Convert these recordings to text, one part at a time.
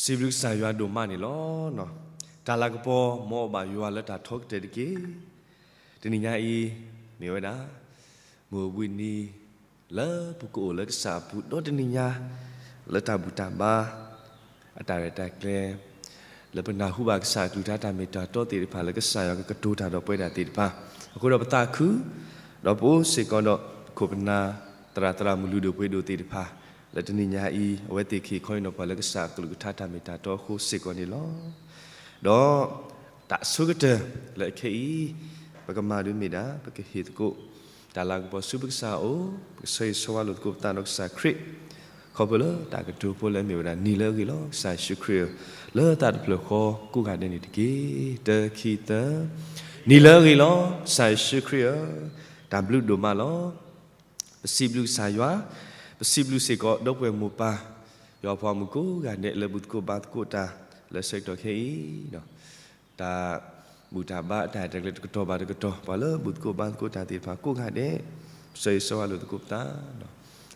စံးဘျုးကစၢ်ယွၤဒိၣ်မးန့ၣ်လီၤ. တၢ်လၤကပီၤ မ်အဘၣ်ယွၤလၢတၢ်ထီကတၢၢ်တက့ၢ်. တနံၤညါအံၤ မ့ၢ်ဝဲဒၣ် မုၢ်အိၣ်ဘှံးနံၤ လၢပကအိၣ်လၢကစၢ်အပူၤ ဒီးတနံၤညါ လၢတၢ်ဘူၣ်တၢ်ဘါ အတၢ်ရဲၣ်တၢ်ကျဲၤ လၢပနၢ်ဟူဘၣ်ကစၢ်အကလုၢ်ကထါတၢ်မ့ၢ်တၢ်တီသ့ၣ်တဖၣ် လၢကစၢ်ယွၤကကတိၤတၢ်ဒီးပဝဲဒၣ်သ့ၣ်တဖၣ် အဃိဒီးပသးခု ဒီးပအိၣ်စ့ၢ်ကီးဒီး ခိၣ်ပနၢ် သရၣ်သရၣ်မုၣ်လုၢ်ဒိၣ်ပှ့ၤဒိၣ်သ့ၣ်တဖၣ် လၢတနံၤညါအံၤ အဝဲသ့ၣ်ကဟ့ၣ်ခီအံၤနီၤပှၤလၢကစၢ်အကလုၢ်ကထါတၢ်မ့ၢ်တၢ်တီအဃိစ့ၢ်ကီးန့ၣ်လီၤ. ဒီးတၢ်အဆိကတၢၢ်လၢအခဲအံၤ ပကမၤဒုးမ့ၢ်ဒၣ် ပကဟ့ၣ်သကိး တၢ်လၤကပီၤဆူပကစၢ်အအိၣ် ပကဆၢဂ့ၤဆၢဝါလိာ်သကိးပသးဒီးကစၢ်ခရံာ် ခီဖျိလၢတၢ်ကတိၤဖိလၢအမ့ၢ်ဝဲဒၣ် နံၤလၢအဂ့ၤလီၤ ကစၢ်ယ့ၣ်ၡူးခရံာ်ဧၢ, လၢသးတဖျၢၣ်ဃီကိးဂၤဒဲးန့ၣ်တက့ၢ်. တၢ ခံ သၢ, နံၤလၢအဂ့ၤလီၤ ကစၢ်ယ့ၣ်ၡူးခရံာ်ဧၢ, တၢ်ဘျုးဒိၣ်မးလီၤ. ပစံးဘျုးကစၢ်ယွၤ, ပစံးဘျုးစ့ၢ်ကီးဒီပုၢ်ဝဲၢ်မိၢ်ပၢ် ယွၤအဖိမုၣ်ကိးဂၤဒဲးလၢဘူၣ်သကိးဘါသကိးတၢ် လၢဆၢကတီၢ်ခဲအံၤ တၢ်ဘူၣ်တၢ်ဘါအတၢ်ရဲၣ်တၢ်ကျဲၤတကတီၢ်ဘၣ်တကတီၢ် ပှၤလၢဘူၣ်သကိးဘါသကိးတၢ်သ့ၣ်တဖၣ်ကိးဂၤဒဲး ပဆၢဂ့ၤဆၢဝါလိာ်သကိးပသး,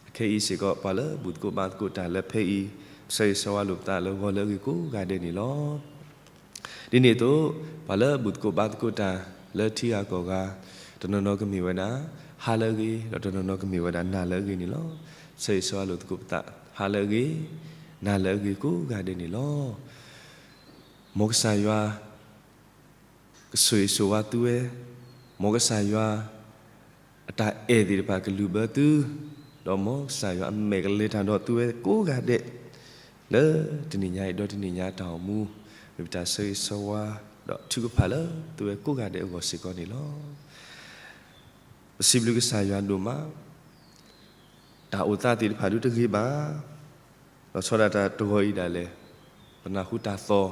အခဲအံၤစ့ၢ်ကီး ပှၤလၢဘူၣ်သကိးဘါသကိးတၢ်လၢဖဲအံၤ ပဆၢဂ့ၤဆၢဝါလိာ်ပသးလၢဂီၤလၢအဂ့ၤကိးဂၤဒဲးန့ၣ်လီၤ. ဒ်န့ၣ်အသိး ပှၤလၢဘူၣ်သကိးဘါသကိးတၢ်လၢထံဂၤကီၢ်ဂၤ တနီၤနီၤကမ့ၢ်ဝဲဒၣ် ဟါလၢအဂ့ၤ ဒီးတနီၤနီၤကမ့ၢ်ဝဲဒၣ်နၤလၢအဂ့ၤန့ၣ်လီၤ. ဆၢဂ့ၤဆၢဝါလိာ်သကိးပသး ဟါလၢအဂ့ၤ နၤလၢအဂ့ၤကိးဂၤဒဲးန့ၣ်လီၤ. မ်ကစၢ်ယွၤ ကဆိၣ်ဂ့ၤဆိၣ်ဝါသုဝဲ, မ်ကစၢ်ယွၤ အတၢ်အဲၣ်သ့ၣ်တဖၣ်ကလုၢ်ဘၢသု, ဒီးမ်ကစၢ်ယွၤအမဲာ်ကလဲၤတၢ်ဒီးသုဝဲကိးဂၤဒဲး လၢတနံၤညါအံၤဒီးတနံၤညါအတၢ်အိၣ်မူ မ့ၢ်ပတၢ်ဆၢဂ့ၤဆၢဝါ ဒီးထုကဖၣ်လၢသုဝဲကိးဂၤဒဲးအဂီၢ်စ့ၢ်ကီးန့ၣ်လီၤ. ပစံးဘျုးကစၢ်ယွၤဒိၣ်မး, တၢ်အိၣ်သးသ့ၣ်တဖၣ်ဒုတဂ့ၤဘၣ်, ဒီးဆီဒၣ်တၢ်တဂီၤအံၤဒၣ်လဲာ် ပနၢ်ဟူတၢ်သီၣ်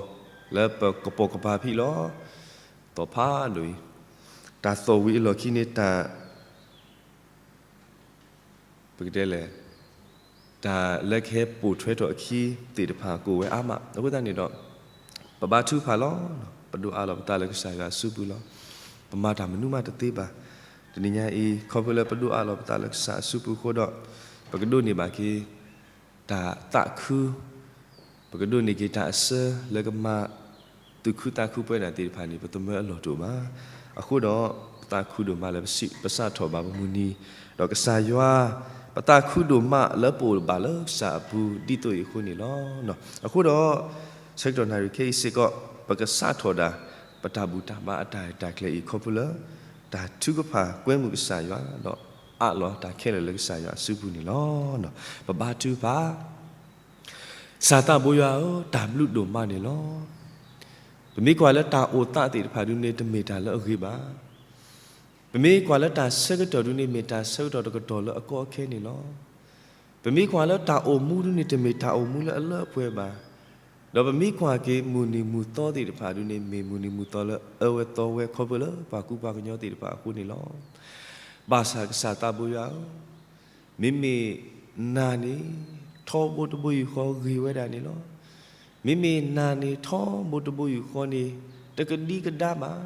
လၢပကပိာ်ကပၤဖံးလီၤ. သီၣ်ဖးဒိၣ်အံၤ, တၢ်သီၣ်ဝံၤအလီၢ်ခံန့ၣ်တၢ် ပကတဲလဲၣ်, တၢ်လၢကဟဲပိာ်ထွဲထီၣ်အခံသ့ၣ်တဖၣ်ကအိၣ်ဝဲအါမး, အဃိသတးန့ၣ်ဒီး ပဘါထုကဖၣ်လီၤ. ပဒိးအးလီၤပသးလၢကစၢ်ယွၤအစုပူၤလီၤ. ပမၤတၢ်မနုၤမးတသ့ဘၣ်. တနံၤညါအံၤ ခီဖျိလၢပဒိးအးလီၤပသးလၢကစၢ်အစုပူၤအဃိဒီး ပကဒိးန့ၢ်ဘၣ်က့ၤ တၢ်သးခု ပကဒိးန့ၢ်က့ၤတၢ်အဆၢလၢကမၤ သူၣ်ခုသးခုပဝဲဒၣ်သ့ၣ်တဖၣ်န့ၣ် ပသမၢအလီၢ်တအိၣ်ဘၣ်. အဃိဒီး ပသးခုဒိၣ်မးလၢပစးထီၣ်ဘၣ်ပမုၢ်နံၤ, ဒီးကစၢ်ယွၤ ပသးခုဒိၣ်မးလၢပအိၣ်ဘၣ်လၢကစၢ်အပူၤ ဒ်သိးအံၤအဃိန့ၣ်လီၤ. အဃိဒီး ဆၢကတီၢ်နၣ်ရံၣ်ခဲအံၤစ့ၢ်ကီး ပကစးထီၣ်ဒၣ် ပတၢ်ဘူၣ်တၢ်ဘါအတၢ်ရဲၣ်တၢ်ကျဲၤအံၤ ခီဖျိလၢ တၢ်ထုကဖၣ်ကွဲမုာ်ကစၢ်ယွၤ ဒီးအးလီၤတၢ်ခဲလၢာ်လၢကစၢ်ယွၤအစုပူၤန့ၣ်လီၤ. ပဘါထုကဖၣ် ကစၢ်သးဘိယွၤဧၢ, တၢ်ဘျုးဒိၣ်မးန့ၣ်လီၤ. ပမ့ၢ်ကွၢ်လၢတၢ်အိၣ်သးသ့ၣ်တဖၣ်ဒုန့ၣ် တမ့ၢ်တၢ်လၢအဂ့ၤဘၣ်. ပမ့ၢ်ကွၢ်လၢတၢ်ဆၢကတီၢ်ဒုန့ၣ် မ့ၢ်တၢ်ဆၢကတီၢ်တကတီၢ်လၢအကီအခဲန့ၣ်လီၤ. ပမ့ၢ်ကွၢ်လၢတၢ်အိၣ်မူဒုန့ၣ် တမ့ၢ်တၢ်အိၣ်မူလၢအလၢအပှဲၤဘၣ်. ဒီးပမ့ၢ်ကွၢ်က့ၤမုၢ်နံၤမုၢ်သီသ့ၣ်တဖၣ်ဒုန့ၣ် မ့ၢ်မုၢ်နံၤမုၢ်သီလၢအအၢဝဲသီဝဲခီဖျိလၢပှၤကူပှၤကညီသ့ၣ်တဖၣ်အဃိန့ၣ်လီၤ. ဘၣ်ဆၣ်ကစၢ်သးဘိယွၤဧၢ, မ့မ့ၢ်နၤန့ၣ် ထီဘိတဘိယူၢ်ဃီဂ့ၤဝဲဒၣ်န့ၣ်လီၤ. မ့မ့ၢ်နၤန့ၣ် ထီဘိတဘိယူၢ်ဃီန့ၣ် တကဒံကဒါဘၣ်.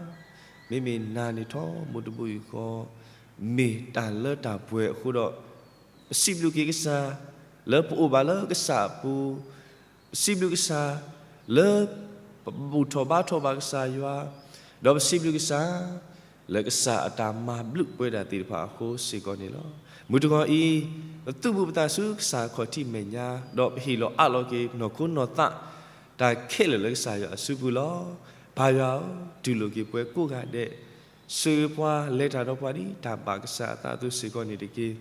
မ့မ့ၢ်နၤန့ၣ် ထီဘိတဘိယူၢ်ဃီ မ့ၢ်တၢ်လၢတၢ်ပှဲၤအဃိဒီး ပစံးဘျုးက့ၤကစၢ် လၢပအိၣ်ဘၣ်လၢကစၢ်အပူၤ, ပစံးဘျုးကစၢ် လၢပဘူၣ်ထီၣ်ဘါထီၣ်ဘၣ်ကစၢ်ယွၤ, ဒီးပစံးဘျုးကစၢ် လၢကစၢ်အတၢ်မၤဘျုးပဝဲဒၣ်သ့ၣ်တဖၣ်အဃိစ့ၢ်ကီးန့ၣ်လီၤ. မုၢ်တဂီၤအံၤ ပသူၣ်ဘူၣ်ပသးဆူကစၢ်အခီၣ်ထံးမဲာ်ညါ ဒီးပဟ့ၣ်လီၤအးလီၤက့ၤနီၢ်ခိနီၢ်သး တၢ်ခဲလၢာ်လၢကစၢ်ယွၤအစုပူၤလီၤ. ပၢ်ယွၤဧၢ, တူၢ်လိာ်က့ၤပှၤကိးဂၤဒဲး, ဆိၣ်ဂ့ၤပှၤလဲၤတၢ်ဒီးပှၤဒ်တၢ်ဘၣ်ကစၢ်အသးအသိးစ့ၢ်ကီးန့ၣ်တက့ၢ်.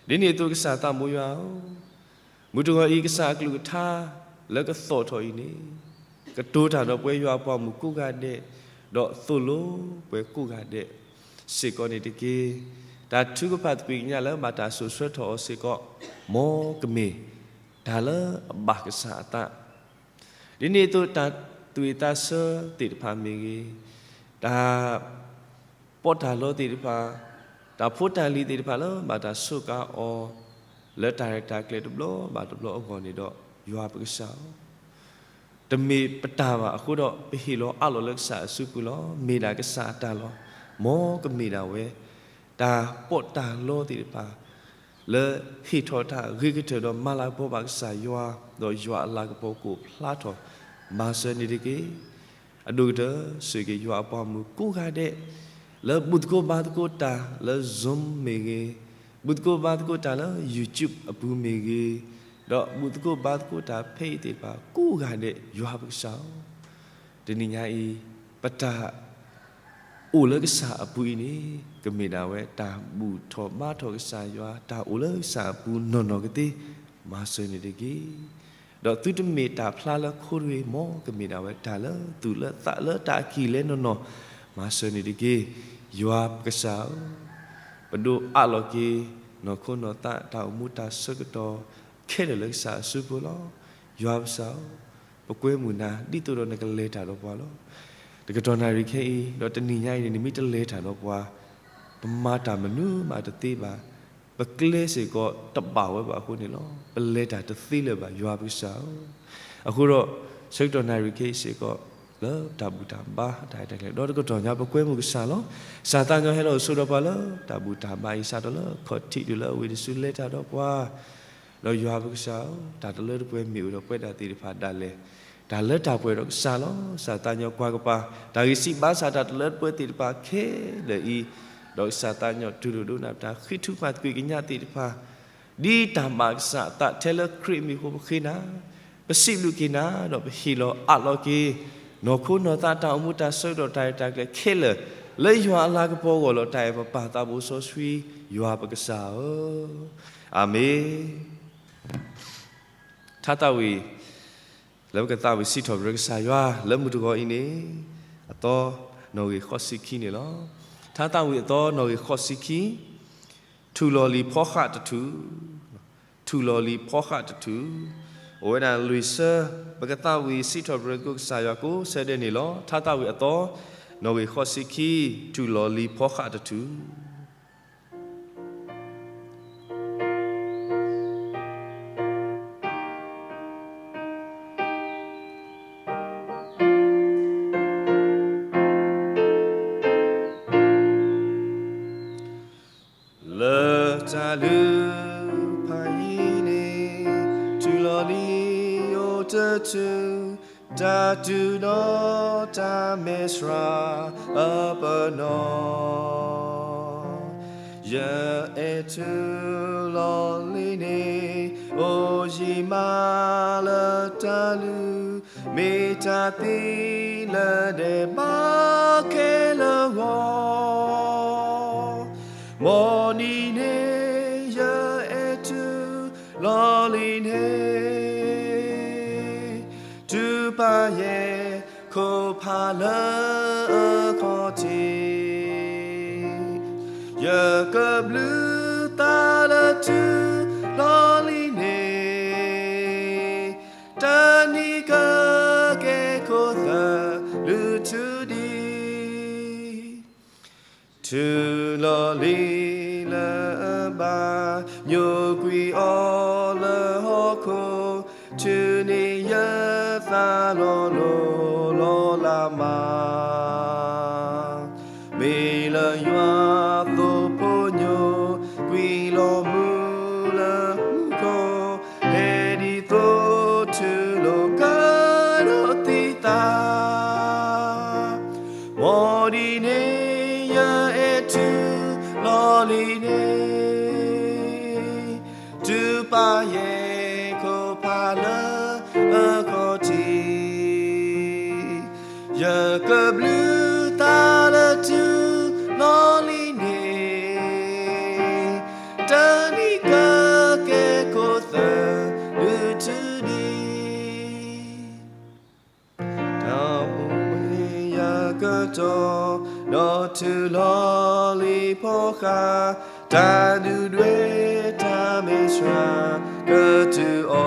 ဒ်န့ၣ်အသိးကစၢ်သးဘိယွၤဧၢ, မုၢ်တဂီၤအံၤ ကစၢ်အကလုၢ်ကထါလၢကသီၣ်ထီၣ်အံၤန့ၣ် ကတိၤတၢ်ဒီးပဝဲယွၤအပှၤမုၣ်ကိးဂၤဒဲး, ဒီးသိၣ်လိပှၤကိးဂၤဒဲးစ့ၢ်ကီးန့ၣ်တက့ၢ်. တၢ်ထုကဖၣ်သကွံာ်ကညးလၢဘၣ်တၢ်စိာ်ဆှၢထီၣ်အီၤစ့ၢ်ကီး မ်ကမ့ၢ်တၢ်လၢအဘၣ်ကစၢ်အသး ဒ်န့ၣ်အသိးတၢ်သူၣ်ဝံၣ်သးဆၢသ့ၣ်တဖၣ်မ့ၢ်ဂ့ၤ, တၢ်ပီးတၢ်လီသ့ၣ်တဖၣ်, တၢ်ဖိတၢ်လံၤသ့ၣ်တဖၣ်လၢဘၣ်တၢ်စူးကါအီၤ လၢတၢ်ရဲၣ်တၢ်ကျဲၤတဘျီဘၣ်တဘျီအဂီၢ်န့ၣ်ဒီး ယွၤပကစၢ်ဧၢ, တမ့ၢ်ပတၢ်ဘၣ်အဃိဒီး ပဟ့ၣ်လီၤအးလီၤလၢကစၢ်အစုပူၤလီၤ. မ့ၢ်ဒၣ်ကစၢ်အတၢ်လီၤ. မ်ကမ့ၢ်ဒၣ်ဝဲ တၢ်ပီးတၢ်လီသ့ၣ်တဖၣ် လၢဟ့ၣ်ထီၣ်တၢ်ဂ့ၤကတၢၢ်ဒီးမၤလၤကပီၤဘၣ်ကစၢ်ယွၤ, ဒီးယွၤအလၤကပီၤကအိၣ်ဖျါထီၣ်မၤစၢၤန့ၣ်တက့ၢ်. အဒိၣ်ကတၢၢ် ဆိၣ်ဂ့ၤက့ၤယွၤအပှၤမုၣ်ကိးဂၤဒဲး လၢဘူၣ်သကိးဘါသကိးတၢ်လၢ Zoom မ့ၢ်ဂ့ၤ, ဘူၣ်သကိးဘါသကိးတၢ်လၢ YouTube အပူၤမ့ၢ်ဂ့ၤ, ဒီးဘူၣ်သကိးဘါသကိးတၢ်ဖဲအံၤသ့ၣ်တဖၣ်ကိးဂၤဒဲး ယွၤပကစၢ်ဧၢ, တနံၤညါအံၤ ပတၢ် အိၣ်လၢကစၢ်အပူၤအံၤန့ၣ် ကမ့ၢ်ဒၣ်ဝဲတၢ်ဘူၣ်ထီၣ်ဘါထီၣ်ကစၢ်ယွၤ, တၢ်အိၣ်လၢကစၢ်အပူၤနီၢ်နီၢ်ကသ့ မၤစၢၤန့ၣ်တက့ၢ်. ဒီးသုတမ့ၢ်တၢ်ဖျါလၢခိတဂ့ၤ, မ်ကမ့ၢ်ဒၣ်ဝဲတၢ်လၢသူၣ်လၢသးလၢတၢ်အကံၢ်လဲနီၢ်နီၢ် မၤစၢၤန့ၣ်တက့ၢ်. ယွၤပကစၢ်ဧၢ, ပဒိးအးလီၤက့ၤ နီၢ်ခိနီၢ်သးတၢ်အိၣ်မူတၢ်ဆၢကတီၢ် ခဲလၢာ်လၢကစၢ်အစုပူၤလီၤ. ယွၤပကစၢ်ဧၢ, ပကွဲမုာ်နၤ ဒ်သိးဒီးနကလဲၤတၢ်ဒီးပှၤလီၤ. တကတီၢ်နၣ်ရံၣ်ခဲအံၤ ဒီးတနံၤညါအံၤန့ၣ် နမ့ၢ်တလဲၤတၢ်ဒီးပှၤ ပမၤတၢ်မနုၤမးတသ့ဘၣ်. ပကျဲစ့ၢ်ကီးတဘၣ်ဝဲဘၣ်အဃိန့ၣ်လီၤ. ပလဲၤတၢ်တသ့လၢၤဘၣ် ယွၤပကစၢ်ဧၢ. အဃိဒီး ဆၢကတီၢ်နၣ်ရံၣ်ခဲအံၤစ့ၢ်ကီး လၢတၢ်ဘူၣ်တၢ်ဘါတၢ်ရဲၣ်တၢ်ကျဲၤ ဒီးတကတီၢ်ညါပကွဲမုာ်ကစၢ်လီၤ. ကစၢ်သးညီဟဲလီၤအိၣ်ဆိးဒီးပှၤလၢတၢ်ဘူၣ်တၢ်ဘါအံၤ စးထီၣ်လၢခီၣ်ထံးတုၤလၢအဝ့ၢ်တစု လဲၤတၢ်ဒီးပှၤ ဒီးယွၤပကစၢ်ဧၢ, တၢ်တလၢတပှဲၤမ့ၢ်အိၣ်ဒီးပဝဲဒၣ်သ့ၣ်တဖၣ်ဒၣ်လဲာ်, တၢ်လၢတၢ်ပှဲၤဒီးကစၢ်လီၤ. ကစၢ်သးညီကွၢ်ကပၤ တၢ်ဂံၢ်စၢ်ဘါစၢ်တၢ်တလၢတပှဲၤသ့ၣ်တဖၣ်ခဲလၢာ်အံၤ, ဒီးကစၢ်သးညီတူၢ်လိာ်ဒိကနၣ်ပတၢ်ဃ့ထုကဖၣ်သကွံာ်ကညးသ့ၣ်တဖၣ်, ဒ်တၢ်ဘၣ်ကစၢ်အသးထဲလၢခရံာ်အမံၤအဃိပဃ့နၤ, ပစံးဘျုးက့ၤနၤ ဒီးပဟ့ၣ်လီၤအးလီၤက့ၤ နီၢ်ခိနီၢ်သးတၢ်အိၣ်မူတၢ်ဆၢကတီၢ်တၢ်ရဲၣ်တၢ်ကျဲၤခဲလၢာ် လၢယွၤအလၤကပီၤအဂီၢ်လီၤ. တၢ်အဲၣ်ပပၢ်သးဘိစီဆှံ ယွၤပကစၢ်ဧၢ, အၤမ့ၣ်. ထါသးဝံၣ် လၢပကသးဝံၣ်စံးထီၣ်ပတြၢၤကစၢ်ယွၤ လၢမုၢ်တဂီၤအံၤန့ၣ် အသီနီၣ်ဂံၢ်ဃိးဆံခံန့ၣ်လီၤ. ထါသးဝံၣ်အသီနီၣ်ဂံၢ်ဃိးဆံခံ, ထူၣ်လီၤလံၤဖီဃးတထူၣ်, ထူၣ်လီၤလံၤဖီဃးတထူၣ်, အိၣ်ဝဲဒၣ်လွံၢ်ဆၢ ပကသးဝံၣ်စံးထီၣ်ပတြၢၤသကိးကစၢ်ယွၤကိးဆၢဒဲးန့ၣ်လီၤ. ထါသးဝံၣ်အသီ နီၣ်ဂံၢ်ဃိးဆံခံ, ထူၣ်လီၤလံၤဖီဃးတထူၣ်. လၢတၢ်လုၢ်ဖးယံၤန့ၣ် ထူၣ်လီၤလံၤအိၣ်တထူၣ်, တၢ်တူၢ်ဒီးတၢ်မဲာ်ဆှးအပနီၣ် ယအဲၣ်ထူၣ်လီၤလံၤန့ၣ် အိၣ်ယံၤမးလၢတၢ်လုၢ်, မ့ၢ်တၢ်သံလၢဒဲးဘးခဲလၢာ်အဂီၢ်, မ်ဒ်န့ၣ် ယအဲၣ်ထူၣ်လီၤလံၤန့ၣ် တုၤပာ်ယဲၢ်ခိၣ်ဖးလၢအခီၣ်ထံး, ယကဘျုးသးလၢထူၣ်လီၤလံၤန့ၣ် တနံၤကကဲခိၣ်သၢလုၢ်ထူၣ်ဒံး ထူၣ်လီၤလံၤလၢအဘၣ် ညိကွံာ်အီၤလၢဟီၣ်ခိၣ်, ထူၣ်န့ၢ်ယသးလီၤလိၤလီၤလးမး, မ့ၢ်လၢယွၤသိၣ်ဖိညိကွံာ်လီၤမူလၢမူခိၣ်, ဟဲဒ်သိးထူၣ်လိာ်ကဒီးသံသး မ်ဒ်န့ၣ် ယအဲၣ်ထူၣ်လီၤလံၤန့ၣ် တုၤပာ်ယဲၢ်ခိၣ်ဖးလၢအခီၣ်ထံး, ယကဘျုးသးလၢထူၣ်လီၤလံၤန့ၣ် တနံၤကကဲခိၣ်သၢလုၢ်ထူၣ်ဒံး တၢ်အိၣ်မူယၤကတီၢ် ဒီးထူၣ်လီၤလံၤဖီဃး, တၢ်ဒုၣ်ဒွဲၣ်တၢ်မဲာ်ဆှးကတုၤအီ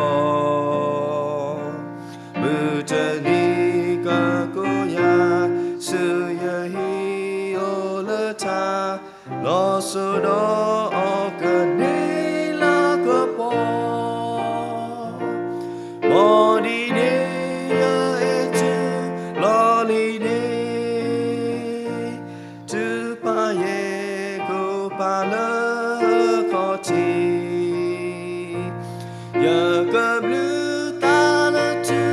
ၤ, မုၢ်တနံၤကကိးယၤ ဆူယဟံၣ်အိၣ်လၢထး လီၤစိၤဒီးအီၤကန့ၢ်လၤကပီၤ, မ်ဒ်န့ၣ် ယအဲၣ်ထူၣ်လီၤလံၤန့ၣ် တုၤပာ်ယဲၢ်ခိၣ်ဖးလၢ ခီၣ်ထံး, ယကဘျုးသးလၢထူ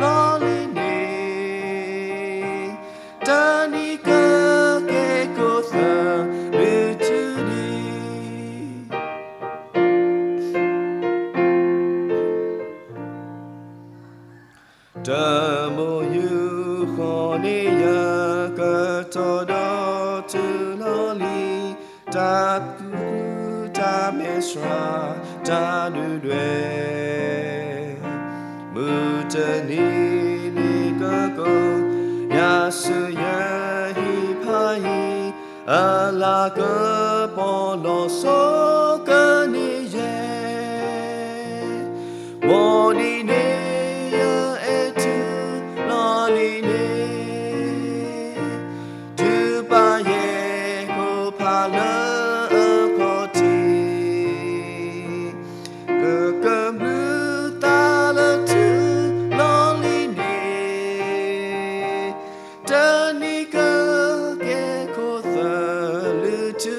လီၤလံန့ၣ်, တနံၤကကဲခိၣ်သၢလုၢ်ထူဒံး တမိၢ်ယူၢ်ဃီန့ၣ် ယကထီၣ်ဒီးထူလီၤလံ, တၢ်ကူၣ်ကူၣ်တၢ်မဲာ်ဆှးတၢ်ဒုၣ်ဒွဲၣ်, မုၢ်တနံၤန့ၣ်ကကီ, ယဆူယဟံၣ်ဖးယံၤ အလၤကပီၤလီၤဆီကန့ၢ်ယဲ, မ်ဒ်န့ၣ်ယအဲၣ်ထူလီၤလံန့ၣ်, တုၤပာ်ယဲခိၣ်ဖးလၢအခီၣ်ထံး, ကကဘျုးသးလၢထူလီၤလံန့ၣ်, တနံၤကကဲခိၣ်သၢလုၢ်ထူ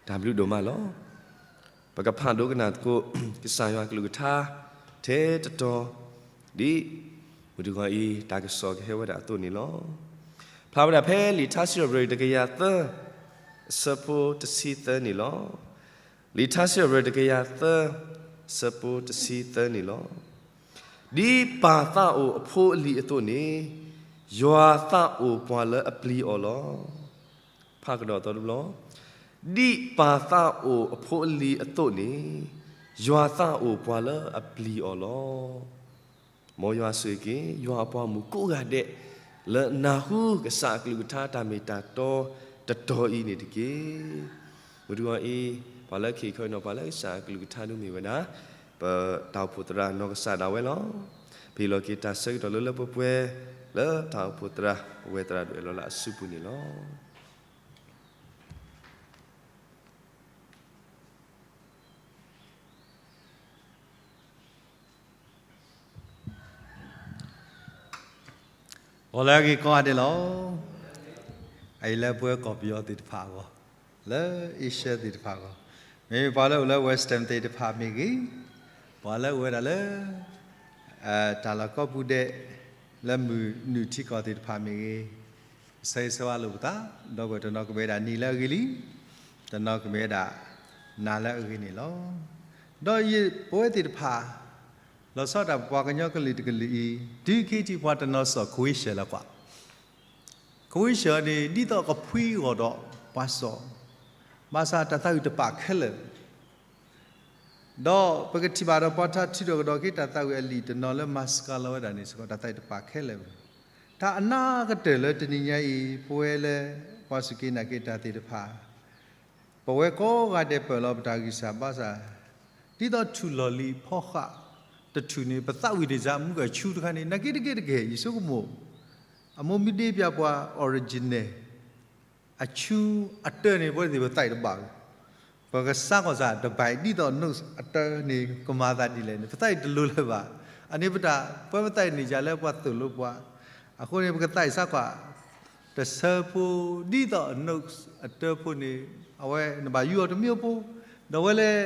ဒံး တၢ်ဘျုးဒိၣ်မးလီၤ. ပကဖးဒိကနၣ်သကိး ကစၢ်ယွၤကလုၢ်ကထါ ထဲတတီၤ ဒ်မုၢ်တဂီၤအံၤ တၢ်ကစီၣ်ကဟဲဝဲဒၣ်အသိးန့ၣ်လီၤ. ဖျါဝဲဒၣ်ဖဲလံာ်ထါစံးထီၣ်ပတြၢၤတကယၤသၢ အဆၢဖိတဆံသၢန့ၣ်လီၤ. လံာ်ထါစံးထီၣ်ပတြၢၤတကယၤသၢ အဆၢဖိတဆံသၢန့ၣ်လီၤ. ဒ်ပၢ်သးအိၣ်အဖိအလံၤအသိးန့ၣ် ယွၤသးအိၣ်ပှၤလၢအပျံၤအီၤလီၤ. ဖးကဒီးသီတဘျီ, ဒ်ပၢ်သးအိၣ်အဖိအလံၤအသိးန့ၣ် ယွၤသးအိၣ်ပှၤလၢအပျံၤအီၤလီၤ. မ်ယွၤဆိၣ်ဂ့ၤက့ၤ ယွၤအပှၤမုၣ်ကိးဂၤဒဲး လၢနၢ်ဟူကစၢ်အကလုၢ်ကထါတၢ်မ့ၢ်တၢ်တီတတီၤအံၤန့ၣ်တက့ၢ်. မုၢ်တဂီၤအံၤ ပှၤလၢခံခီအံၤနီၤ ပှၤလၢကစၢ်အကလုၢ်ကထါဒုးမ့ၢ်ဝဲဒၣ် ပတၢ်အိၣ်ဖှိၣ်သရၣ်နီၢ်ကစၢ်ဒၣ်ဝဲလီၤ. ပဟ့ၣ်လီၤက့ၤတၢ်ဆၢကတီၢ်လၢလၢပှဲၤပှဲၤ လၢတၢ်အိၣ်ဖှိၣ်သရၣ် ပဝဲသရၣ်ဒိၣ်အဲၣ်လီၤလၢအစုပူၤန့ၣ်လီၤ. ဂီၤလၢအဂ့ၤကိးဂၤဒဲးလီၤ. အအံၤလၢပဝဲကီၢ်ပယီၤသ့ၣ်တဖၣ်အဂီၢ်, လၢအ့ရှၢသ့ၣ်တဖၣ်အဂီၢ်, မ့မ့ၢ်ပှၤလၢအိၣ်လၢ Western သ့ၣ်တဖၣ်မ့ၢ်ဂ့ၤ, ပှၤလၢအိၣ်ဝဲဒၣ်လၢ တၢ်လီၢ်ကိးပူၤဒဲး လၢမုၢ်နုာ်ထံကီၢ်သ့ၣ်တဖၣ်မ့ၢ်ဂ့ၤ, ဆၢဂ့ၤဆၢဝါလိာ်ပသး, ဒီပုၢ်ဝဲၢ်တနီၤကမ့ၢ်ဝဲဒၣ်နံၤလၢအဂ့ၤလံ, တနီၤကမ့ၢ်ဝဲဒၣ် နၤလၢအဂ့ၤန့ၣ်လီၤ. ဒီးယပဝဲသ့ၣ်တဖၣ် လီၤဆီဒၣ်တၢ်ပပှၤကညီကလုာ်တကလုာ်အံၤ တုၤခဲအံၤပှၤတနီၤစိာ် question လၢကွၢ်, question န့ၣ် ဒ်သိးကဖှံအဂီၢ်ဒီးပှၤစိာ်, ဘၣ်ဆၣ်တၢ်သးဝံၣ်တပာ်ခဲလၢာ် ဒီးပကထံၣ်ဘၣ်ဒီးပှၤထါထုးထီၣ်ကဒီးက့ၤတၢ်သးဝံၣ်အလံာ်တနီၤလၢမၤစှၤလီၤဝဲဒၣ်န့ၣ်စ့ၢ်ကီး တၢ်သးဝံၣ်တပာ်ခဲလၢာ်ဘၣ်. တၢ်အနၢ်ကတၢၢ်လၢတနံၤညါအံၤ ပဝဲလၢ ပှၤစူၢ်က့ၤနာ်က့ၤတၢ်သ့ၣ်တဖၣ် ပဝဲကိးဂၤဒဲးပၢၢ်လီၤပတၢ်ဂံၢ်စၢ်ဘါစၢ်, ဒ်သိးထူၣ်လီၤလံၤဖီဃးတထူၣ်န့ၣ် ပသးဝံၣ်တ့ၢ်စၢ်မူကဆူတခါန့ၣ် နာ်က့တက့ၢ်တက့ၢ် ယဆိကမိၣ်, အမိၢ်မ့ၢ်ဒ့ပျၢ်ပှၤ original အဆူအတၢန့ၣ် ပဝဲသ့ၣ်ပသးအံၤတဘၣ်ဘၣ်. ပကစးကီၢ်စၢ်တဘၣ်ဒ်သိး notes အတၢန့ၣ် ကမၤသးဒ်လဲၣ်န့ၣ် ပသးအံၤတလိၤလၢၤဘၣ်. အန့ၣ်ပတၢ် ပဝဲပသးအံၤန့ၣ်ယၤလၢပှၤသိၣ်လိပှၤ, အဃိန့ၣ် ပကသးအံၤစးကွၢ် တဆၢဖိ ဒ်သိး notes အတၢဖိန့ၣ် အဝဲနဘၣ်ယူအီၤတမံၤဖိ, ဒီးဝဲလဲၣ်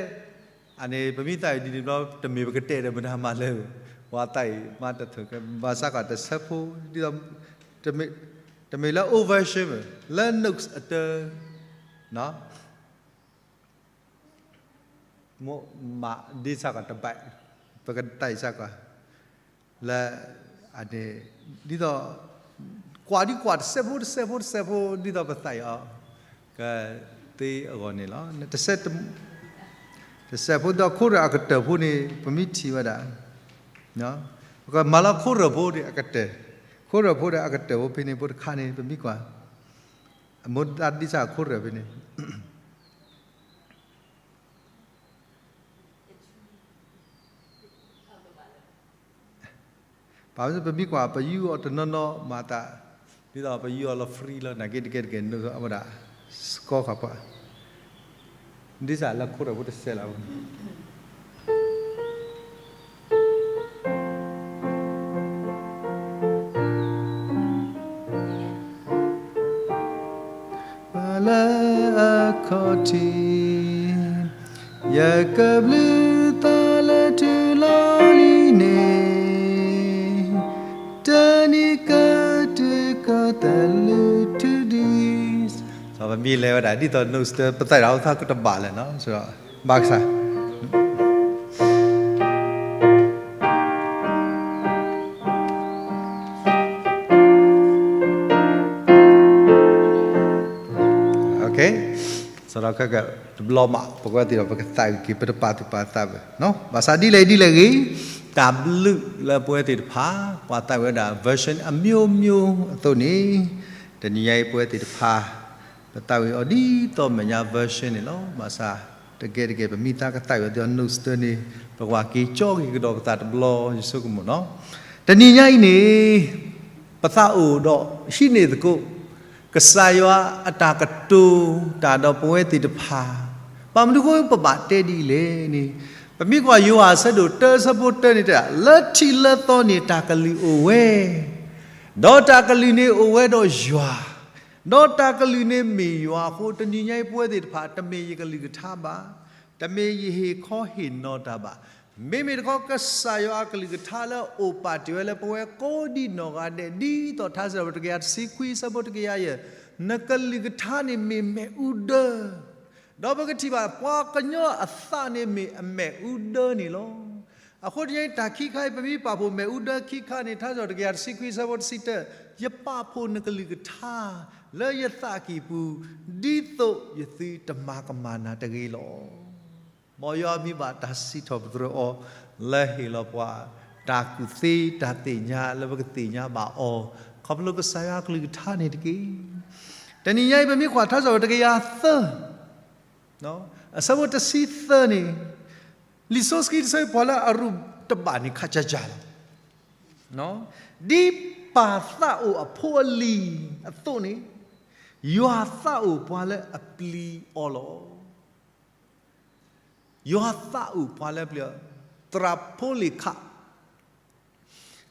အန့ၣ် ပမ့ၢ်သးအံၤဒ်န့ၣ်ဘျီ တမ့ၢ်ပကတဲာ်ဒီးမတၤမၤလၢၤ, ပှၤသးအံၤမၤတထၢၣ်ကဲ ဘၣ်ဆၣ်ကွၢ်တဆၢဖိ ဒ်သိး တမ့ၢ်လၢ old version မ့ၢ် လၢ notes အတၢ မ့ၢ်မၤဒ်ဆၣ်ကွၢ်တဘၣ်, ပကတၢ်အံၤစၣ်ကွၢ် လၢ အန့ၣ် ဒ်သိး ကွၢ်ဒ်ကွၢ်တစဲးဖိတစဲးဖိတစဲးဖိ ဒ်သိးပသးအံၤအီၤ ကသ့အဂီၢ်န့ၣ်လီၤ. တစဲးဖိဒီးခိၣ်ရၢၣ်အကတၢၢ်ဖိန့ၣ် ပမ့ၢ်ထံၣ်ဝဲဒၣ် ပကမၤလီၤခိၣ်ရၢၣ်ဖိန့ၣ်အကတၢၢ်, ခိၣ်ရၢၣ်ဖိဒီးအကတၢၢ်ဖိဖဲန့ၣ် ဖိတခါန့ၣ် ပမ့ၢ်ကွၢ် အမိၢ်တၢ်ဒ်ဆၣ်ခိၣ်ရၢၣ်ဖဲန့ၣ် ဘၣ်မနုၤပမ့ၢ်ကွၢ် ပယူအီၤတနီၤနီၤမၤသး ဒ်သိးပယူအီၤလီၤ free လီၤ နာ်က့တကဲတကဲ အဝဲဒၣ် စကီခီၣ်ပှၢ် ဒ်ဆၣ်လၢခိၣ်ရၢၣ်ဖိတစဲးလီၤ. လၢအခီၣ်ထံး, ယကဘျုးသးလၢထူလီၤလံန့ၣ်, တနံၤကတုၤကီၢ်သလုးထူဒံး, ပမ့ၢ်လဲၤဝဲဒၣ် ဒ်သိး notes ပသးဒၣ်အိၣ်သးကတဘၣ်လဲၣ်နီၤ, ဘၣ်ကစၢ် စီၤဒီးခဲကတဘျီမး ပကဝဲသ့ၣ်ဒီး ပကသးဝံၣ်က့ၤ ပတပာ်သူၣ်ပာ်သးဘၣ်, ဘၣ်ဆၣ်ဒ်လဲၣ်ဒ်လဲၣ်ဂ့ၤ, တၢ်ဘျုးလၢပဝဲသ့ၣ်တဖၣ် ပှၤသးဝံၣ်ဝဲဒၣ် version အမျိုးမျိုး အသိးန့ၣ်, တနံၤညါအံၤပဝဲသ့ၣ်တဖၣ် ပသးဝံၣ်အီၤဒ်သိးမဲာ်ညါ version န့ၣ်လီၤ. ဘၣ်ဆၣ် တကဲတကဲ ပမ့ၢ်သးကသးဝံၣ်အီၤဒ်သိး notes န့ၣ်, ပကဘၣ်က့ၤကၠီက့ၤကဒီးပသးတဘျီ ယဆိကမိၣ်နီၤ. တနံၤညါအံၤန့ၣ် ပသးအိၣ်ဒီးဟံးန့ၢ်သကိး ကစၢ်ယွၤအတၢ်ကတိၤတၢ်ဒီးပဝဲသ့ၣ်တဖၣ်, ဘၣ်မနုၤအဃိပဘၣ်တဲဒ်လဲၣ်န့ၣ်, ပမ့ၢ်ကွၢ်ယိၤဟၣ်အဆၢဒိၣ်တၢ အဆၢဖိတၢန့ၣ်တဲဒၣ်, လၢထံးလၢသီန့ၣ် တၢ်ကလုၢ်အိၣ်ဝဲ, ဒီးတၢ်ကလုၢ်န့ၣ်အိၣ်ဝဲဒီးယွၤ, ဒီးတၢ်ကလုၢ်န့ၣ်မ့ၢ်ယွၤအဃိ, တနံၤညါအံၤပဝဲသ့ၣ်တဖၣ် တမ့ၢ်ယကလုၢ်ကထါဘၣ်, တမ့ၢ်ယဟ့ၣ်ခီဟ့ၣ်နီၤတၢ်ဘၣ်, မ့မ့ၢ်တခီ ကစၢ်ယွၤအကလုၢ်ကထါလၢအအိၣ်ပာ်တ့ၢ်ဝဲလၢပဝဲကိးဒံးနီၢ်ဂၤဒဲး ဒ်သိးထါစံးထီၣ်ပတြၢၤ တကယၤတဆံခွံ အဆၢဖိတကယၤယဲၢ်, နကလုၢ်ကထါန့ၣ်မ့ၢ်မ့ၣ်အူဒၢ, ဒီးပကထံၣ်ဘၣ် ပှၤကညီအသးန့ၣ်မ့ၢ်အမ့ၣ်အူဒၢန့ၣ်လီၤ. အဃိတနံၤညါအံၤ တၢ်ခံခါအံၤ ပမ့ၢ်ပာ်ဖှိၣ်မ့ၣ်အူဒၢခံခါန့ၣ် ထါစံးထီၣ်တကယၤတဆံခွံ အဆၢဖိတဆံတၢ, ယပာ်ဖှိၣ်နကလုၢ်ကထါ လၢယသးကံၢ်ပူၤ, ဒ်သိးယသုတမၤကမၣ်နၤတဂ့ၤလီၤ. မ်ယွၤမ့ၢ်ဘၣ်တၢ်စံးထီၣ်ပတြၢၤအီၤ လၢဟ့ၣ်လီၤပှၤ တၢ်ကူၣ်သ့တၢ်သ့ၣ်ညါလၢပကသ့ၣ်ညါဘၣ်အီၤ, ခီဖျိကစၢ်ယွၤအကလုၢ်ကထါန့ၣ်တက့ၢ်. တနံၤညါအံၤ ပမ့ၢ်ကွၢ်ထါစံးထီၣ်ပတြၢၤတကယၤသၢ အဆၢဖိတဆံသၢန့ၣ်, လံာ်စီဆှံတဆၢ ပှၤလၢအရူၢ်တဘၣ်န့ၣ် ခးကၢ်ကၢ်လီၤ. ဒ်ပၢ်သးအိၣ်အဖိအလံၤအသိးန့ၣ်, ယွၤသးအိၣ်ပှၤလၢအပျံၤအီၤလီၤ. ယွၤသးအိၣ်ပှၤလၢအပျံၤအီၤ, သရၣ်ဖိလ့ၣ်ခး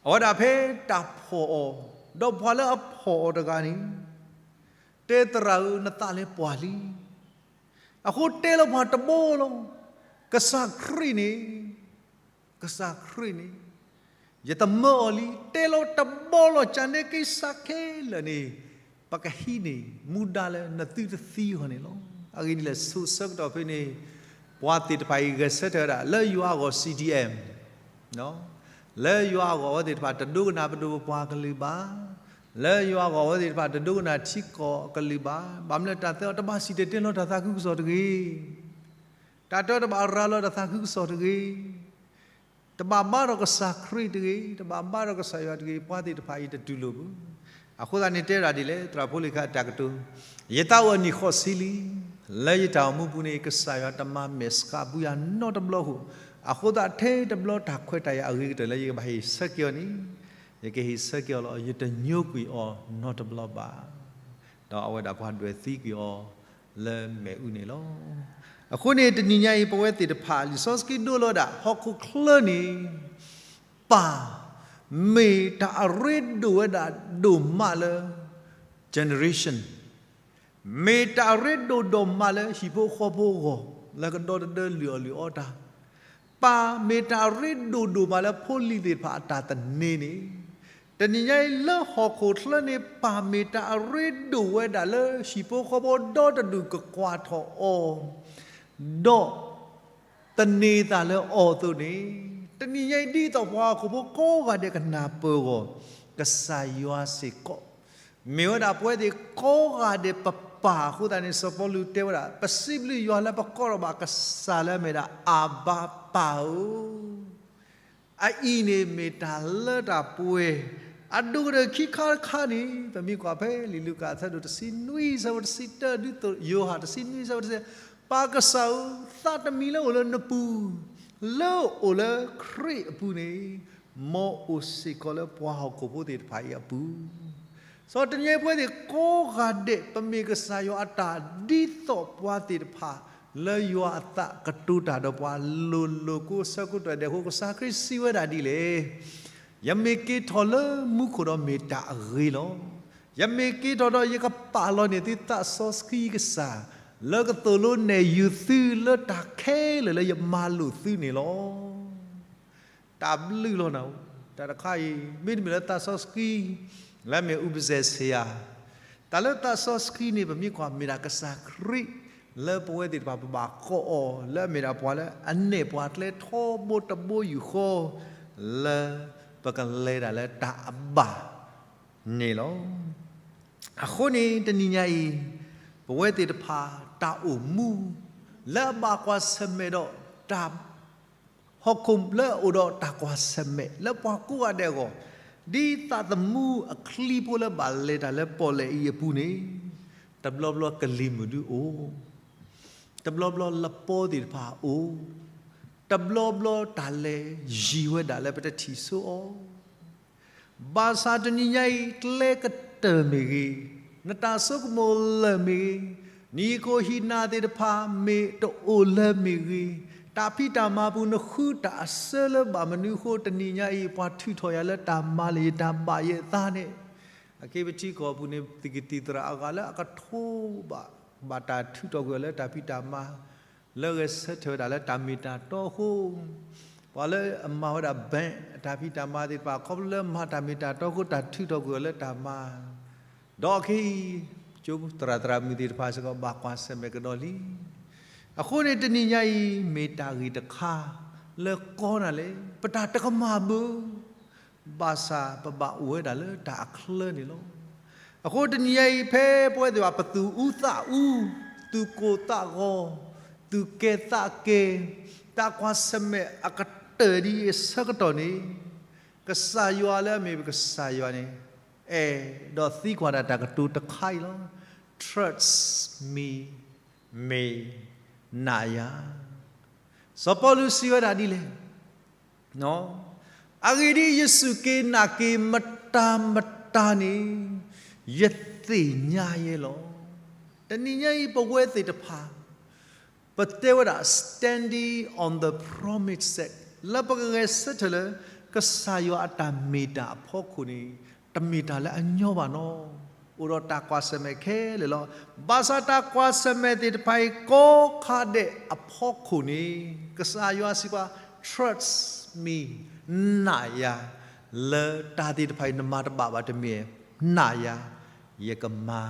အဝဲဒၣ်ဖဲတၢ်ဖီၣ်အီၤ, ဒီးပှၤလၢအဖီၣ်အီၤတဂၤန့ၣ်, တဲသရၣ်ဧၢ, နသးလဲၤပှၢ်လံ. အဃိတဲလီၤပှၤတဘီလီၤ. ကစၢ်ခရံာ်န့ၣ်, ကစၢ်ခရံာ်န့ၣ်, ယတမၢအီၤလံ. တဲလီၤတဘီလီၤ. ကန့ၣ်က့ၤစးခဲလၢာ်န့ၣ်, ပကဟံးန့ၢ်မူဒါလၢနသုတသံအဂီၢ်န့ၣ်လီၤ. အဂ့ၢ်ဒ်လဲၣ်, ဆူဆၢကတီၢ်ဖဲန့ၣ်, ပှၤသ့ၣ်တဖၣ်အံၤဂဲၤဆၢထၢၣ်ဝဲဒၣ် လၢယွၤအဂီၢ် CDM လၢယွၤအဂီၢ် အဝဲသ့ၣ်တဖၣ်တဒိကနၣ်ပဒိၣ်ပပှၢ်ကလုၢ်ဘၣ်. လၢယွၤအဂီၢ် အဝဲသ့ၣ်တဖၣ်တဒိကနၣ်ထံကီၢ်အကလုၢ်ဘၣ်. ဘၣ်မနုၤလဲၣ်, တၢ်သၢအီၤတဘၣ်စံၣ်တဲၤတဲလီၤတၢ်သးခုကစီၣ်တဂ့ၤ. တၢ်တၢတဘၣ်ရၤလီၤတၢ်သးခုကစီၣ်တဂ့ၤ. တဘၣ်ဘါထီၣ်ကစၢ်ခရံာ်တဂ့ၤ, တဘၣ်ဘါထီၣ်ကစၢ်ယွၤတဂ့ၤ, ပှၤသ့ၣ်တဖၣ်အံၤတတူၢ်လိာ်ဘၣ်. အဃိသတးန့ၣ်တဲဒၣ်ဒ်လဲၣ်, သရၣ်ဖိလ့ၣ်ခးအတၢ်ကတိၤ, ယသးအိၣ်အနံၣ်ဃိးဆံလံ. လၢယတၢ်အိၣ်မူပူၤန့ၣ် ကစၢ်ယွၤတမၤမဲာ်ဆှးဘုယၤနီတဘျီဧိၤ, အဃိသတးထဲတဘျီတၢ်ခွဲးတၢ်ယာ်အဂ့ၤကတၢၢ်လၢယကဘၣ်ဟ့ၣ်ဆၢက့ၤအီၤန့ၣ်, ယကဟ့ၣ်ဆၢက့ၤအီၤလီၤ. ယတညိကွံာ်အီၤနီတဘျီဘၣ်. ဒီးအဝဲဒၣ်ပှၤဒွဲၣ်သံကွံာ်အီၤလၢမ့ၣ်အူန့ၣ်လီၤ. အဃိန့ၣ် တနံၤညါအံၤ ပဝဲသ့ၣ်တဖၣ် လံာ်စီဆှံဒိလီၤဝဲဒၣ် ဟီၣ်ခိၣ်ချၢန့ၣ် ပၢ် မ့ၢ်တၢ်အရ့ဒိၣ်ဝဲဒၣ်ဒိၣ်မးလၢ generation, မ့ၢ်တၢ်အရ့ဒိၣ်ဒိၣ်မးလၢဟံၣ်ဖိဃီဖိအဂီၢ်, လၢကဒီတဒၢလုၢ်အီၣ်လုၢ်အီတၢ်, ပၢ်မ့ၢ်တၢ်အရ့ဒိၣ်ဒိၣ်မးလၢဖိလံၤသ့ၣ်တဖၣ်အတၢ်သန့ၤန့ၣ်, တနံၤညါအံၤလၢဟီၣ်ခိၣ်ချၢန့ၣ် ပၢ်မ့ၢ်တၢ်အရ့ဒိၣ်ဝဲဒၣ်လၢဟံၣ်ဖိဃီဖိဒီတဒူၣ်ကကွၢ်ထီၣ်အီၤ, ဒီး သန့ၤသးလၢအီၤအသိးန့ၣ်, တနံၤညါအံၤဒ်သိးပှၤဟီၣ်ခိၣ်ဖိကိးဂၤဒဲးကနၢ်ပၢၢ်အဂီၢ်, ကစၢ်ယွၤစ့ၢ်ကီး မ့ၢ်ဝဲဒၣ်ပဝဲသ့ၣ်ကိးဂၤဒဲးပပၢ်အဃိသတးန့ၣ် စီၤပီလူးတဲဝဲဒၣ် ပစံးဘျုးယွၤလၢပကိးထီၣ်ဘၣ်ကစၢ်လၢအမ့ၢ်ဒၣ် အၤဘါပၢ်ဧၢ. အအံၤန့ၣ်မ့ၢ်တၢ်လၢတၢ်ပှဲၤ အဒိၣ်ကတၢၢ်ခံခါတခါန့ၣ် ပမ့ၢ်ကွၢ်ဖဲလံာ်လူၤကၣ်အဆၢဒိၣ်တဆံနွံ အဆၢဖိတဆံတၢ ဒ်သိးယိၤဟၣ်တဆံနွံ အဆၢဖိတဆံ, ပၢ်ကစၢ်ဧၢ, သးတမံၤလၢအိၣ်လၢနပူၤ လၢအိၣ်လၢခရံာ်အပူၤန့ၣ် မ်အိၣ်စ့ၢ်ကီးလၢပှၤဟီၣ်ခိၣ်ဖိသ့ၣ်တဖၣ်အံၤအပူၤ စီၤတနံၤညါအံၤပဝဲသ့ၣ်ကိးဂၤဒဲး ပမ့ၢ်ကစၢ်ယွၤအတၢ်ဒ်သိးပှၤသ့ၣ်တဖၣ် လၢယွၤအသးကတိၤတၢ်ဒီးပှၤ လိၤလိၤကိးဆၢကိးတၢ်ဒဲးအဃိ ကစၢ်ခရံာ်စံးဝဲဒၣ်ဒ်လဲၣ်, ယမ့ၢ်က့ၤထီၣ်လၢမူခိၣ်ဒီးမ့ၢ်တၢ်အဂ့ၤလီၤ. ယမ့ၢ်က့ၤထီၣ်ဒီး ယကပာ်လီၤန့ၢ်သုသးစီဆှံကစၢ်, လၢကသိၣ်လိနဲၣ်ယုာ်သုလၢတၢ်ခဲလၢာ်လၢယမၤလိာ်သုန့ၣ်လီၤ. တၢ်ဘျုးလီၤနၤ, တၢ်တခါအံၤ မ့တမ့ၢ်လၢသးစီဆှံ လၢအမ့ၢ် ဥပဇဲဆ့ယၤ, တၢ်လၢသးစီဆှံန့ၣ် ပမ့ၢ်ကွၢ်မ့ၢ်ဒၣ်ကစၢ်ခရံာ် လၢပဝဲသ့ၣ်တဖၣ်ပဘၣ်ကိးအီၤ လၢအမ့ၢ်ဒၣ်ပှၤလၢအနဲၣ်ပှၤကျဲထီဘိတဘိယူၢ်ဃီ လၢပကလဲၤတၢ်လၢတၢ်အဘၣ်န့ၣ်လီၤ. အဃိန့ၣ် တနံၤညါအံၤ ပဝဲသ့ၣ်တဖၣ်တၢ်အိၣ်မူ လၢအဘၣ်ကွၢ်ဆၢၣ်မဲာ်ဒီးတၢ် ဟီၣ်ခိၣ်လၢအအိၣ်ဒီးတၢ်ကွၢ်ဆၢၣ်မဲာ် လၢပှၤကိးဂၤဒဲးအဂီၢ်, ဒ်သးသမူအချံဖိလၢဘၣ်လဲၤတၢ်လၢပီၣ်လဲၣ်အံၤအပူၤန့ၣ်, တဘျီဘျီကလံၤမုၢ်ဒုအိၣ်, တဘျီဘျီလပီသ့ၣ်တဖၣ်အိၣ်, တဘျီဘျီတၢ်လဲၤယံၤဝဲဒၣ်လၢပတထံၣ်ဆိအီၤ ဘၣ်ဆၣ်တနံၤညါအံၤ ကျဲကတၢၢ်မ့ၢ်ဂ့ၤ, နတၢ်ဆိကမိၣ်လၢာ်မ့ၢ်ဂ့ၤ, နဟံၣ်ခိၣ်ဟံၣ်နၢ်သ့ၣ်တဖၣ်မ့ၢ်တအိၣ်လၢၤမ့ၢ်ဂ့ၤ, တၢ်ဖံးတၢ်မၤပူၤနဃုတၢ်အစၢလၢဘၣ်မနုၤအဃိ တနံၤညါအံၤ ပှၤထုးထီၣ်ယၤလၢတၢ်မၤလၢယတၢ်ဘၣ်ယဲၢ်သးန့ၣ်, အက့ပထံကီၢ်ပူၤန့ၣ် သုးကသံၣ်သရၣ်အဂၤလၢအကထိဘၣ် ဘၣ်တၢ်ထုးထီၣ်ကွံာ်အီၤလၢတၢ်ဖံးတၢ်မၤ လၢဂဲၤဆၢထၢၣ်ဝဲဒၣ်လၢတၢ်မ့ၢ်တၢ်တီအဃိ, ပှၤလၢအမၤဝဲဒၣ် bank အတၢ်ဖံးတၢ်မၤသ့ၣ်တဖၣ် ခီဖျိလၢမၤတၢ်မ့ၢ်တၢ်တီအဃိ တၢ်ထုးထီၣ်ကွံာ်အီၤလၢတၢ်မၤ, ဒီးအခဲအံၤ ကၠိသရၣ်သရၣ်မုၣ်သ့ၣ်တဖၣ်စ့ၢ်ကီး ဘၣ်ကွၢ်ဆၢၣ်မဲာ်ကဒီးလံ. အဃိန့ၣ် တနံၤညါအံၤ မ့ၢ်တၢ်ဂ့ၢ်တခါလၢကီနၤလဲၣ်, ပတၢ်တကမၣ်ဘၣ် ဘၣ်ဆၣ်ပဘၣ်အိၣ်ဝဲဒၣ်လၢတၢ်အချၢန့ၣ်လီၤ. အဃိတနံၤညါအံၤ ဖဲပဝဲသ့ၣ်တဖၣ်ပသူၣ်အူသးအူ, သူၣ်ကိၢ်သးဂီၤ, သူၣ်ကဲၤသးကဲၤ, တၢ်ကွၢ်ဆၢၣ်မဲာ်အကတၢၢ်ဒ်အံၤအဆၢကတီၢ်န့ၣ်, ကစၢ်ယွၤလၢအမ့ၢ်ပကစၢ်ယွၤန့ၣ် အဲၣ်ဒိးသံကွၢ်ဒၣ်တၢ်ကတိၤတခါအံၤလီၤ. Trust me, မ့ၢ်နာ်ယၤ. စီၤပီလူးစံးဝဲဒၣ်ဒ်လဲၣ် အဂ့ၢ်ဒ်အံၤ, ယစူၢ်က့ၤနာ်က့ၤမတၤမတၤန့ၣ် ယသ့ၣ်ညါယဲလီၤ. တနံၤညါအံၤ ပဝဲသ့ၣ်တဖၣ် ပတဲဝဲဒၣ် standing on the promise လၢပကဂဲၤဆၢထၢၣ်လၢ ကစၢ်ယွၤအတၢ်မ့ၢ်တၢ်အဖီခိၣ်န့ၣ် တမ့ၢ်တၢ်လၢအညီဘၣ်နီၤ. အိၣ်ဒီးတၢ်ကွၢ်ဆၢၣ်မဲာ်ခဲလၢာ်လီၤ. ဘၣ်ဆၣ်တၢ်ကွၢ်ဆၢၣ်မဲာ်သ့ၣ်တဖၣ်အံၤ ကိးခါဒဲးအဖီခိၣ်န့ၣ် ကစၢ်ယွၤစံးပှၤ trust me, နာ်ယၤ, လၢတၢ်သ့ၣ်တဖၣ်အံၤ နမၤတဘၣ်ဘၣ်တမ့ၢ်, နာ်ယၤ, ယကမၤ,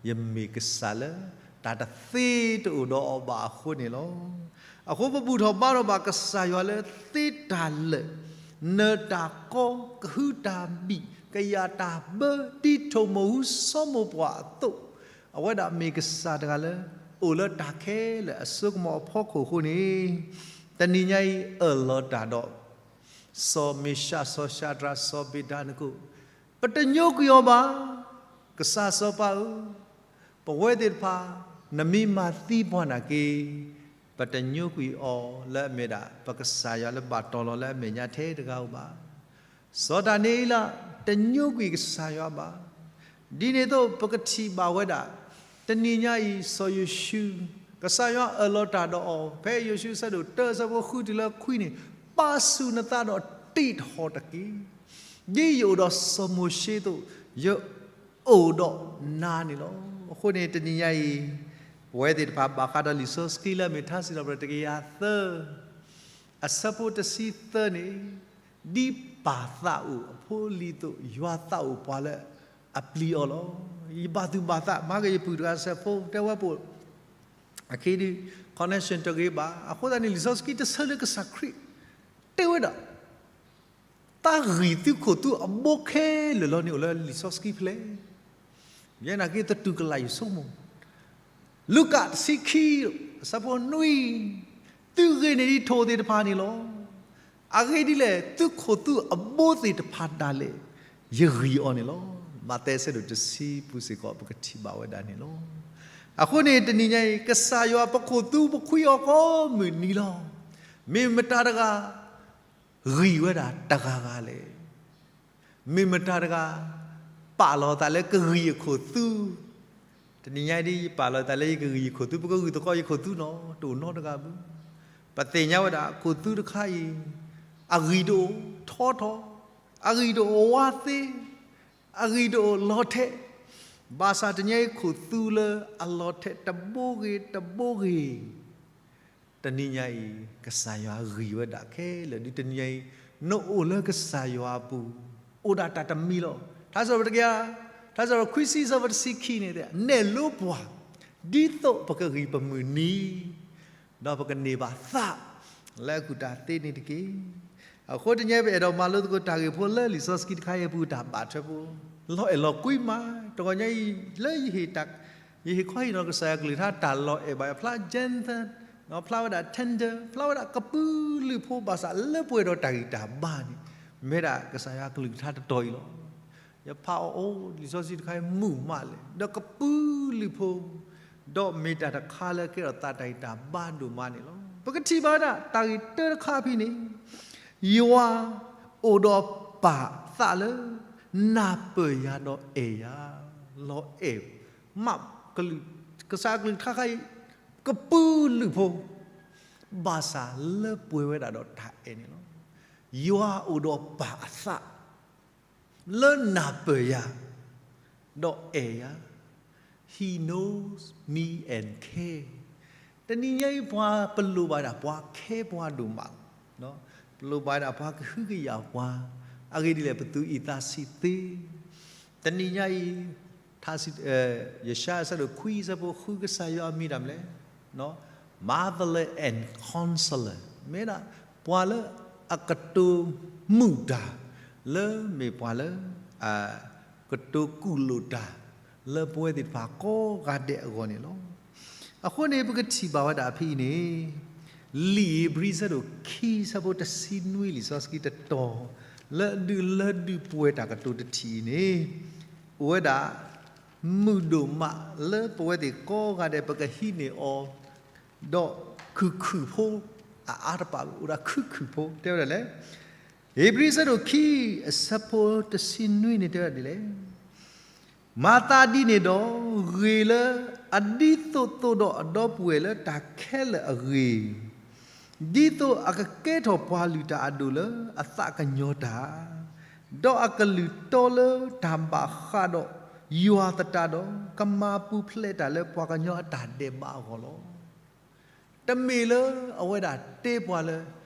ယမ့ၢ်ကစၢ်လၢ တၢ်တသ့တအိၣ်ဒီးအီၤဘၣ်အဃိန့ၣ်လီၤ. အဃိပဘူၣ်ထီၣ်ဘါထီၣ်ဘၣ်ကစၢ်ယွၤလၢသ့တၢ်လၢာ်, နၢၤတၢ်ကီ, ကဟုတၢ်ဘံၣ်, ကယာ်တၢ်ဘၢ, ဒ်ထိၣ်မိၢ်ဟူစီၤမိၢ်ပှၢ်အသိး, အဝဲဒၣ်မ့ၢ်ကစၢ်တဂၤလၢ အိၣ်လၢတၢ်ခဲလၢာ်အစိကမီၤအဖီခိၣ်အဃိန့ၣ်, တနံၤညါအံၤအၢၣ်လီၤတၢ်ဒီး စီၤမ့ၡး, စီၤၡၤဒြး, စီၤအဘ့းနကိၣ်, ပတညိကွံာ်အီၤဘၣ်. ကစၢ်စီၤပၤဧၢ, ပဝဲသ့ၣ်တဖၣ် နမ့ၢ်မၤသံပှၤနာ်က့, ပတညိကွံာ်အီၤလၢအမ့ၢ်ဒၣ် ပကစၢ်ယွၤလၢဘၣ်တီၤလီၤလၢအမဲာ်ညါထဲတဂၤဧိၤဘၣ်. စီၤဒၤနံးယ့လး တညိကွံာ်ကစၢ်ယွၤဘၣ်. ဒ်န့ၣ်အသိး ပကထံၣ်ဘၣ်ဝဲဒၣ် တနံၤညါအံၤ စီၤယိၤၡူး, ကစၢ်ယွၤအၢၣ်လီၤတၢ်ဒီးအီၤ ဖဲယိၤၡူးအဆၢဒိၣ်တၢ အဆၢဖိဃုတုၤလၢခွံန့ၣ်, ပာ်ဆူၣ်နသးဒီးတ့ၢ်တဟီၣ်တက့ၢ်. ဒ်ယအိၣ်ဒီးစီၤမိၤၡ့အသိး, ယအိၣ်ဒီးနၤန့ၣ်လီၤ. အဃိန့ၣ် တနံၤညါအံၤ ပဝဲသ့ၣ်တဖၣ်ဘၣ်ဃးဒီးလံာ်စီဆှံလၢအမ့ၢ်ထါစံးထီၣ်ပတြၢၤတကယၤသၢ အဆၢဖိတဆံသၢန့ၣ်, ဒ်ပၢ်သးအိၣ်အဖိအလံၤအသိး ယွၤသးအိၣ်ပှၤလၢအပျံၤအီၤလီၤ. ယဘၣ်သူၣ်ဘၣ်သး မၤက့ၤယပုၢ်တဂၤစဲးဖိ တဲဝဲပှၤ အခံဒုး connection တဂ့ၤဘၣ်. အဃိသတးန့ၣ် လံာ်စီဆှံတဆၢလၢကစၢ်ခရံာ် တဲဝဲဒၣ် တၢ်ဂံၢ်သုခိၣ်သုအဘိခဲလၢာ်လီၤန့ၣ် အိၣ်လၢလံာ်စီဆှံဖဲလဲၣ်. ယဲနာ်က့ သတူၢ်ကလာ်ယဆိကမိၣ်, လူၤကၣ်တဆံခံ အဆၢဖိနွံ, သုဂ့ၤန့ၢ်ဒံးထိၣ်သ့ၣ်တဖၣ်န့ၣ်လီၤ. အဂ့ၢ်ဒ်လဲၣ်, သုခိၣ်သုအဘိသ့ၣ်တဖၣ်ဒၣ်လဲာ် ယဂံၢ်အီၤန့ၣ်လီၤ. မးသဲအဆၢဒိၣ်တဆံပူၤစ့ၢ်ကီး ပကထံၣ်ဘၣ်ဝဲဒၣ်န့ၣ်လီၤ. အဃိန့ၣ် တနံၤညါအံၤ ကစၢ်ယွၤပခိၣ်သူပခွံအီၤကိးမုၢ်နံၤလီၤ. မ့ၢ်မတၤတဂၤ ဂံၢ်ဝဲဒၣ်တဂၤဂၤလဲၣ်. မ့ၢ်မတၤတဂၤ ပာ်လီၤသးလၢကဂံၢ်အခိၣ်သူ, တနံၤညါဒ်ယပာ်လီၤသးလၢယကဂံၢ်ယခိၣ်သူ, ပကဂံၢ်သကိးယခိၣ်သူနီၤ, တအိၣ်နီတဂၤဘၣ်. ပသ့ၣ်ညါဝဲဒၣ်ခိၣ်သူတခါအံၤ အဂံၢ်တအိၣ်ထီထီၣ်, အဂံၢ်တအိၣ်ဝါသ့, အဂံၢ်တအိၣ်လီၤထဲး, ဘၣ်ဆၣ်တနံၤအံၤခိၣ်သူလၢအလီၤထဲးတဘိဂ့ၤတဘိဂ့ၤ, တနံၤညါအံၤ ကစၢ်ယွၤဂံၢ်ဝဲဒၣ်ခဲလၢာ်ဒုး တနံၤညါအံၤ နအိၣ်လၢကစၢ်ယွၤအပူၤ အိၣ်ဒၣ်တၢ်တမံၤလီၤ. ထါစံးပတြၢၤတကယၤ, ထါစံးပတြၢၤခွံဆံ အဆၢဖိတဆံခံန့ၣ် နဲၣ်လိပှၤ ဒ်သိးပကဂံၢ်ပမုၢ်နံၤ ဒီးပကန့ၢ်ဘၣ်သး လၢအကူၣ်တၢ်သ့န့ၣ်တက့ၢ်. အဃိတနံၤအံၤ ပအဲၣ်ဒိးမၤလိသကိးတၢ်ဂ့ၢ်ဖိလၢလံာ်စီဆှံတခါအံၤအပူၤ တၢ်ဘၣ်ထွဲဖိ လီၤအဲၣ်လီၤကွံမး, တဂီၤညါအံၤ လၢ ယဟ့ၣ်ခီဟ့ၣ်နီၤကစၢ်ယွၤကလုၢ်ကထါတၢ်လီၤအဲၣ်ဘၣ် ဖျါ gentle, ဖျါဝဲဒၣ် tender, ဖျါဝဲဒၣ်ကပုာ်လုးဖိ ဘၣ်ဆၣ်လၢပှဲၤဒီးတၢ်ဂံၢ်တၢ်ဘါန့ၣ် မ့ၢ်ဒၣ်ကစၢ်ယွၤကလုၢ်ကထါတတီၤအံၤလီၤ. ယဖးအီၤအိၣ် လံာ်စီဆှံတခါအံၤမုာ်မးလဲၣ်, ဒီးကပုာ်လုးဖိ ဒီးမ့ၢ်တၢ်တခါလၢကဲထီၣ်သးတၢ်ဂံၢ်တၢ်ဘါဒိၣ်မးန့ၣ်လီၤ. ပကထံၣ်ဘၣ်ဝဲဒၣ် တၢ်ဂ့ၢ်တၢတခါဖဲန့ၣ် ယွၤအိၣ်ဒီးပၢ်သးလၢ နၢ်ပၢၢ်ယၤဒီးအဲၣ်ယၤ, လီၤအဲၣ်မးကလုာ်, ကစၢ်ကလုၢ်ကထါခါအံၤ ကပုာ်လုးဖိ ဘၣ်ဆၣ်လၢပှဲၤဝဲဒၣ်ဒီးတၢ်အဲၣ်န့ၣ်လီၤ. ယွၤအိၣ်ဒီးပၢ်အသး လၢနၢ်ပၢၢ်ယၤ ဒီးအဲၣ်ယၤ, He knows me and care. တနံၤညါအံၤပှၤပလိၣ်ဘၣ်ဒၣ်ပှၤ care ပှၤဒိၣ်မး, ပလိၣ်ဘၣ်ဒၣ်ပှၤကဟုကယာ်ပှၤ, အဂ့ၢ်ဒ်လဲၣ် ပသူအံၤသးဆံးသ့. တနံၤညါအံၤ ထါစံး, ယၡါယၤအဆၢဒိၣ်ခွံအဆၢဖိဃု ကစၢ်ယွၤအမံၤတၢ်မနုၤလဲၣ်, Mother and Counselor, မ့ၢ်ဒၣ်ပှၤလၢအကတိၤမုာ်တၢ်, လၢမ့ၢ်ပှၤလၢ ကတိၤကူၣ်လိာ်တၢ် လၢပဝဲသ့ၣ်တဖၣ်ကိးဂၤဒဲးအဂီၢ်န့ၣ်လီၤ. အဃိန့ၣ် ပကထံၣ်ဘၣ်ဝဲဒၣ်ဖဲအံၤန့ၣ် လံာ်ဧ့ၤဘြံၤအဆၢဒိၣ်ခံအဆၢဖိတဆံနွံ လံာ်စီဆှံတတီၤ လၢအဒုးလၢဒုးပှဲၤတၢ်ကတိၤတထံၣ်အံၤန့ၣ် အိၣ်ဝဲဒၣ် မုာ်ဒိၣ်မးလၢပဝဲသ့ၣ်ကိးဂၤဒဲး ပကဟံးန့ၢ်အီၤ ဒီးခုၣ်ခုၣ်ဖိ အအါတပာ် အိၣ်ဒၣ်ခုၣ်ခုၣ်ဖိ တဲဝဲဒၣ်လဲၣ်. ဧ့ၤဘြံၤအဆၢဒိၣ်ခံ အဆၢဖိတဆံနွံန့ၣ် တဲဝဲဒၣ်ဒ်လဲၣ်. မၤသးဒ်န့ၣ်ဒီး ဂ့ၤလၢအဒ်သိးသိးဒီးအဒီပုၢ်ဝဲၢ်လၢတၢ်ခဲလၢာ်အဂ့ၢ်, ဒ်သိးအကကဲထီၣ်ပှၤလုၢ်တၢ်အဒိၣ်လၢအသးကညီၤတၢ်, ဒီးအကလုၢ်တီလၢတၢ်ဘၣ်ဃးဒီး ယွၤသတးဒီး ကမၤပူၤဖျဲးတၢ်လၢပှၤကညီအတၢ်ဒဲးဘးအဂီၢ်လီၤ. တမ့ၢ်လၢအဝဲဒၣ်တဲပှၤလၢ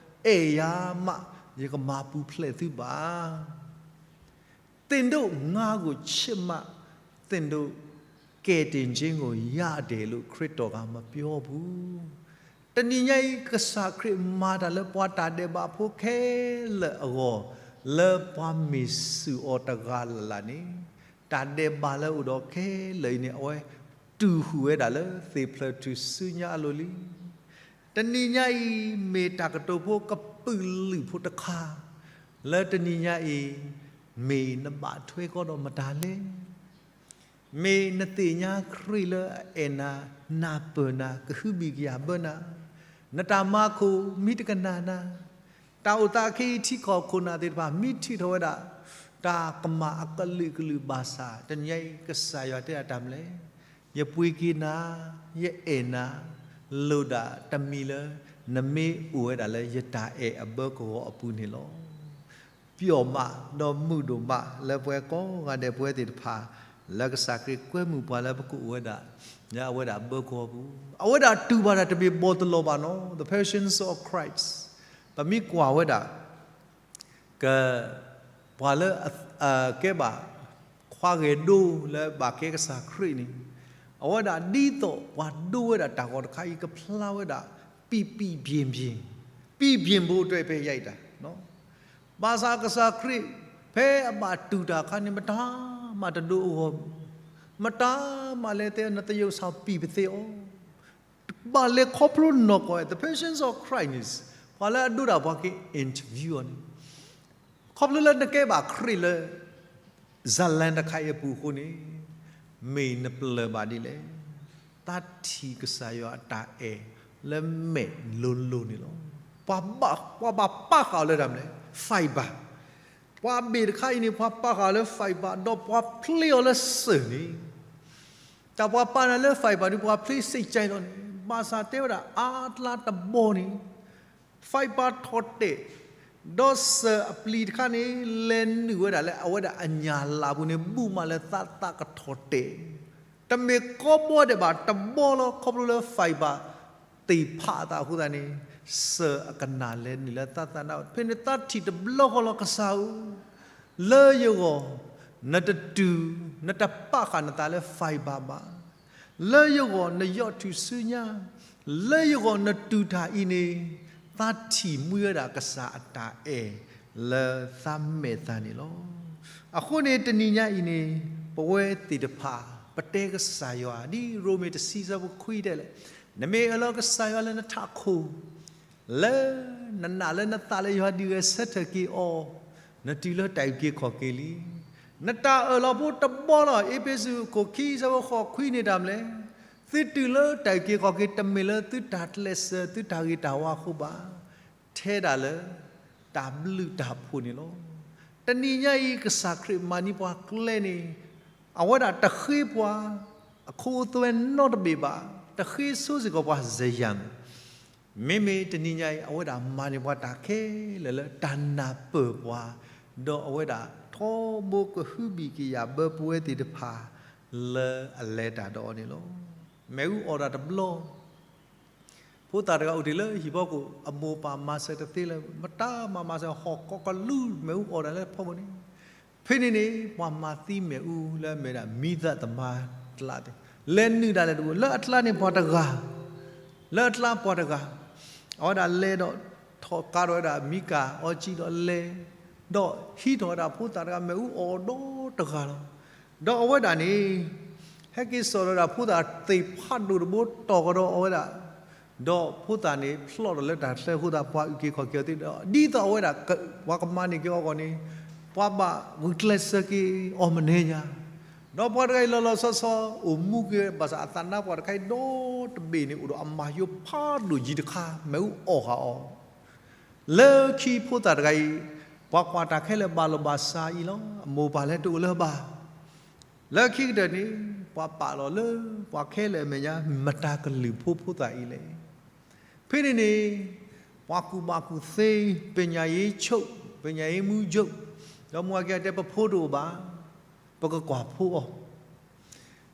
အဲၣ်ယၤမး ယကမၤပူၤဖျဲးသုဘၣ်. သင့်တို့ငါကိုချစ်မှ သင့်တို့ကယ်တင်ခြင်းကိုရတယ်လို့ ခရစ်တော်ကမပြောဘူး. တနံၤညါအံၤ ကစၢ်ခရံာ်မၤတၢ်လၢပှၤတၢ်ဒဲးဘးဖိခဲလၢာ်အဂီၢ်, လၢပှၤမ့ၢ်စူၢ်အီၤတဂၤလၢ်လၢ်န့ၣ်, တၢ်ဒဲးဘးလၢအိၣ်ဒီးခဲလၢာ်အံၤန့ၣ် အဝဲတူၢ်ဃုာ်ဝဲဒၣ်လၢသ့ၣ်ဖျၢၣ်ထူၣ်စုညါအလိၤလံ. တနံၤညါအံၤ မ့ၢ်တၢ်ကတိၤဖိကပုာ်လုးဖိတခါ, လၢတနံၤညါအံၤ မ့ၢ်နဘၣ်ထွဲကီးဒီးမတၤလဲၣ်. မ့ၢ်နသ့ၣ်ညါခရံာ်လၢအအဲၣ်နၤ, နၢ်ပၢၢ်နၤ, ကဟုဘံၣ်ကယာ်ဘၢနၤ, နတၢ်မၤခိၣ်မ့ၢ်တကနၣ်နၤ, တၢ်အိၣ်သးခဲအံၤထံကီၢ်ခိၣ်နၢ်သ့ၣ်တဖၣ် မ့ၢ်ထုးထီၣ်ဝဲဒၣ် တၢ်ကမၣ်အကလုာ်ကလုာ်ဘၣ်ဆၣ်, တနံၤညါအံၤ ကစၢ်ယွၤတဲဒၣ်တၢ်မနုၤလဲၣ်, ယပှ့ၤက့ၤနၤ, ယအဲၣ်နၤ, လိၣ်ဒၣ်တမံၤလၢ နမ့ၢ်အိၣ်ဝဲဒၣ်လၢယတၢ်အဲၣ်အဘၢကဝီၤအပူၤန့ၣ်လီၤ. ပျီမးဒီးမုာ်ဒိၣ်မးလၢပဝဲကိးဂၤဒဲးပဝဲသ့ၣ်တဖၣ် လၢကစၢ်ခရံာ်ကွဲမုာ်ပှၤလၢပကအိၣ်ဝဲဒၣ် လၢအဝဲဒၣ်အဘၢကဝီၤပူၤ, အဝဲဒၣ်တူၢ်ဘၣ်တၢ်တမ့ၢ်ဘီၣ်တလီၤဘၣ်နီၤ, the patience of Christ. ပမ့ၢ်ကွၢ်ဝဲဒၣ် က ပှၤလၢ ကဲဘၣ် ခွါဂဲၤဒိလၢဘၣ်ကဲကစၢ်ခရံာ်န့ၣ်, အဝဲဒၣ်ဒ်သိးပှၤဒိဝဲဒၣ်တၢ်ဂီၤတခါအံၤ ကဖျါဝဲဒၣ် ပံၣ်ပံၣ်ပျ့ၤပျ့ၤ, ပံၣ်ပျ့ၤဘိတၢ်ဖဲယါအံၤတၢ် ဘၣ်ဆၣ်ကစၢ်ခရံာ် ဖဲအဘၣ်တူၢ်တၢ်အခါန့ၣ် မတၤမးတဒိအဂီၢ်, မတၤမးလဲၤတဲနသယုၢ်ဆၣ်ပံၣ်ပသ့အီၤ, ဘၣ်လဲၤခီဖျိနီၢ်ကီၢ် the patience of Christ, ပှၤလၢအဒိတၢ်ပှၤက့ၤ interview အီၤန့ၣ်, ခီဖျိလၢနကဲဘၣ်ခရံာ်လၢ စၢ်လၢ်တခါအံၤအပူၤအဃိန့ၣ်, မ့ၢ်နပျၢၢ်ဘၣ်ဒ်လဲၣ်. သးထံၣ်ကစၢ်ယွၤအတၢ်အဲၣ်လၢမဲာ်လိၤလိၤန့ၣ်လီၤ. ပှၤဘၣ်, ပှၤဘၣ်ပာ်ဃာ်အီၤလၢတၢ်မနုၤလဲၣ်, fiber. ပှၤဘ့ၣ်တခါအံၤန့ၣ် ပှၤပာ်ဃာ်အီၤလၢ fiber ဒီးပှၤဖျ့အီၤလၢစၢၤန့ၣ်, တၢ်ပှၤပာ်နၤလၢ fiber ဒီးပှၤဖျ့စ့ၢ်ကီးလီၤန့ၣ်, ဘၣ်ဆၣ်တဲဝဲဒၣ်အါတလါတဘီန့ၣ် fiber ထီၣ်တဲာ်, ဒီးစၢၤအပျံၤတခါန့ၣ် လဲၤနုာ်ဝဲဒၣ်လၢအဝဲဒၣ်အညၣ်လၢ်ပူၤန့ၣ် ဘူးမးလၢသးသးကထီၣ်တဲာ်, တမ့ၢ်ကိးဘီဒဲးဘၣ် တဘီလီၤ ခီဖျိလၢ fiber သ့ၣ်ဖးအသးအဃိသတးန့ၣ် စၢၤအကနၣ်လဲၤနုာ်လၢသးသးနါ, ဖဲန့ၣ်သးထံၣ်တဘျီဃီလီၤ ကစၢ်ဧၢ, လၢယဂီၢ် နတတုၤ နတပာ်ဃာ်နသးလၢ fiber ဘၣ် လၢယဂီၢ်နယီၢ်ထူၣ်စုညါ, လၢယဂီၢ်နတူၢ်တၢ်အံၤန့ၣ် သးထံၣ်မှံဝဲဒၣ်ကစၢ်အတၢ်အဲၣ်လၢသးမဲာ်သးန့ၣ်လီၤ. အဃိန့ၣ်တနံၤညါအံၤန့ၣ် ပဝဲသ့ၣ်တဖၣ် ပတဲကစၢ်ယွၤ ဒ်ရိမ့ၤတဆံဆၢဖိခွံတဲလဲၣ်, နမ့ၢ်အၢၣ်လီၤကစၢ်ယွၤလၢနထးခိၣ် လၢနနာ်လၢနသးလၢယွၤဒုးဂဲၤဆၢထၢၣ်က့ၤအီၤ, နတုၤလၢတၢ်အုၣ်က့ၤခီၣ်က့ၤလံ. နတၢ်အၢၣ်လီၤဖိတဘီလီၤ. အ့းဖ့းစူးအခိၣ်ခံဆၢဖိဃိးခွံန့ၣ်တၢ်မနုၤလဲၣ်, သုတုၤလၢတၢ်အုၣ်က့ၤခီၣ်က့ၤ တမ့ၢ်လၢသုတၢ်ကျဲးစၢး သုတၢ်ဂ့ၤတၢ်ဝါအဃိဘၣ်, ထဲဒၣ်လၢ တၢ်ဘျုးတၢ်ဖှိၣ်န့ၣ်လီၤ. တနံၤညါအံၤ ကစၢ်ခရံာ်မၤန့ၢ်ပှၤကျဲန့ၣ် အဝဲဒၣ်တဃ့ပှၤ အခိအသွဲနီတဘ့ၣ်ဘၣ်, တဃ့ဆိစ့ၢ်ကီးပှၤစယၢ်မး, မ့မ့ၢ်တနံၤညါအံၤ အဝဲဒၣ်မၤန့ၢ်ပှၤတၢ်ခဲလၢာ်လၢတၢ်နၢ်ပၢၢ်ပှၤ, ဒီးအဝဲဒၣ်ထီဘိကဟုဘံၣ်ကယာ်ဘၢပဝဲသ့ၣ်တဖၣ် လၢအလဲၤတၢ်ဒီးအီၤန့ၣ်လီၤ. မ့ၣ်အူအီၣ်တၢ်တဘျီ ဖိသၣ်တဂၤအိၣ်တ့ၢ်လၢဟံၣ်ဖီခိၣ် အမိၢ်ပၢ်မၤစၢၤတသ့လၢၤ, မတၤမၤမၤစၢၤ ဟီၣ်ကိးကလူး မ့ၣ်အူအီၣ်တၢ်လၢဖီခိၣ်န့ၣ်, ဖဲန့ၣ်န့ၣ် ပှၤမၤသံမ့ၣ်အူလၢအမ့ၢ်ဒၣ်မံသးသမါကျါသ့ၣ် လဲၤနုာ်ဒၣ်လဲာ်တဘိ လၢအကျါန့ၣ်ပှၤတဂၤ, လၢအကျါပှၤတဂၤ, အဝဲဒၣ်လဲၤဒီး ထီၣ်ကါထီၣ်ဝဲဒၣ်မံကၤအီကံဒီးလဲၤ, ဒီးဟံးထီၣ်ဝဲဒၣ်ဖိသၣ်တဂၤ မ့ၣ်အူအီၣ်ဒီးတဂၤလီၤ. ဒီးအဝဲဒၣ်န့ၣ် ဟဲက့ၤစိာ်ဒီးဝဲဒၣ်ဖိသၣ်သ့ၣ်ဖးဒိၣ်တဘိတီၢ်ကဒီးအဝဲဒၣ်, ဒီးဖိသၣ်န့ၣ်ဖျီၣ်ဒီးလၢတၢ်ချၢအဃိသတး ပှၤအုၣ်က့ၤခီၣ်က့ၤအီၤသ့ဒီး ဒ်သိးအဝဲဒၣ် ပှၤကမၤန့ၢ်က့ၤအီၤအဂီၢ်န့ၣ် ပှၤဘၣ်ဂုာ်ကျဲးစၢးက့ၤအီၤမနုၤညါ, ဒီးပှၤတဂၤအံၤလီၤလီၤဆီဆီ အိၣ်မူက့ၤဘၣ်ဆၣ်အသးနါပှၢ်တခါအံၤဒီတဘ့ၣ်န့ၣ် အိၣ်ဒီးအမၤယိဖးဒိၣ်ယံၤတခါ မ့ၣ်အူအီၣ်ဃာ်အီၤ လၢခံဖိသၣ်တဂၤအံၤ ပှၤကွၢ်တၢ်ခဲလၢာ်ဘၣ်လိာ်ဘၣ်စးအံၤလီၤ. အမိၢ်ပၢ်လၢတအိၣ်လၢၤဘၣ်. လၢခံကတၢၢ်န့ၣ် ပှၤပာ်လီၤလၢ ပှၤခဲလၢာ်အမဲာ်ညါ မတၤကလုၢ်ဖိဖိသၣ်အံၤလဲၣ်. ဖဲန့ၣ်န့ၣ် ပှၤကူၣ်ဘၣ်ကူၣ်သ့ ပညာရေးချုပ် ပညာရေးမှူးချုပ် ဒီးမူဝဲက့ၤတဲ ပဖိတအိၣ်ဘၣ်, ပကကွၢ်ဖိအီၤ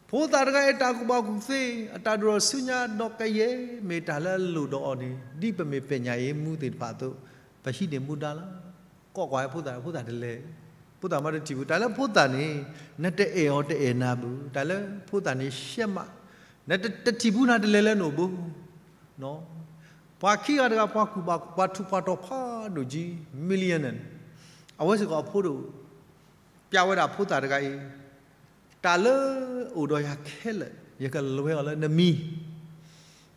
ဖိသၣ်တဂၤအံၤ တၢ်ကူၣ်ဘၣ်ကူၣ်သ့ အတၢ်ဒိၣ်ထီၣ်ဆူညါဒီးကယဲၢ် မ့ၢ်တၢ်လၢအလိၣ်ဒီးအီၤန့ၣ် ဒ်ပမ့ၢ်ပညာရေးမှူးသ့ၣ်တဖၣ်အသိး ပဟံးန့ၢ်မူဒါလီၤ. ကွၢ်ကွၢ်ဖိသၣ် ဖိသၣ်တလဲၤ, ဖိသၣ်မ့တထံၣ်ဘူး တၢ်လၢဖိသၣ်န့ၣ် နတအဲၣ်အီၤတအဲၣ်နၤဘူး, တၢ်လၢဖိသၣ်န့ၣ်ရှဲမး, နတထံၣ်ဘူးနၤတလဲၤလၢနအိၣ်ဘူး ပှၤခံဂၤတဂၤ ပှၤကူၣ်ဘၣ် ပှၤထူးပှၤတီၤဖးဒိၣ်ကံ millionaire န့ၣ် အဝဲစ့ၢ်ကီးအဖိတအိၣ်, ပျးဝဲဒၣ်ဖိသၣ်တဂၤအံၤ တၢ်လၢအိၣ်ဒီးယၤခဲလၢာ် ယကလဲၤအီၤလၢနမံၤ,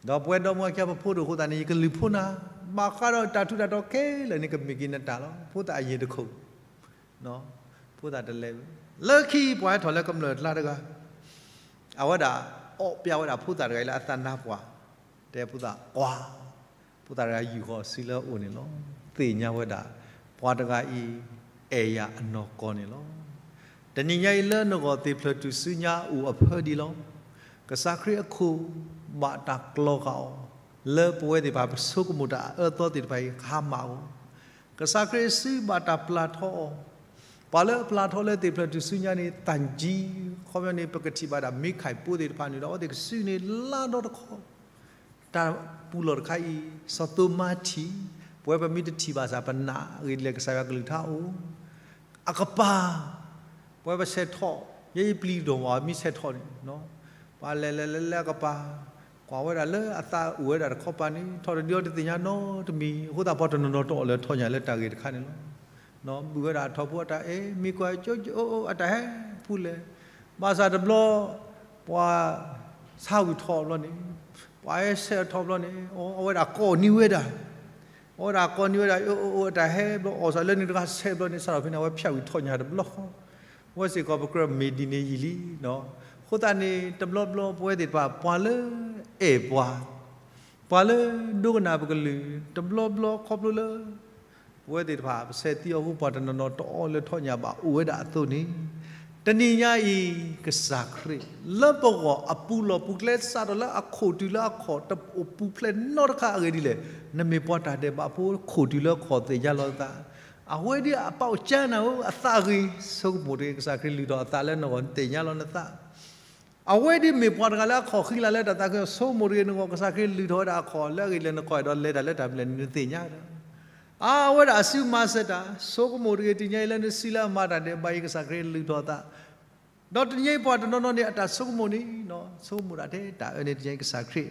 ဒီးပဝဲဒီမါဝၤခံဂၤ ပဖိတအိၣ်အဃိသတးန့ၣ် ယကလုၢ်ဖိနၤ, ဘၣ်ဃးဒီးတၢ်ထူးတၢ်တီၤခဲလၢာ်န့ၣ် ကမ့ၢ်က့ၤနတၢ်လီၤ. ဖိသၣ်အယံၤတခိၣ် ဖိသၣ်တလဲၤ, လၢခံပှၤဟဲထီၣ်လၢကမျၢၢ်အကျါတဂၤ အဝဲဒၣ်အီၣ်ပျးဝဲဒၣ်ဖိသၣ်တဂၤအံၤလၢအသးနါပှၢ်, တဲဖိသၣ်ကွၢ်, ဖိသၣ်တဂၤယူာ်ဃီၤစုလၢအအိၣ်န့ၣ်လီၤ. သ့ၣ်ညါဝဲဒၣ် ပှၤတဂၤအံၤ အဲၣ်ယၤအနီၢ်ကီၢ်န့ၣ်လီၤ. တနံၤညါအံၤလၢနဂီၢ်သ့ၣ်ဖျၢၣ်ထူၣ်စုညါအိၣ်အဖၢဒံးလီၤ. ကစၢ်ခရံာ်အခိၣ်ဘၣ်တၢ်ကျီၤဃာ်အီၤ, လၢပဝဲသ့ၣ်တဖၣ်ပဆိကမိၣ်တၢ်အအၢအသီသ့ၣ်တဖၣ်အံၤ ကဟါမၢ်အီၤ, ကစၢ်ခရံာ်စုဘၣ်တၢ်ပျၢ်ထီအီၤ, ပှၤလၢအပျၢ်ထီလၢသ့ၣ်ဖျၢၣ်ထူၣ်စုညါန့ၣ် သၣ်ကံ, ခီပညီန့ၣ် ပကထံၣ်ဘၣ်ဒၣ်မ့ခၢၣ်ဖိသ့ၣ်တဖၣ်န့ၣ်ဒီး အဝဲသ့ၣ်ကစုန့ၢ်လါဒီတခီ တၢ်ပူၤလီၢ်တခါအံၤ စီၤသိမါထံၣ်, ပဝဲပမ့ၢ်တထံၣ်ဘၣ်ဆၣ် ပနာ်ဂ့ၤဒ်လဲၣ် ကစၢ်ယွၤကလုၢ်ကထါအိၣ်, အကပၤ, ပဝဲပဆဲးထီၣ်, ယဲယပျံၤဒိၣ်မး မ့ၢ်ဆဲးထီၣ်န့ၣ်, ပှၤလဲၤလဲၤလဲၤလဲၤအကပၤ, ကွၢ်ဝဲဒၣ်လၢအသးအိၣ်ဝဲဒၣ်တခီပၤန့ၣ် ထီၣ်တဒုအီၤတသ့ၣ်ညါနီတမံၤ, အဃိသတးပှၤတနီၤနီၤတအီၣ်လၢထီၣ်ညၣ်လၢတၢ်ဂ့ၢ်တခါန့ၣ်လီၤ. ဘုၣ်ဝဲဒၣ်အထီၣ်ဖိအတၢ်အဲၣ်, မ့ၢ်ကွၢ်ကၠိကၠိ အတၢ်ဟဲဖူလဲၣ်, ဘၣ်ဆၣ်တဘျီ ပှၤဆါဝံၤထီၣ်ဘျီန့ၣ်, ပှၤဟဲဆဲးထီၣ်ဘျီန့ၣ်, အဝဲဒၣ်ကိးနံၤဝဲဒၣ်, အဝဲဒၣ်ကိးနံၤဝဲဒၣ် အတၢ်ဟဲဘျီ အီၣ်စၢၤလၢန့ၣ်တဂၤဆဲးဘျီန့ၣ် စးထီၣ်ဖဲန့ၣ် အဝဲဖၠၣ်ဝံၤထီၣ်ညၣ်တဘျီဃီ, အဝဲစ့ၢ်ကီးပကြၢးမ့ၢ်ဒ်န့ၣ်ယံာ်လံ. အဃိသတးန့ၣ် တဘျီဘျီပဝဲသ့ၣ်တဖၣ် ပှၤလၢအဲၣ်ပှၤ, ပှၤလၢဒိကနၣ်ပကလုၢ် တဘျီဘျီခီဖျိလၢ ပဝဲသ့ၣ်တဖၣ် ပဆဲးသံအီၤအဃိ ပှၤတနီၤနီၤတအီၣ်လၢထီၣ်ညၣ်ဘၣ်အိၣ်ဝဲဒၣ်အသိးန့ၣ်, တနံၤညါအံၤ ကစၢ်ခရံာ် လၢပဂီၢ်အပူၤလီၢ်ပူၤကျဲ စးထီၣ်လၢအခိၣ်တုၤလၢအခီၣ် တအိၣ်ပူၤဖျဲးနီတခါအဂ့ၢ်ဒ်လဲၣ်. နမ့ၢ်ပှၤတၢ်ဒဲးဘးဖိ ခိၣ်တုၤလၢအခီၣ်သ့ၣ်ညါလီၤနသး, အဝဲဒ်အပာ်ကၠါနၤဧၢ အသးအဂ့ၤ ဆိကမိၣ်တဂ့ၤ ကစၢ်ခရံာ်လုၢ်ထီၣ်အသးလၢနဂီၢ် သ့ၣ်ညါလီၤနသး အဝဲဒ်မ့ၢ်ပှၤတဂၤလၢအခီၣ်ဃံလၤလၢတၢ်သးခု ဆိကမိၣ်တဂ့ၤ နဂီၢ်ကစၢ်ခရံာ်လုၢ်ထီၣ်ဝဲဒၣ်အခီၣ် လၢအဂ့ၢ်ဒ်လဲၣ် နကွၢ်ဒီးလဲၤတၢ်လၢတၢ်ဘျဲၣ်န့ၣ် နသ့ၣ်ညါဒီး အဝဲဒၣ်အစုမၤစၢၤတၢ် ဆိကမိၣ်တဂ့ၤ တနံၤညါအံၤလၢနစုလၢအမၤတၢ်ဒဲးဘးအံၤ ကစၢ်ခရံာ်လုၢ်ထီၣ်အသး ဒီးတနံၤညါအံၤပှၤတနီၤနီၤန့ၣ် အတၢ်ဆိကမိၣ်န့ၣ် ဆိကမိၣ်ဒၣ်ထဲတၢ်အၢန့ၣ် တနံၤညါအံၤကစၢ်ခရံာ်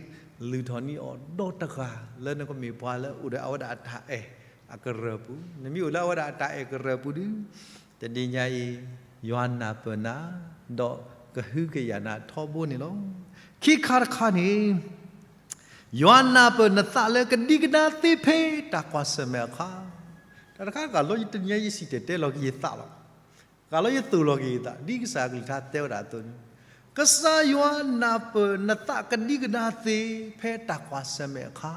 လုၢ်ထီၣ်န့ၢ်အီၤဒီတဂၤ လၢနကမ့ၢ်ပှၤလၢအိၣ်ဒီးအဝဲဒၣ်အတၢ်အဲၣ်အကရၢၢ်ပူၤ, နမ့ၢ်အိၣ်လၢအဝဲဒၣ်အတၢ်အဲၣ်ကရၢၢ်ပူၤဒီး တနံၤညါအံၤ ယွၤနၢ်ပၢၢ်နၤ ဒီးကဟုကယာ်နၤထီဘိန့ၣ်လီၤ. ခံခါတခါန့ၣ် ယွၤနၢ်ပၢၢ်နသးလၢကဒံကဒါသ့ဖဲတၢ်ကွၢ်ဆၢၣ်မဲာ်အခါ, တၢ်တခါ ဂၤလၢတနံၤညါယစံၣ်တဲၤတဲလီၤက့ၤယသးလီၤ. ဂၤလၢယသိၣ်လီၤက့ၤယသး ဒ်ကစၢ်အကလုၢ်ကထါတဲဝဲဒၣ်အသိးန့ၣ်, ကစၢ်ယွၤနၢ်ပၢၢ်နသးကဒံကဒါသ့ဖဲတၢ်ကွၢ်ဆၢၣ်မဲာ်အခါ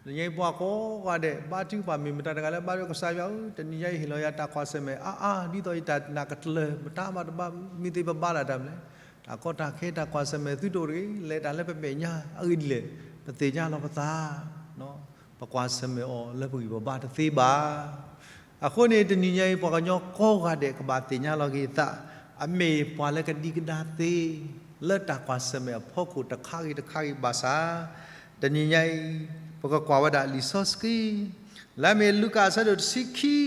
တနံၤညါအံၤပှၤကိးဂၤဒဲး ဘါထုကဖၣ်မ့ၢ်မတၤတဂၤလၢဘါထုကဖၣ် ကစၢ်ယွၤဧၢ, တနံၤညါအံၤဟ့ၣ်လီၤယၤတၢ်ကွၢ်ဆၢၣ်မဲာ်အါအါ ဒ်သိးယတၢ်နာ်ကတၢၢ် မတၤမၤတဘၣ် မ့ၢ်သ့ပဘါတၢ်တၢ်မနုၤလဲၣ်, တၢ်ကီတၢ်ခဲတၢ်ကွၢ်ဆၢၣ်မဲာ်သုတအိၣ်တဂ့ၤ, လဲၤတၢ်လၢပမဲာ်ညါ အဂ့ၢ်ဒ်လဲၣ်, ပသ့ၣ်ညါလီၤပသး ပကွၢ်ဆၢၣ်မဲာ်အီၤလၢပဂံၢ်ပဘါတသ့ဘၣ်. အဃိန့ၣ် တနံၤညါအံၤ ပှၤကညီကိးဂၤဒဲးကဘၣ်သ့ၣ်ညါလီၤက့ၤအသး အမ့ၢ်ပှၤလၢကဒံကဒါသ့ လၢတၢ်ကွၢ်ဆၢၣ်မဲာ်အဖီခိၣ်တခါဂ့ၤတခါဂ့ၤဘၣ်ဆၣ်, တနံၤညါအံၤ ပကကွၢ်ဝဲဒၣ်လံာ်စီဆှံ လၢအမ့ၢ်လူၤကၣ်အဆၢဒိၣ်တဆံခံ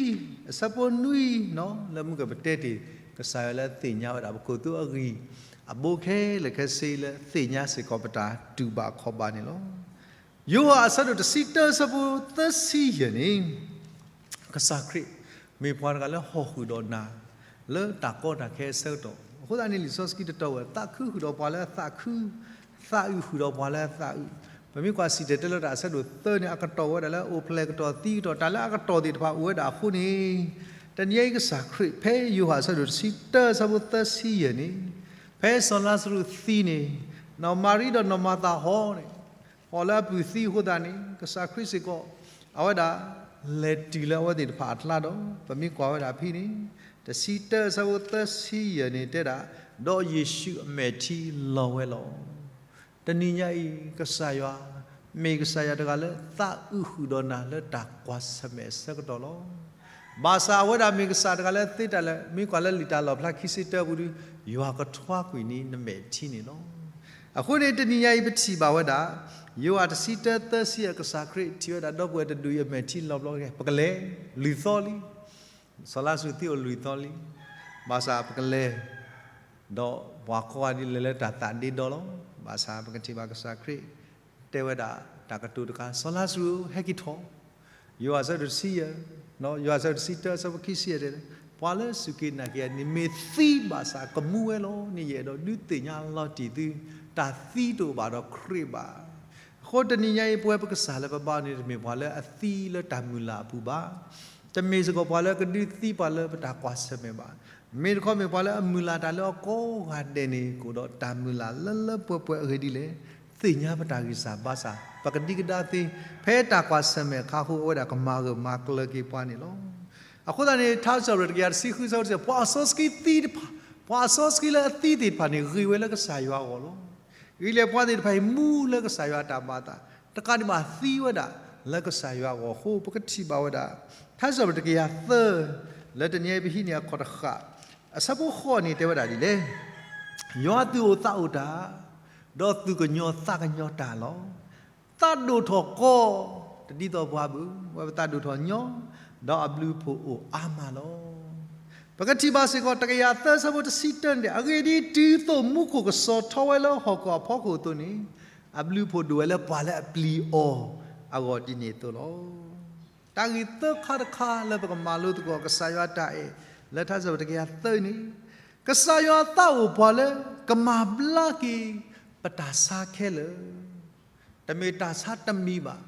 အဆၢဖိနွံ လၢမုၢ်ကပတဲတ့ၢ် ကစၢ်ယွၤလၢသ့ၣ်ညါဝဲဒၣ်ပခိၣ်သူအဂံၢ် အဘိခဲလၢာ်ခဲဆ့လၢသ့ၣ်ညါစ့ၢ်ကီးပတၢ်တူၢ်ဘၣ်ခီၣ်ဘၣ်န့ၣ်လီၤ. ယိၤဟၣ်အဆၢဒိၣ်တဆံတၢ အဆၢဖိသၢဆံယဲၢ်န့ၣ် ကစၢ်ခရံာ် မ့ၢ်ပှၤတဂၤလၢဟီၣ်ဃုာ်ဒီးနၤ လၢတၢ်ကီတၢ်ခဲအဆၢကတီၢ်, အဃိသတးန့ၣ် လံာ်စီဆှံတတီၤဝဲ သးခုဃုာ်ဒီးပှၤလၢအသးခု, သးအုးဃုာ်ဒီးပှၤလၢအသးအုး, ပမ့ၢ်ကွၢ်စံၣ်တဲၤတဲလီၤတၢ်အဆၢဒိၣ်သၢန့ၣ် အကတီၢ်ဝဲဒၣ်လၢ အိၣ်ဖျဲၣ်ကတီၢ်သံကတီၢ် တၢ်လၢအကတီၢ်သ့ၣ်တဖၣ်အိၣ်ဝဲဒၣ်အဃိန့ၣ်, တနံၤအံၤကစၢ်ခရံာ် ဖဲယိၤဟၣ်အဆၢဒိၣ်တဆံတၢ အဆၢဖိသၢဆံယဲၢ်န့ၣ်, ဖဲစီၤလါစရူးသံန့ၣ်, နီၢ်မၤရံဒီးနီၢ်မၤသၤဟီန့ၣ် ဟီၣ်လၢအပုၢ်သံအဃိသတးန့ၣ် ကစၢ်ခရံာ်စ့ၢ်ကီး အဝဲဒၣ် လဲၤတုၤလၢအဝဲသ့ၣ်တဖၣ်အကျါဒီး ပမ့ၢ်ကွၢ်ဝဲဒၣ်ဖဲန့ၣ် တဆံတၢ အဆၢဖိသၢဆံယဲၢ်န့ၣ်တဲဒၣ်, ဒီးယ့ၣ်ၡူးအမဲာ်ထံလီၤဝဲလီၤ. တနံၤညါအံၤ ကစၢ်ယွၤ မ့ၢ်ကစၢ်ယွၤတဂၤလၢသးအုးဃုာ်ဒီးနၤလၢတၢ်ကွၢ်ဆၢၣ်မဲာ်အဆၢကတီၢ်လီၤ. ဘၣ်ဆၣ်အဝဲဒၣ်မ့ၢ်ကစၢ်တဂၤလၢသ့တၢ်လၢ မ့ၢ်ကွၢ်လၢလံာ်တၢ်လီၣ်ဖျါခံဆံတၢပူၤဒီး ယွၤကထွါကွံာ်န့ၢ်နမဲာ်ထံန့ၣ်လီၤ. အဃိန့ၣ် တနံၤညါအံၤပထံၣ်ဘၣ်ဝဲဒၣ် ယိၤဟၣ်တဆံတၢသၢဆံ ကစၢ်ခရံာ်ထံၣ်ဝဲဒၣ်ဒီပုၢ်ဝဲၢ်တဒူၣ်အံၤအမဲာ်ထံလီၤဘျီက့ၤ ပကလဲၤ လွံၢ်သီလံ. စီၤလါစရူးသံအိၣ်လွံၢ်သီလံ. ဘၣ်ဆၣ်ပကလဲၤ ဒီးပှၤကိးဂၤဒဲးလဲၤလၢတၢ်သးဒ့ဒီလီၤ. ဘၣ်ဆၣ်ပကထံၣ်ဘၣ်ကစၢ်ခရံာ် တဲဝဲဒၣ်တၢ်ကတိၤတခါ စီၤလါစရူးဧၢ ဟဲက့ၤထီၣ်. ယိၤဟၣ်အဆၢဒိၣ်တဆံယဲၢ်, ယိၤဟၣ်အဆၢဒိၣ်တဆံတၢ အဆၢဖိခံဆံယဲၢ်တဲ, ပှၤလၢစူၢ်က့ၤနာ်က့ၤယၤန့ၣ် မ့ၢ်သံဘၣ်ဆၣ်ကမူဝဲလီၤန့ၣ် ယအဲၣ်ဒိးဒုးသ့ၣ်ညါလီၤတံၢ်သု, တၢ်သံတအိၣ်ဘၣ်ဒီးခရံာ်ဘၣ်. အဃိတနံၤညါအံၤ ပဝဲပကစၢ်လၢပဘါန့ၣ် တမ့ၢ်ပှၤလၢအသံလၢတၢ်မုၢ်လၢ်အပူၤဘၣ်. တမ့ၢ်စ့ၢ်ကီးပှၤလၢကဒုးသံပှၤလၢပတၢ်ကွၢ်ဆၢၣ်မဲာ်ဘၣ်. မ့ၢ်တခီမ့ၢ်ပှၤလၢအမုၢ်လၢ်တၢ်လၢအကိးဂၤဒဲးန့ၣ် ကအိၣ်ဒီးတၢ်မုၢ်လၢ်လၢလၢပှဲၤပှဲၤအဂ့ၢ်ဒ်လဲၣ်, သ့ၣ်ညါပတၢ်ဂံၢ်စၢ်ဘါစၢ်, ပကဒံကဒါသ့, ဖဲတၢ်ကွၢ်ဆၢၣ်မဲာ်အခါအဃိ အဝဲဒၣ်ကမၤဂၢၢ်မၤကျၢၤက့ၤပှၤန့ၣ်လီၤ. အဃိသတးန့ၣ် ထါစံးပတြၢၤတကယၤတဆံဃု ဆၢဖိတဆံ ပှၤအစီဆှံသံတဖၣ်, ပှၤအစီဆှံလၢအသံသ့ၣ်တဖၣ်န့ၣ် ဂ့ၤဝဲလၢကစၢ်ယွၤအဂီၢ်လီၤ. ဂ့ၤလၢပှၤသ့ၣ်တဖၣ်အံၤမူလၢကစၢ်ယွၤအတၢ်မၤအသး, တကးဒံးဘၣ်သံဝဲဒၣ်လၢကစၢ်ယွၤအဂီၢ်အဃိ ပကထံၣ်ဘၣ်ဝဲဒၣ် ထါစံးပတြၢၤတကယၤသၢ လၢတနံၤအံၤပဟံးန့ၢ်အခီၣ်တဃၣ်, အဆၢဖိဃိးန့ၣ်တဲဝဲဒၣ်ဒ်လဲၣ်, ယွၤသူၣ်အိၣ်သးအိၣ်တၢ်, ဒီးသူၣ်ကညီၤသးကညီၤတၢ်လီၤ. သးဒိၣ်ထီၣ်ကီ, တဒ်သိးပှၤဘၣ်, ဝဲပသးဒိၣ်ထီၣ်ညီ, ဒီးအဘျုးအဖှိၣ်အိၣ်အါမးလီၤ. ပကထံၣ်ဘၣ်စ့ၢ်ကီး တကယၤသၢ ဆၢဖိတဆံတၢန့ၣ်, အဂ့ၢ်ဒ်အံၤ, တုၤသိးမူခိၣ်ကစီၤထီဝဲလၢဟီၣ်ခိၣ်အဖီခိၣ်အသိးန့ၣ်, အဘျုးအဖှိၣ်ဒိၣ်ဝဲလၢပှၤလၢအပျံၤအီၤအဂီၢ်ဒ်န့ၣ်အသိးလီၤ. တၢ်ဂ့ၢ်သၢခါတခါလၢပကမၤလိသကိးကစၢ်ယွၤအတၢ်အဲၣ် လၢထါစံးပတြၢၤတကယၤသၢန့ၣ်, ကစၢ်ယွၤသးအိၣ်ပှၤလၢကမၤဘျါက့ၤပတၢ်ဆါခဲလၢာ်, တမ့ၢ်တၢ်ဆါတမံၤဘၣ်.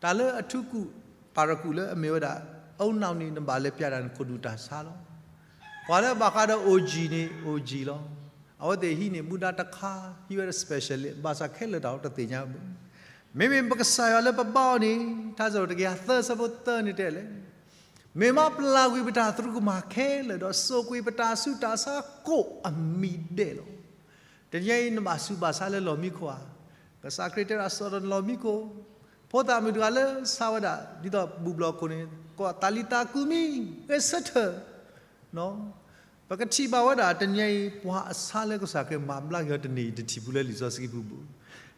တၢ်လၢအထူးကူၣ် ပၣ်ရကူၣ်လၢအမ့ၢ်ဝဲဒၣ် အုံနောက်န့ၣ် နဘၣ်လဲၤပျးတၢ်နခိၣ်ဒူၣ်တၢ်ဆါလီၤ. ပှၤလၢအဘၣ်ဃးဒီးအိၣ်ယံၤန့ၣ် အိၣ်ယံၤလီၤ. အဝဲသ့ၣ်ဟံးန့ၢ်မူဒါတခါ, ဟံးဝဲဒၣ် special ဘၣ်ဆၣ်ခဲလၢာ်တၢ်အီၤတသ့ၣ်ညါဘၣ်. မ့မ့ၢ်ပကစၢ်ယွၤလၢပဘါအီၤန့ၣ် ထါစံးပတြၢၤတကယၤသၢ ဆၢဖိသၢန့ၣ်တဲလဲၣ် မ့ၢ်မၤပျၢ်ကွံာ်ပတၢ်သရူးကမၣ်ခဲလၢာ် ဒီးစိာ်ကွံာ်ပတၢ်ဆူးတၢ်ဆါကိးအမံၤဒဲးလီၤ. တနံၤအံၤနဘၣ်ဆူးဘၣ်ဆါလၢလီၢ်မံခိၣ်ဧါ. ကစၢ်ခရံာ်တဲဒၣ် စိာ်ဒီးနလီၢ်မံခိၣ်, ဖိသၣ်မုၣ်တဂၤလၢဆါဝဲဒၣ် ဒ်သိးဘူၣ်ဘျီၣ်ခိၣ်န့ၣ် ကိး တၤလံၤသး ကူၤမံ, ဂဲၤဆၢထၢၣ် ပကထံၣ်ဘၣ်ဝဲဒၣ် တနံၤအံၤ ပှၤအဆါလၢကစၢ်ခရံာ်မၤဘျါက့ၤအီၤတန့ၢ်အံၤ တထံၣ်ဘူးလၢလံာ်စီဆှံပူၤဘၣ်.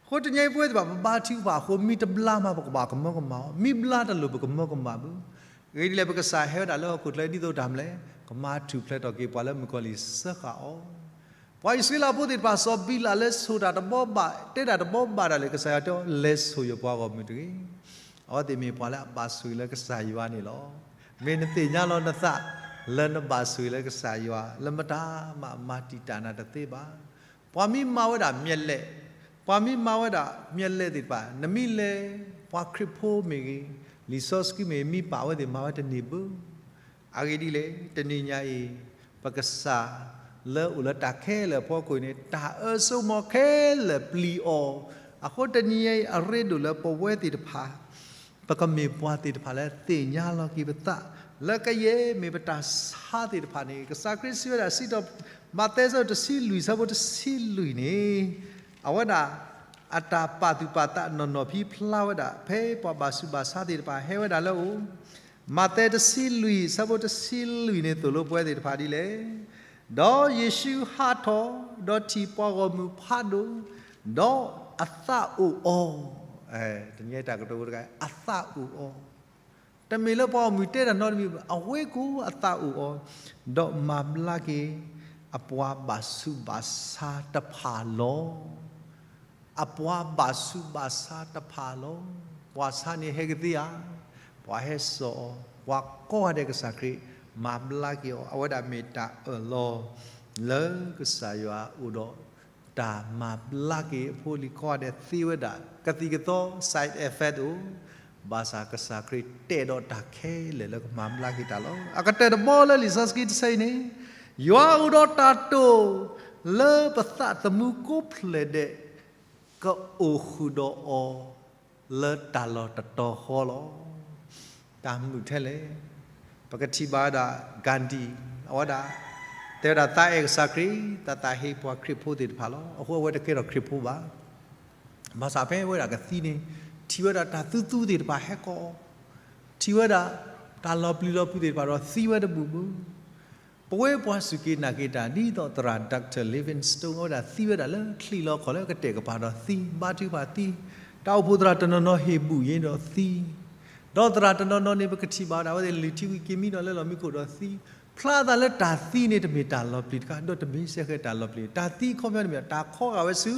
အဃိတနံၤအံၤ ပဝဲသ့ၣ်တဖၣ် ပဘါထုကဖၣ်အဃိ မံတဘျါမး ပကဘၣ်ကမၢကမၣ်အီၤ, မံဘျါတလိၣ် ပကမၢကမၣ်ဘၣ်. အဂ့ၢ်ဒ်လဲၣ် ပကစၢ်ဟဲဝဲဒၣ်လၢဟီၣ်ခိၣ်ချၢ ဒ်သိးတၢ်မနုၤလဲၣ်, ကမၤထူၣ်ဖျဲးထီၣ်က့ၤပှၤလၢမုၣ်ကီၤလံၢ်စၢဃာ်အီၤ. ပှၤအံၣ်စရ့လးဖိသ့ၣ်တဖၣ် စီၤဘံလးလၢဆိၣ်တၢ်တဘီဘၣ် တဲတၢ်တဘီဘၣ်ဒၣ်လဲာ် ကစၢ်ယွၤတဲအီၤ လဲၤဆိၣ်ယပှၤဂီၢ်မုၢ်တဂ့ၤ. အဝဲသ့ၣ်မ့ၢ်ပှၤလၢအဘၣ်ဆိၣ်ဂ့ၤလၢကစၢ်ယွၤန့ၣ်လီၤ. မ့ၢ်နသ့ၣ်ညါလီၤနသး လၢနဘၣ်ဆိၣ်ဂ့ၤလၢကစၢ်ယွၤ လၢမတၤမၤမၤတံာ်တာ်နၤတသ့ဘၣ်. ပှၤမ့ၢ်မၤဝဲဒၣ်မျက်လှည့်, ပှၤမ့ၢ်မၤဝဲဒၣ်မျက်လှည့်သ့ၣ်တဖၣ် နမ့ၢ်လဲၤ ပှၤခရံာ်ဖိမ့ၢ်ဂ့ၤ, လံာ်စီဆှံမ့ၢ်ဂ့ၤ မ့ၢ်ပာ်ဝဲသ့ၣ်မၤဝဲတန့ၢ်ဘၣ်. အဂ့ၢ်ဒ်လဲၣ် တနံၤညါအံၤ ပကစၢ်လၢအိၣ်လၢတၢ်ခဲလၢာ်အဖီခိၣ်န့ၣ် တၢ်အၢစိမီၤခဲလၢာ်ပျံၤအီၤ, အဃိတနံၤညါအံၤ အရ့ဒိၣ်လၢပဝဲသ့ၣ်တဖၣ် ပကမ့ၢ်ပှၤသ့ၣ်တဖၣ်လၢသ့ၣ်ညါလီၤက့ၤပသး လၢကယဲၢ်မ့ၢ်ပတၢ်ဆါသ့ၣ်တဖၣ်န့ၣ် ကစၢ်ခရံာ်စံးဝဲဒၣ် စံးထီၣ် မးသဲအဆၢဒိၣ်တဆံလွံၢ် အဆၢဖိတဆံလွံၢ်န့ၣ် အဝဲဒၣ် အတၢ်ပာ်သူၣ်ပာ်သးနီၢ်နီၢ်ဖဲဖျါဝဲဒၣ် ဖဲပှၤဘၣ်ဆူးဘၣ်ဆါသ့ၣ်တဖၣ်ဟဲဝဲဒၣ်လၢအအိၣ်, မးသဲတဆံလွံၢ် အဆၢဖိတဆံလွံၢ်န့ၣ် သိၣ်လိပဝဲသ့ၣ်တဖၣ်ဒ်လဲၣ်. ဒီးယ့ၣ်ၡူးဟးထီၣ်, ဒီးထံၣ်ပှၤဂီၢ်မုၢ်ဖးဒိၣ်, ဒီးအသးအိၣ်အီၤ, တနံၤအံၤတၢ်ကတိၤတဂၤ အသးအိၣ်အီၤ, တမ့ၢ်လၢပှၤဂီၢ်မုၢ်တဲတၢ်နီတမံၤဘၣ်, အဝဲကိးအသးအိၣ်အီၤ, ဒီးမၤဘျါက့ၤ အပှၤဘၣ်ဆူးဘၣ်ဆါတဖၣ်လီၤ. အပှၤဘၣ်ဆူးဘၣ်ဆါတဖၣ်လီၤ. ပှၤဆါန့ၣ်ဟဲကသ့ဧါ, ပှၤဟဲစိာ်အီၤ, ပှၤကိးဂၤဒဲးကစၢ်ခရံာ်မၤဘျါက့ၤအီၤ, အဝဲဒၣ်မ့ၢ်တၢ်အၢၣ်လီၤ လၢကစၢ်ယွၤအိၣ်ဒီး တၢ်မၤဘျါက့ၤအဖိအလံၤကိးဂၤဒဲးသ့ဝဲဒၣ်, ကသံၣ်ကသီ side effect အိၣ်, ဘၣ်ဆၣ်ကစၢ်ခရံာ်တဲဒီးတၢ်ခဲလၢာ်လၢကမၤဘျါက့ၤတၢ်လီၤ. အကတၢၢ်တဘီလၢလံာ်စီဆှံတဆၢအံၤန့ၣ်, ယွၤအိၣ်ဒီးတၢ်တိာ် လၢပသးသမူကိးဖျၢၣ်ဒဲး ကအိၣ်ဃုာ်ဒီးအီၤ လၢတၢ်လီၢ်တတီၤဃီလီၤ. တၢ်မုာ်ထဲလဲၣ်. ပကထံၣ်ဘၣ်ဝဲဒၣ် Gandhi အဝဲဒၣ် တဲဝဲဒၣ်သးအဲၣ်ကစၢ်ခရံာ် သးသးဟ့ပှၤခရံာ်ဖိသ့ၣ်တဖၣ်လီၤ. အဃိအဝဲတကဲထီၣ်ခရံာ်ဖိဘၣ်. ဘၣ်ဆၣ်ဖဲဝဲဒၣ်ကသံန့ၣ် ထံၣ်ဝဲဒၣ်တၢ်သူသူသ့ၣ်တဖၣ်ဟဲကိးအီၤ, ထံၣ်ဝဲဒၣ် တၢ်လီၤပျံၤလီၤဖုးသ့ၣ်တဖၣ်ဒီးသံဝဲတဘူၣ်ဘၣ်. ပဝဲပှၤစူၢ်က့ၤနာ်က့ၤတၢ် ဒ်သိးသရၣ် Doctor Livingstone အဝဲဒၣ်သံဝဲဒၣ်လၢချံးလီၤခီၣ်လၢကတဲာ်ကပၤဒီးသံ, ဘါထုကဖၣ်သံ, တၢ်အိၣ်ဖှိၣ်သရၣ်တနီၤနီၤဟ့ၣ်ဘူၣ်ယ့ၤဒီးသံ, ဒီးသရၣ်တနီၤနီၤန့ၣ် ပကထံၣ်ဘၣ်ဝဲဒၣ် အဝဲသ့ၣ်လုၢ်ထံဝံၤက့ၤမံဒီးလၢလီၢ်မံခိၣ်ဒီးသံ, ဖျါသးလၢတၢ်သံန့ၣ် တမ့ၢ်တၢ်လီၤပျံၤတခါ ဒီးတမ့ၢ်စဲဃဲၤတၢ်လီၤပျံၤ, တၢ်သံအခီပညီန့ၣ်မ့ၢ် တၢ်ခီဂာ်ဝဲဆူ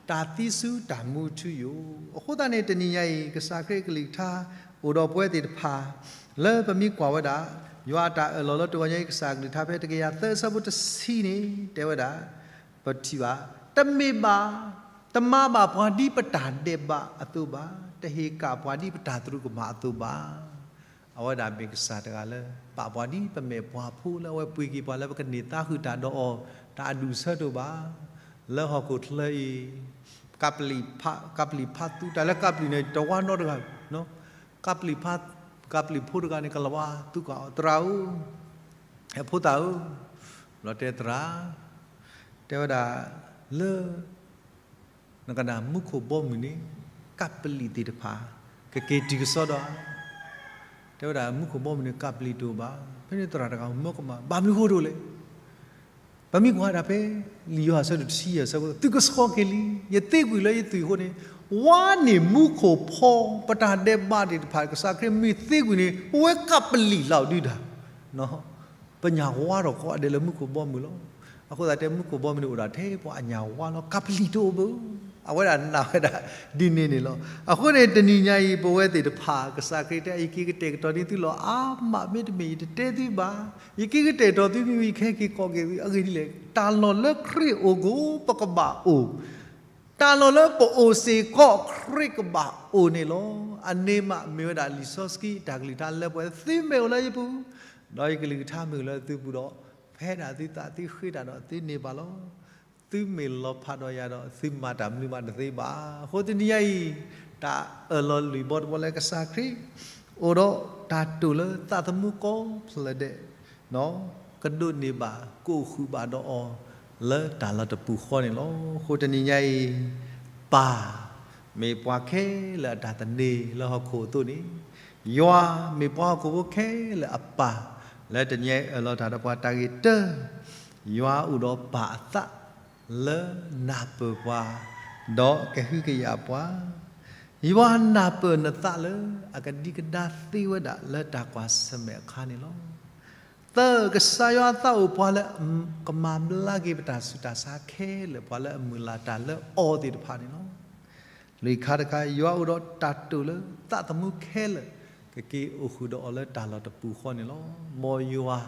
တၢ်သံဆူတၢ်မူထူယိာ်. အဃိသတးန့ၣ် တနံၤညါအံၤ ကစၢ်ခရံာ်အကလုၢ်ကထါ အိၣ်ဒီးပဝဲသ့ၣ်တဖၣ် လၢပမ့ၢ်ကွၢ်ဝဲဒၣ် ယွၤအတၢ်အၢၣ်လီၤလၢတဂီၤညါအံၤ ကစၢ်အကလုၢ်ကထါဖဲတကယၤသၢ အဆၢဖိတဆံန့ၣ် တဲဝဲဒၣ်, ပထံၣ်ဘၣ်, တမ့ၢ်ဘၣ်, တမၤဘၣ်ပှၤဒ်ပတၢ်ဒဲးဘးအသိးဘၣ်, တဟ့ၣ်ကၣ်ပှၤဒ်ပတၢ်သရူးကမၣ်အသိးဘၣ်. အဝဲဒၣ်မ့ၢ်ကစၢ်တဂၤလၢ ပာ်ပှၤဒ်ပမဲာ်ပှၤဖိလၢအဝဲပှ့ၤက့ၤပှၤလၢပကန့ၢ်သးဟုၣ်တၢ်ဒီးအီၤ တၢ်အဒူၣ်အဆၢတအိၣ်ဘၣ်. လၢဟီၣ်ခိၣ်ချၢအံၤ ကပ္ပလီ, ကပ္ပလီဖးသူတၢ်လၢကပ္ပလီန့ၣ် တဝါနီတဂၤ, ကပ္ပလီဖး, ကပ္ပလီဖိတဂၤန့ၣ် ကလၤဝါသူကီး သရၣ်ဧၢ, ဖိသၣ်ဧၢ, ဘျီတဲသရၣ်, တဲဝဲဒၣ်လၢ နကနၣ်မူခိၣ်ဘီမုၢ်န့ၣ် ကပ္ပလီသ့ၣ်တဖၣ် ကက့ၤတုၤကစီဒီဧါ. တဲဝဲဒၣ် မူခိၣ်ဘီမုၢ်န့ၣ် ကပ္ပလီတအိၣ်ဘၣ်. ဖဲန့ၣ်သရၣ်တဂၤမၢကမၣ် ဘၣ်မနုၤဃိတအိၣ်လဲၣ်. ပမ့ၢ်ကွၢ်ဒၣ်ဖဲ လံာ်ယိၤဟၣ်အဆၢဒိၣ်တဆံယဲၢ်အဆၢဖိ, သုကဆှီက့ၤလံ, ယသံကွံာ်လၢယသွံၣ်အဃိန့ၣ်, ဝါန့ၢ်မူခိၣ်ဖီ ပတၢ်ဒဲးဘးသ့ၣ်တဖၣ် ကစၢ်ခရံာ်မ့ၢ်သံကွံာ်န့ၣ် ပဝဲကပ္ပလီလီၤဒုဒၣ် ပညၣ်ဝါထီၣ်ကိးဂၤဒဲးလၢမူခိၣ်ဘီမုၢ်လီၤ. အဃိသတးတဲ မူခိၣ်ဘီမုၢ်န့ၣ်အိၣ်ဒၣ်ထဲပှၤအညၣ်ဝါလီၤ, ကပ္ပလီတအိၣ်ဘၣ်. အဝဲဒၣ်နာ်ဝဲဒၣ်ဒ်န့ၣ်န့ၣ်လီၤ. အဃိန့ၣ် တနံၤညါအံၤ ပဝဲသ့ၣ်တဖၣ် ကစၢ်ခရံာ်တဲ ယက့ၤကတဲာ်ကတီၤန့ၢ်သုလီၤအါမး, မ့တမ့ၢ်ယတတဲသုဘၣ်, ယက့ၤကတဲာ်ကတီၤသုမ့ၢ်ဝံၤ ယကဟဲက့ၤကိးက့ၤသု. အဂ့ၢ်ဒ်လဲၣ်, တၢ်လီၢ်လၢခရံာ်အိၣ်အဃိ ပကဘၣ်အိၣ် တၢ်လီၢ်လၢပအိၣ်စ့ၢ်ကီး ခရံာ်ကဘၣ်အိၣ်န့ၣ်လီၤ. အန့ၣ်မးမ့ၢ်ဝဲဒၣ်လံာ်စီဆှံအတၢ်ကလုၢ်ကထါလၢပှဲၤ, သုမ့ၢ်အိၣ်လၢယပူၤ, ဒီးယကလုၢ်ကထါမ့ၢ်အိၣ်လၢသုပူၤဒီး, ဖဲဒၣ်သုသးသုဃ့တၢ်ဒီးသုန့ၢ်ဘၣ်လီၤ. သုမ့ၢ်လီၤဖးဒီးယၤဒီး သုမၤတၢ်မနုၤမးတသ့ဘၣ်. အဃိတနံၤညါအံၤ တၢ်အၢၣ်လီၤလံာ်ဘီတဘီလၢကစၢ်ခရံာ်အိၣ်ဒီး တၢ်တိာ်လၢသးသမူကိးဖျၢၣ်ဒဲး ကဒိးန့ၢ်ဘၣ် ကအိၣ်ဃုာ်ဘၣ်ဒီးအီၤ လၢတၢ်လီၤတပူၤဃီန့ၣ်လီၤ. အဃိတနံၤညါအံၤ ပၢ် မ့ၢ်ပှၤခဲလၢာ်အတၢ်သန့ၤလၢဟီၣ်ခိၣ်အသိးန့ၣ်, ယွၤမ့ၢ်ပှၤဟီၣ်ခိၣ်ဖိခဲလၢာ်အပၢ်, လၢတနံၤညါအံၤအၢၣ်လီၤတၢ်ဒီးပှၤတၢ်ဂ့ၤတၢၢ်, ယွၤအိၣ်ဒီးပၢ်အသး လၢနၢ်ပၢၢ်ပှၤ, ဒီးကဟုကယာ်ပှၤ, ယွၤနၢ်ပၢၢ်နသးလၢအကဒံကဒါသ့ဝဲဒၣ်လၢတၢ်ကွၢ်ဆၢၣ်မဲာ်အခါန့ၣ်လီၤ. သၢ, ကစၢ်ယွၤအသးအိၣ်ပှၤလၢ ကမၤဘျါက့ၤပတၢ်ဆူးတၢ်ဆါခဲလၢာ် ပှၤလၢအမုၢ်လၢ်တၢ်လၢအီသ့ၣ်တဖၣ်န့ၣ်လီၤ. လွံၢ်ခါတခါ, ယွၤအိၣ်ဒီးတၢ်တိာ်လၢသးသမူခဲလၢာ် ကက့ၤအိၣ်ဃုာ်ဒီးအီၤလၢတၢ်လီၤတပူၤဃီန့ၣ်လီၤ. မ်ယွၤ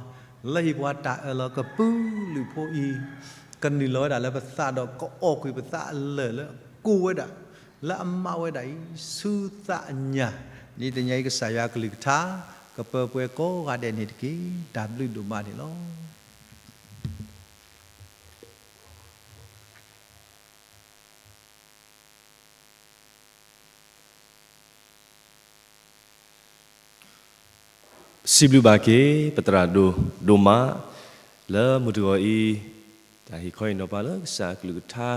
လၢဟ့ၣ်ပှၤတၢ်အၢၣ်လီၤကပုာ်လုာ်ဖိအံၤ ကနုာ်လီၤဝဲဒၣ်လၢပသးဒီး ကအီၣ်ကွံာ်ပသးအလၢၢ်လၢအကိးဝဲဒၣ် လၢအမးဝဲဒၣ်အံၤ ဆူသးအညၣ်, ဒ်တနံၤညါအံၤကစၢ်ယွၤအကလုၢ်ကထါ ကပၢပှဲၤကိးဂၤဒဲးန့ၣ်တက့ၢ်. တၢ်ဘျုးဒိၣ်မးန့ၣ်လီၤ. စံးဘျုးဘၣ်က့ၤ ပသရၣ်ဒိၣ်ဒိၣ်မး လၢမုၢ်တဂီၤအံၤ တၢ်ဟ့ၣ်ခီဟ့ၣ်နီၤပှၤလၢကစၢ်အကလုၢ်ကထါ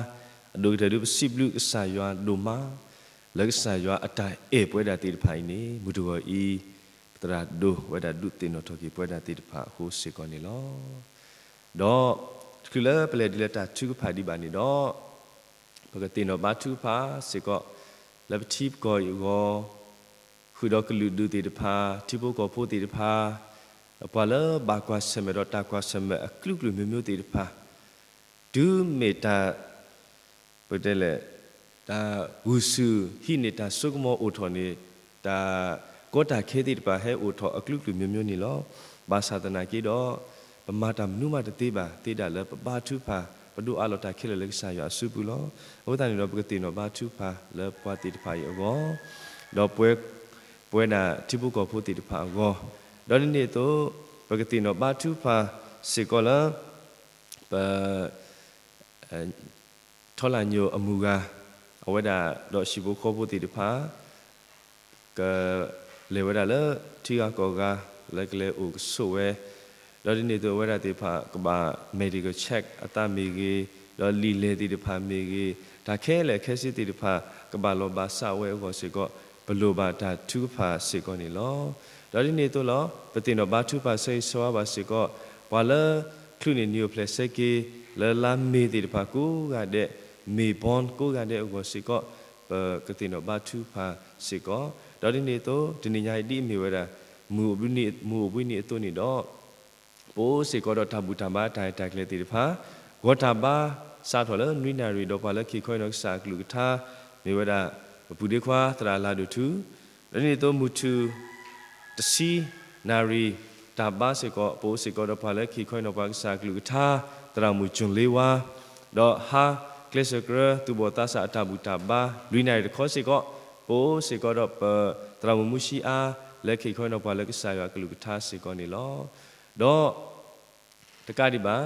အဒိၣ်ကတၢၢ်ဒုး ပစံးဘျုးကစၢ်ယွၤဒိၣ်မး လၢကစၢ်ယွၤအတၢ်အဲၣ်ပဝဲဒၣ်သ့ၣ်တဖၣ်အံၤန့ၣ် မုၢ်တဂီၤအံၤ ပသရၣ်ဒိၣ်ဝဲဒၣ်ဒုးသ့ၣ်နီၣ်ထီၣ်က့ၤပဝဲဒၣ်သ့ၣ်တဖၣ်အဃိစ့ၢ်ကီးန့ၣ်လီၤ. ဒီးတချုးလၢပလဲၤဒ်လၢတၢ်ထုကဖၣ်ဒံးဘၣ်န့ၣ်ဒီး ပကသ့ၣ်နီၣ်ဘါထုကဖၣ်စ့ၢ်ကီး လၢပထံပကီၢ်အံၤအဂီၢ် ဃုာ်ဒီးကလုာ်ဒူၣ်သ့ၣ်တဖၣ် ထံဖိကီၢ်ဖိသ့ၣ်တဖၣ် ပှၤလၢဘၣ်ကွၢ်ဆၢၣ်မဲာ်ဒီးတၢ်ကွၢ်ဆၢၣ်မဲာ်အကလုာ်ကလုာ်မျိုးမျိုးသ့ၣ်တဖၣ် တုၤမ့ၢ်တၢ် ပတဲလဲၣ် တၢ်ဂုာ်ဆူၣ်ဟံးန့ၢ်တၢ်စိကမီၤအိၣ်ထီၣ်န့ၣ် တၢ်ကီတၢ်ခဲသ့ၣ်တဖၣ်ဟဲအိၣ်ထီၣ်အကလုာ်ကလုာ်မျိုးမျိုးန့ၣ်လီၤ. ဘၣ်ဆၣ်သနာ်က့ဒီး ပမၤတၢ်မနုၤမးတသ့ဘၣ် သ့ဒၣ်လၢပဘါထုကဖၣ် ပဒိးအးလီၤတၢ်ခဲလၢာ်လၢကစၢ်ယွၤအစုပူၤလီၤ. အဃိသတးန့ၣ်ဒီး ပကသ့ၣ်နီၣ်ဘါထုကဖၣ်လၢပှၤသ့ၣ်တဖၣ်အံၤအဂီၢ်, ဒီးပဝဲ ပဝဲဒၣ်ထံဖိကီၢ်ဖိသ့ၣ်တဖၣ်အဂီၢ်, ဒီးဒ်န့ၣ်အသိး ပကသ့ၣ်နီၣ်ဘါထုကဖၣ်စ့ၢ်ကီးလၢ ပ ထီလၣ်ညိၣ်အမုၢ်ဂၤ, အဝဲဒၣ်ဒီးဟံၣ်ဖိဃီဖိသ့ၣ်တဖၣ် ကလဲၤဝဲဒၣ်လၢထံဂၤကီၢ်ဂၤ လၢကလဲၤအိၣ်ကဆိးဝဲ, ဒီးဒ်န့ၣ်အသိးအဝဲဒၣ်သ့ၣ်တဖၣ်ကဘၣ် medical check အသးမ့ၢ်ဂ့ၤ, ဒီးလံာ်လဲၢ်သ့ၣ်တဖၣ်မ့ၢ်ဂ့ၤ, တၢ်ခဲလၢာ်ခဲဆ့သ့ၣ်တဖၣ် ကဘၣ်လီၤဘၣ်စးဝဲအဂီၢ်စ့ၢ်ကီး ပလိၣ်ဘၣ်တၢ်ထုကဖၣ်စ့ၢ်ကီးန့ၣ်လီၤ. ဒီးဒ်န့ၣ်အသိးလီၤ ပသ့ၣ်နီၣ်ဘါထုကဖၣ်ဆၢဂ့ၤဆၢဝါဘၣ်စ့ၢ်ကီး ပှၤလၢချုးန့ၢ်နံၣ်အိၣ်ဖျဲၣ်ဆၢက့ၤ လၢလါမ့ၤသ့ၣ်တဖၣ်ကိးဂၤဒဲး, မ့ၤဘီကိးဂၤဒဲးအဂီၢ်စ့ၢ်ကီး ပကသ့ၣ်နီၣ်ဘါထုကဖၣ်စ့ၢ်ကီး, ဒီးဒ်န့ၣ်အသိး တနံၤညါအံၤဒ်အမ့ၢ်ဝဲဒၣ် မုၢ်အိၣ်ဘှံးနံၤအသိးန့ၣ်ဒီး ပအိၣ်စ့ၢ်ကီးဒီးတၢ်ဘူၣ်တၢ်ဘါတၢ်ရဲၣ်တၢ်ကျဲၤသ့ၣ်တဖၣ်, ဂီၤတၢ်ဘါစးထီၣ်လၢနွံနၣ်ရံၣ် ဒီးပှၤလၢခံခီအံၤနီၤကစၢ်အကလုၢ်ကထါ မ့ၢ်ဝဲဒၣ် ပပုၢ်ဒ့ခွါသရၣ်လၤဒိၣ်ထူ, ဒီးဒ်န့ၣ်အသိးမုၢ်ထူၣ် တဆံနၣ်ရံၣ် တၢ်ဘါစ့ၢ်ကီး ပအိၣ်စ့ၢ်ကီးဒီးပှၤလၢခံခီအံၤနီၤပှၤကစၢ်အကလုၢ်ကထါ သရၣ်မုၣ်ကၠိၣ်လ့ဝါ, ဒီးဟါကျဲးစၢးကရၢသူၣ်ဘီၣ်သးစၢ်အတၢ်ဘူၣ်တၢ်ဘါ လွံၢ်နၣ်ရံၣ်တခီစ့ၢ်ကီး ပအိၣ်စ့ၢ်ကီးဒီးပသရၣ်မုၣ်မူဆံအါ လၢခံခီအံၤနီၤပှၤလၢကစၢ်ယွၤအကလုၢ်ကထါစ့ၢ်ကီးန့ၣ်လီၤ. ဒီး တကးဒံးဘၣ်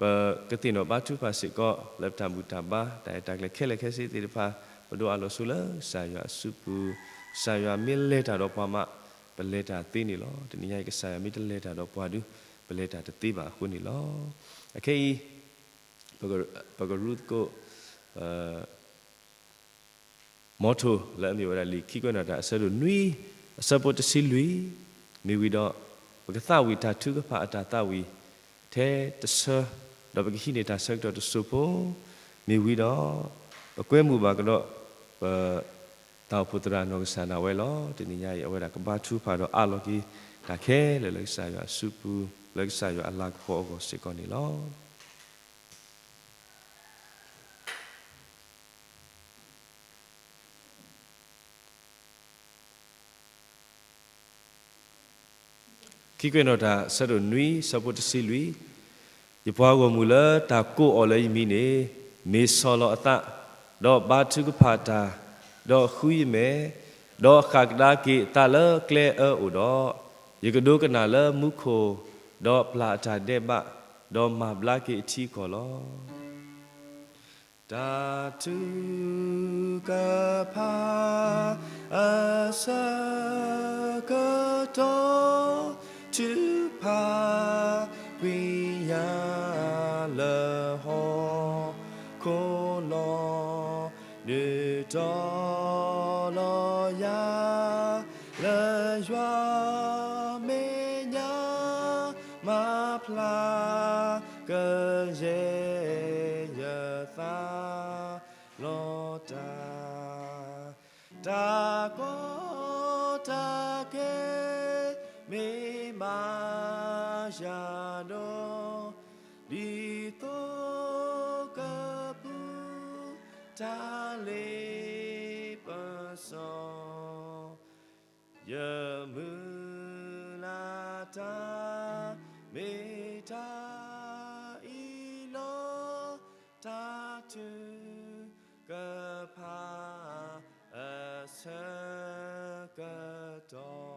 ပကသ့ၣ်နီၣ်ဘါထုကဖၣ်စ့ၢ်ကီး လၢပတၢ်ဘူၣ်တၢ်ဘါ တၢ်ရဲၣ်တၢ်ကျဲၤခဲလၢာ်ခဲဆ့သ့ၣ်တဖၣ် ပဒိးအးလီၤဆိလၢကစၢ်ယွၤအစုပူၤ, ကစၢ်ယွၤမ့ၢ်လဲၤတၢ်ဒီးပှၤမး ပလဲၤတၢ်သ့န့ၣ်လီၤ. တနံၤညါအံၤကစၢ်ယွၤမ့ၢ်တလဲၤတၢ်ဒီးပှၤဒီး ပလဲၤတၢ်တသ့ဘၣ်အဃိန့ၣ်လီၤ. အခဲအံၤ ပကရူသကိး မီထိၣ်လၢအမ့ၢ်ဝဲဒၣ်လံာ်ခံကွဲးနီၣ်တၢ်အဆၢဒိၣ်နွံ အဆၢဖိတဆံလွံၢ် မ့ၢ်ဝံၤဒီး ပကသးဝံၣ်တၢ်ထုကဖၣ်အတၢ်သးဝံၣ် ထဲတဆၢ ဒီးပကဟံးန့ၢ်တၢ်ဆၢကတီၢ်တစိၢ်ဖိ မ့ၢ်ဝံၤဒီး ပကွဲမုာ်ဘၣ်ကဒီး ပ တၢ်အိၣ်ဖှိၣ်သရၣ်နီၢ်ကစၢ်ဒၣ်ဝဲလီၤ. တနံၤညါအံၤ အဝဲဒၣ်ကဘါထုကဖၣ်ဒီးအးလီၤက့ၤတၢ်ခဲလၢာ်လၢကစၢ်ယွၤအစုပူၤ လၢကစၢ်ယွၤအလၤကပီၤအဂီၢ်စ့ၢ်ကီးန့ၣ်လီၤ. ခံကွဲးနီၣ်တၢ်ဆၢဒိၣ်နွံ ဆၢဖိတဆံလွံၢ်, ယပှၤဂီၢ်မုၢ်လၢတၢ်ကိးအီၤလၢယမံၤန့ၣ် မ့ၢ်ဆီၣ်လီၤအသး, ဒီးဘါထုကဖၣ်တၢ်, ဒီးဃုယမဲာ်, ဒီးဃၣ်ကဒါက့ၤအသးလၢကျဲအၢအိၣ်ဒီး, ယကဒိကနၣ်လၢမူခိၣ်, ဒီးပျၢ်အတၢ်ဒဲးဘး, ဒီးမၤဘျါက့ၤအထံအကီၢ်လီၤ. တၢ်ထုကဖၣ်အဆၢက ဒီးထုကဖၣ်ကွံာ်ယၤလၢဟီၣ်ခိၣ်လီၤ. နုာ်တီၤလီၤယၤလၢယွၤမဲာ်ညါ, မၤဖျါကယဲၢ်ယသးလီၤတၢ်. တၢ်ကီတၢ်ခဲမ့ၢ်ဘၣ်ယၤဒီး, ဒ်သိးကပူၤတၢ်လ့ပစီ, ယမုၢ်လၢ်တၢ် မ့ၢ်တၢ်အံၤလီၤ. တၢ်ထုကဖၣ်အဆၢကတီၢ်.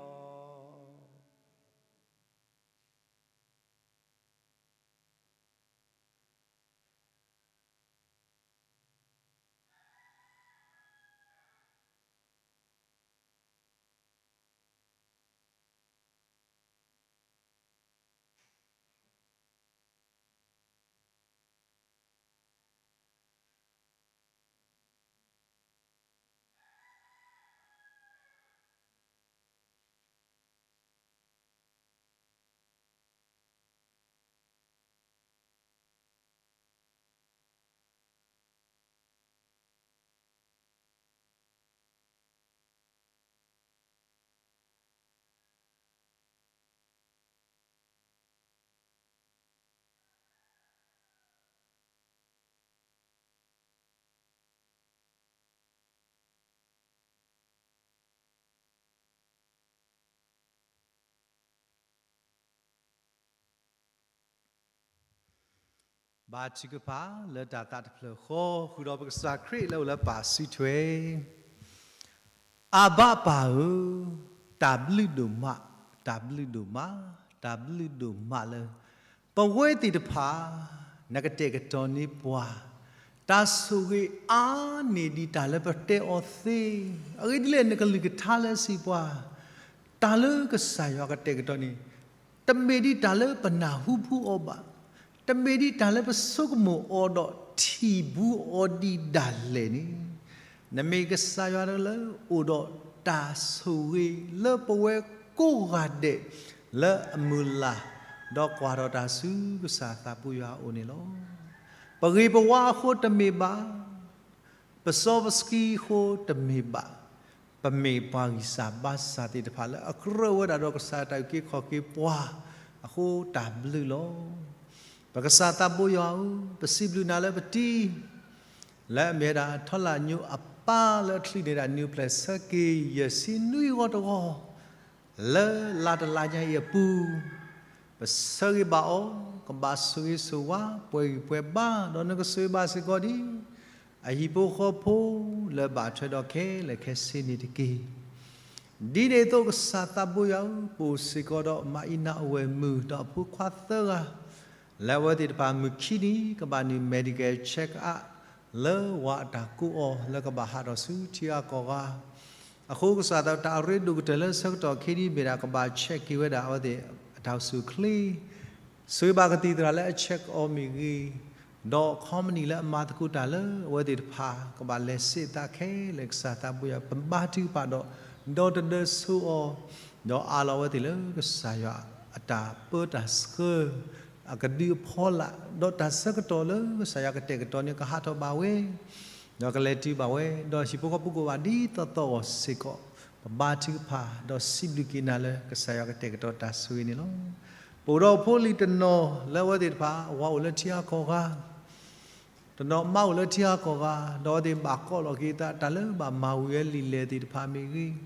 ဘါထုကဖၣ်လၢတၢ်သးတဖျၢၣ်ဃီ ဃုာ်ဒီးပကစၢ်ခရံာ်လၢအိၣ်လၢပၢ်စုထွဲ, အဘၣ်ပၢ်ဧၢ, တၢ်ဘျုးဒိၣ်မး, တၢ်ဘျုးဒိၣ်မး, တၢ်ဘျုးဒိၣ်မးလၢ ပဝဲသ့ၣ်တဖၣ် နကတဲာ်ကတီၤန့ၢ်ပှၤ တၢ်ဆိၣ်ဂ့ၤအါန့ၢ်ဒံးတၢ်လၢပတဲအီၤသ့, အဂ့ၢ်ဒ်လဲၣ် နကလုၢ်ကထါလၢစံးပှၤ တၢ်လၢကစၢ်ယွၤကတဲာ်ကတီၤန့ၣ် တမ့ၢ်ဒ်တၢ်လၢပနၢ်ဟူဘူးအီၤဘၣ်, တမ့ၢ်ဒ်တၢ်လၢပဆိကမိၣ်အီၤဒီးထံၣ်ဘူးအီၤဒ်ဒၣ်လဲာ်န့ၣ်, နမ့ၢ်ကစၢ်ယွၤတဂၤလၢအိၣ်ဒီးတၢ်ဆိၣ်ဂ့ၤလၢပဝဲကိးဂၤဒဲး လၢအမုၢ်လၢ် ဒီးကွၢ်ထီၣ်တၢ်ဆူကစၢ်သးပူၤယွၤအအိၣ်န့ၣ်လီၤ. ပဂ့ၤပဝါအဃိတမ့ၢ်ဘၣ်, ပစီပဆှံအဃိတမ့ၢ်ဘၣ်, ပမ့ၢ်ပှၤဂံၢ်စၢ်ဘါစၢ်သ့ၣ်တဖၣ်လၢအကြၢးဝဲဒၣ်ဒီးကစၢ်တၢ်အုၣ်က့ၤခီၣ်က့ၤပှၤအဃိတၢ်ဘျုးလီၤ. ပကစၢ်သးဘိယွၤဧၢ, ပစံးဘျုးနၤလၢပတံၤ လၢအမ့ၢ်ဝဲဒၣ်ထီလၢညိအပၢ်လၢအချုးန့ၢ်ဒၣ်နံၣ်အိၣ်ဖျဲၣ်ဆၢက့ၤ ယဲၢ်ဆံနွံဂီၤတဂီၤ လၢလါတလါညါအံၤအပူၤ, ပဆၢဂ့ၤဘၣ်အီၤ, ကဘၣ်ဆိၣ်ဂ့ၤဆိၣ်ဝါ ပှဲၤဂံၢ်ပှဲၤဘါ, ဒီးနကဆိၣ်ဂ့ၤဘၣ်စ့ၢ်ကီးဒ် အဟံၣ်ဖိဃီဖိလၢဘၣ်ထွဲဒီးခဲလၢာ်ခဲဆ့န့ၣ်တက့ၢ်. ဒ်န့ၣ်အသိးကစၢ်သးဘိယွၤဧၢ, ပအိၣ်စ့ၢ်ကီးဒီးမၤအံၤနၤအဝဲၢ်မုၣ်ဒီးအဖိခွါသၢဂၤ လၢအဝဲသ့ၣ်တဖၣ်မုၢ်ခံနံၤ ကဘၣ်နုာ် medical check up လၢဝၤအတၢ်ကိးအီၤလၢကဘၣ်ဟးထီၣ်ဆူထံအါကီၢ်ဂၤ, အဃိကစၢ်သးတၢ်အရ့ဒိၣ်ကတၢၢ်လၢဆၢကတီၢ်ခဲအံၤမ့ၢ်ဒၣ် ကဘၣ် check က့ၤဝဲဒၣ်အဝဲသ့ၣ်အတၢ်အိၣ်ဆူၣ်အိၣ်ချ့, ဆိၣ်ဂ့ၤဘၣ်ကသံၣ်သရၣ်လၢအ check အီၤမ့ၢ်ဂ့ၤ, ဒီး company လၢအမၤသကိးတၢ်လၢအဝဲသ့ၣ်တဖၣ် ကဘၣ်လဲၤဆံးအသးခဲလၢာ်ကစၢ်သးဘိယွၤ ပဘါထုကဖၣ်ဒီး ဒီတဒၢဆိအီၤ, ဒီးအးလီၤအဝဲသ့ၣ်လၢကစၢ်ယွၤအတၢ်ပၢတၢ်ဆှၢ အကဒုအဖီလာ်, ဒီးတၢ်ဆၢကတီၢ်လၢကစၢ်ယွၤကတဲာ်ကတီၤန့ၣ် ကဟးထီၣ်ဘၣ်ဝဲ, ဒီးကလဲၤတုၤဘၣ်ဝဲ, ဒီးဟံၣ်ဖိဃီဖိကအိၣ်ဘၣ်ဒ်သိးသိးအဂီၢ်စ့ၢ်ကီး, ပဘါထုကဖၣ် ဒီးစံးဘျုးက့ၤနၤလၢကစၢ်ယွၤကတဲာ်ကတီၤတၢ်ဆိၣ်ဂ့ၤန့ၣ်လီၤ. ပအိၣ်ဒီးဖိလံၤတနီၤလၢအဝဲသ့ၣ်တဖၣ် အဝၤအိၣ်လၢထံအါကီၢ်ဂၤ တနီၤမါအိၣ်လၢထံအါကီၢ်ဂၤ, ဒီးအဝဲသ့ၣ်ဘၣ်ကိးလီၤက့ၤအသး တၢ်လၢဘၣ်မၤဝံၤဝဲလံာ်လဲၢ်သ့ၣ်တဖၣ်မ့ၢ်ဂ့ၤ,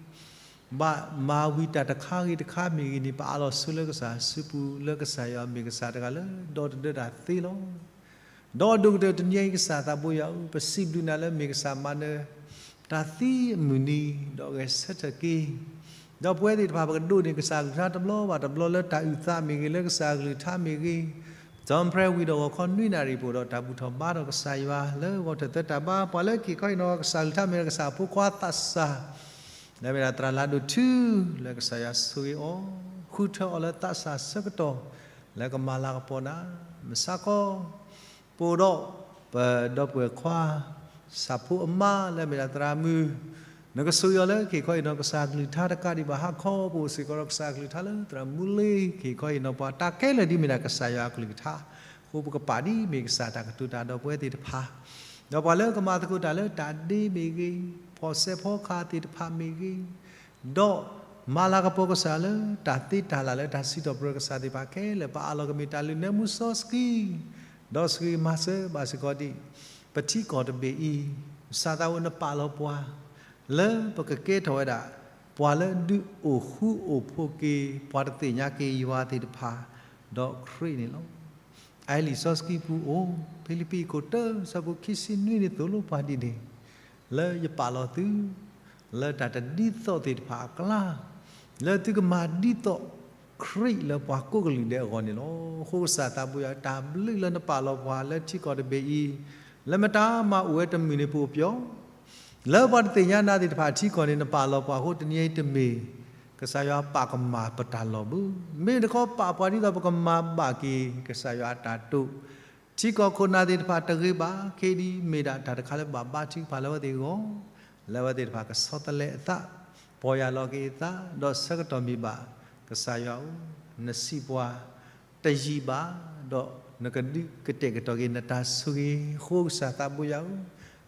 ဘၣ်မၤဝံၤတၢ်တခါဂ့ၤတခါမ့ၢ်ဂ့ၤန့ၣ် ပအးလီၤဆိလၢကစၢ်စုပူၤ လၢကစၢ်ယွၤမ့ၢ်ကစၢ်တဂၤလၢဒီတဒၢတၢ်သ့လီၤ. ဒီးအဒိၣ်ကတၢၢ်တနံၤအံၤကစၢ်သးဘိယွၤဧၢ, ပစံးဘျုးနၤလၢမ့ၢ်ကစၢ်မၤနၢၤ တၢ်သံအမုၢ်နံၤ ဒီးဂဲၤဆၢထၢၣ်က့ၤ, ဒီးပဝဲသ့ၣ်တဖၣ်ပကဒိးန့ၢ်ကစၢ်အကလုၢ်ကထါတဘျီဘၣ်တဘျီလၢတၢ်အုၣ်သးမ့ၢ်ဂ့ၤ လၢကစၢ်အကလုၢ်ကထါမ့ၢ်ဂ့ၤ, ဒီးပြၢဝံၤဒီးဂီၤခီနွံနၣ်ရံၣ် ပအိၣ်ဒီးတၢ်ဘူၣ်ထီၣ်ဘါထီၣ်ကစၢ်ယွၤ လၢဂီၤထၢၣ်သၢတၢ်ဘါ ပှၤလၢက့ၤခီအံၤနီၤ ကစၢ်အကလုၢ်ကထါမ့ၢ်ကစၢ်အဖိခွါသးစၢ် လၢမ့ၢ်ဒၣ်သရၣ်လၤဒိၣ်ထူ လၢကစၢ်ယွၤဆိၣ်ဂ့ၤအီၤ, ဃုထၢအီၤလၢသးစၢ်ဆၢကတီၢ် လၢကမၤလၤကပီၤနၤ, မုၢ်ဆါခီ ပအိၣ်ဒီးပဒီပုၢ်ဝဲၢ်ခွါ ဆၣ်ဖိအမါလၢမ့ၢ်ဒၣ်သရၣ်မုၣ်, နကဆိၣ်ဂ့ၤအီၤလၢကဟ့ၣ်ခီဟ့ၣ်နီၤကစၢ်အကလုၢ်ကထါတကးဒံးဘၣ်ဟါခီ ပအိၣ်စ့ၢ်ကီးဒီးကစၢ်အကလုၢ်ကထါလၢသရၣ်မူလ့ ကဟ့ၣ်ခီဟ့ၣ်နီၤပှၤတၢ်ခဲလၢာ်ဒ်မ့ၢ်ဒၣ်ကစၢ်ယွၤအကလုၢ်ကထါ, အဃိပကပာ်ဒ်မ့ၢ်ကစၢ်တၢ်ကတိၤတၢ်ဒီးပဝဲသ့ၣ်တဖၣ်, ဒီးပှၤလၢကမၤသကိးတၢ်လၢတၢ်ဒ့မ့ၢ်ဂ့ၤ, ဖီၣ်စဲးဖီကဟၣ်သ့ၣ်တဖၣ်မ့ၢ်ဂ့ၤ, ဒီးမၤလၤကပီၤကစၢ်လၢတၢ်သ့တၢ်လၢ်လၢတၢ်စံးထီၣ်ပတြၢၤကစၢ်သ့ၣ်တဖၣ်ခဲလၢာ် ပအးလီၤကမ့ၢ်တၢ်လုၢ်နၢမူစီဆှံ, ဒီးဆိၣ်ဂ့ၤမၤစၢၤဘၣ်စ့ၢ်ကီးဒံး ပထံကီၢ်တဘ့ၣ်အံၤ, ကစၢ်သးဝဲနပာ်လီၤပှၤ လၢပကကဲထီၣ်ဝဲဒၣ် ပှၤလၢဒုးအိၣ်ဃူအိၣ်ဖိးက့ၤ ပှၤတသ့ၣ်ညါက့ၤယွၤသ့ၣ်တဖၣ် ဒီးခရံာ်န့ၣ်လီၤ. အအံၤလံာ်စီဆှံပူၤအိၣ် ဖံလံးပံးခိၣ်တၢ ဆၢဖိခံဆံနွံန့ၣ်သိၣ်လိပှၤဒ်န့ၣ်, လၢယပာ်လီၤသု လၢတၢ်တဒ်သိးသ့ၣ်တဖၣ်အကျါ, လၢသုကမၤဒ်သိးခရံာ်လၢပှၤကိးကလုာ်ဒဲးအဂီၢ်န့ၣ်လီၤ. အဃိကစၢ်သးဘိယွၤ တၢ်ဘျုးလၢနပာ်လီၤပှၤလၢထံကီၢ်တဘ့ၣ်အံၤ, လၢမတၤမၤအိၣ်ဝဲတမုာ်န့ၣ်ပအိၣ်ပျီ လၢပှၤတသ့ၣ်ညါနၤသ့ၣ်တဖၣ်ထံကီၢ်န့ၣ် နပာ်လီၤပှၤအဃိ တနံၤအံၤတမ့ၢ် ကစၢ်ယွၤပာ်ကမၣ်ပတၢ်လီၢ်ဘၣ်. မ့ၢ်တခီပာ်ပှၤဒ်သိးပကမၤဘၣ်က့ၤ ကစၢ်ယွၤအတၢ်တိာ် ထံကီၢ်ခိၣ်နၢ်သ့ၣ်တဖၣ်တဂ့ၤဘၣ်, ခဲအံၤဒ်မ့ၢ်ဒၣ်တၢ်တခါလၢဘၣ်ဘါထုကဖၣ်လၢအဝဲသ့ၣ်အဂီၢ်, လၢအဝဲသ့ၣ်တဖၣ်ကဆီတလဲအသး, ပီၢ်ယၢ်လီၤက့ၤအသး, ဒီးဆၢကတီၢ်မ့ၢ်ဘၣ်, ကစၢ်ယွၤဧၢ, နစံးပှၤ တယံာ်ဘၣ်, ဒီးနကဒုးကတဲာ်ကတီၤက့ၤနတၢ်ဆိၣ်ဂ့ၤ, အဃိကစၢ်သးဘိယွၤဧၢ,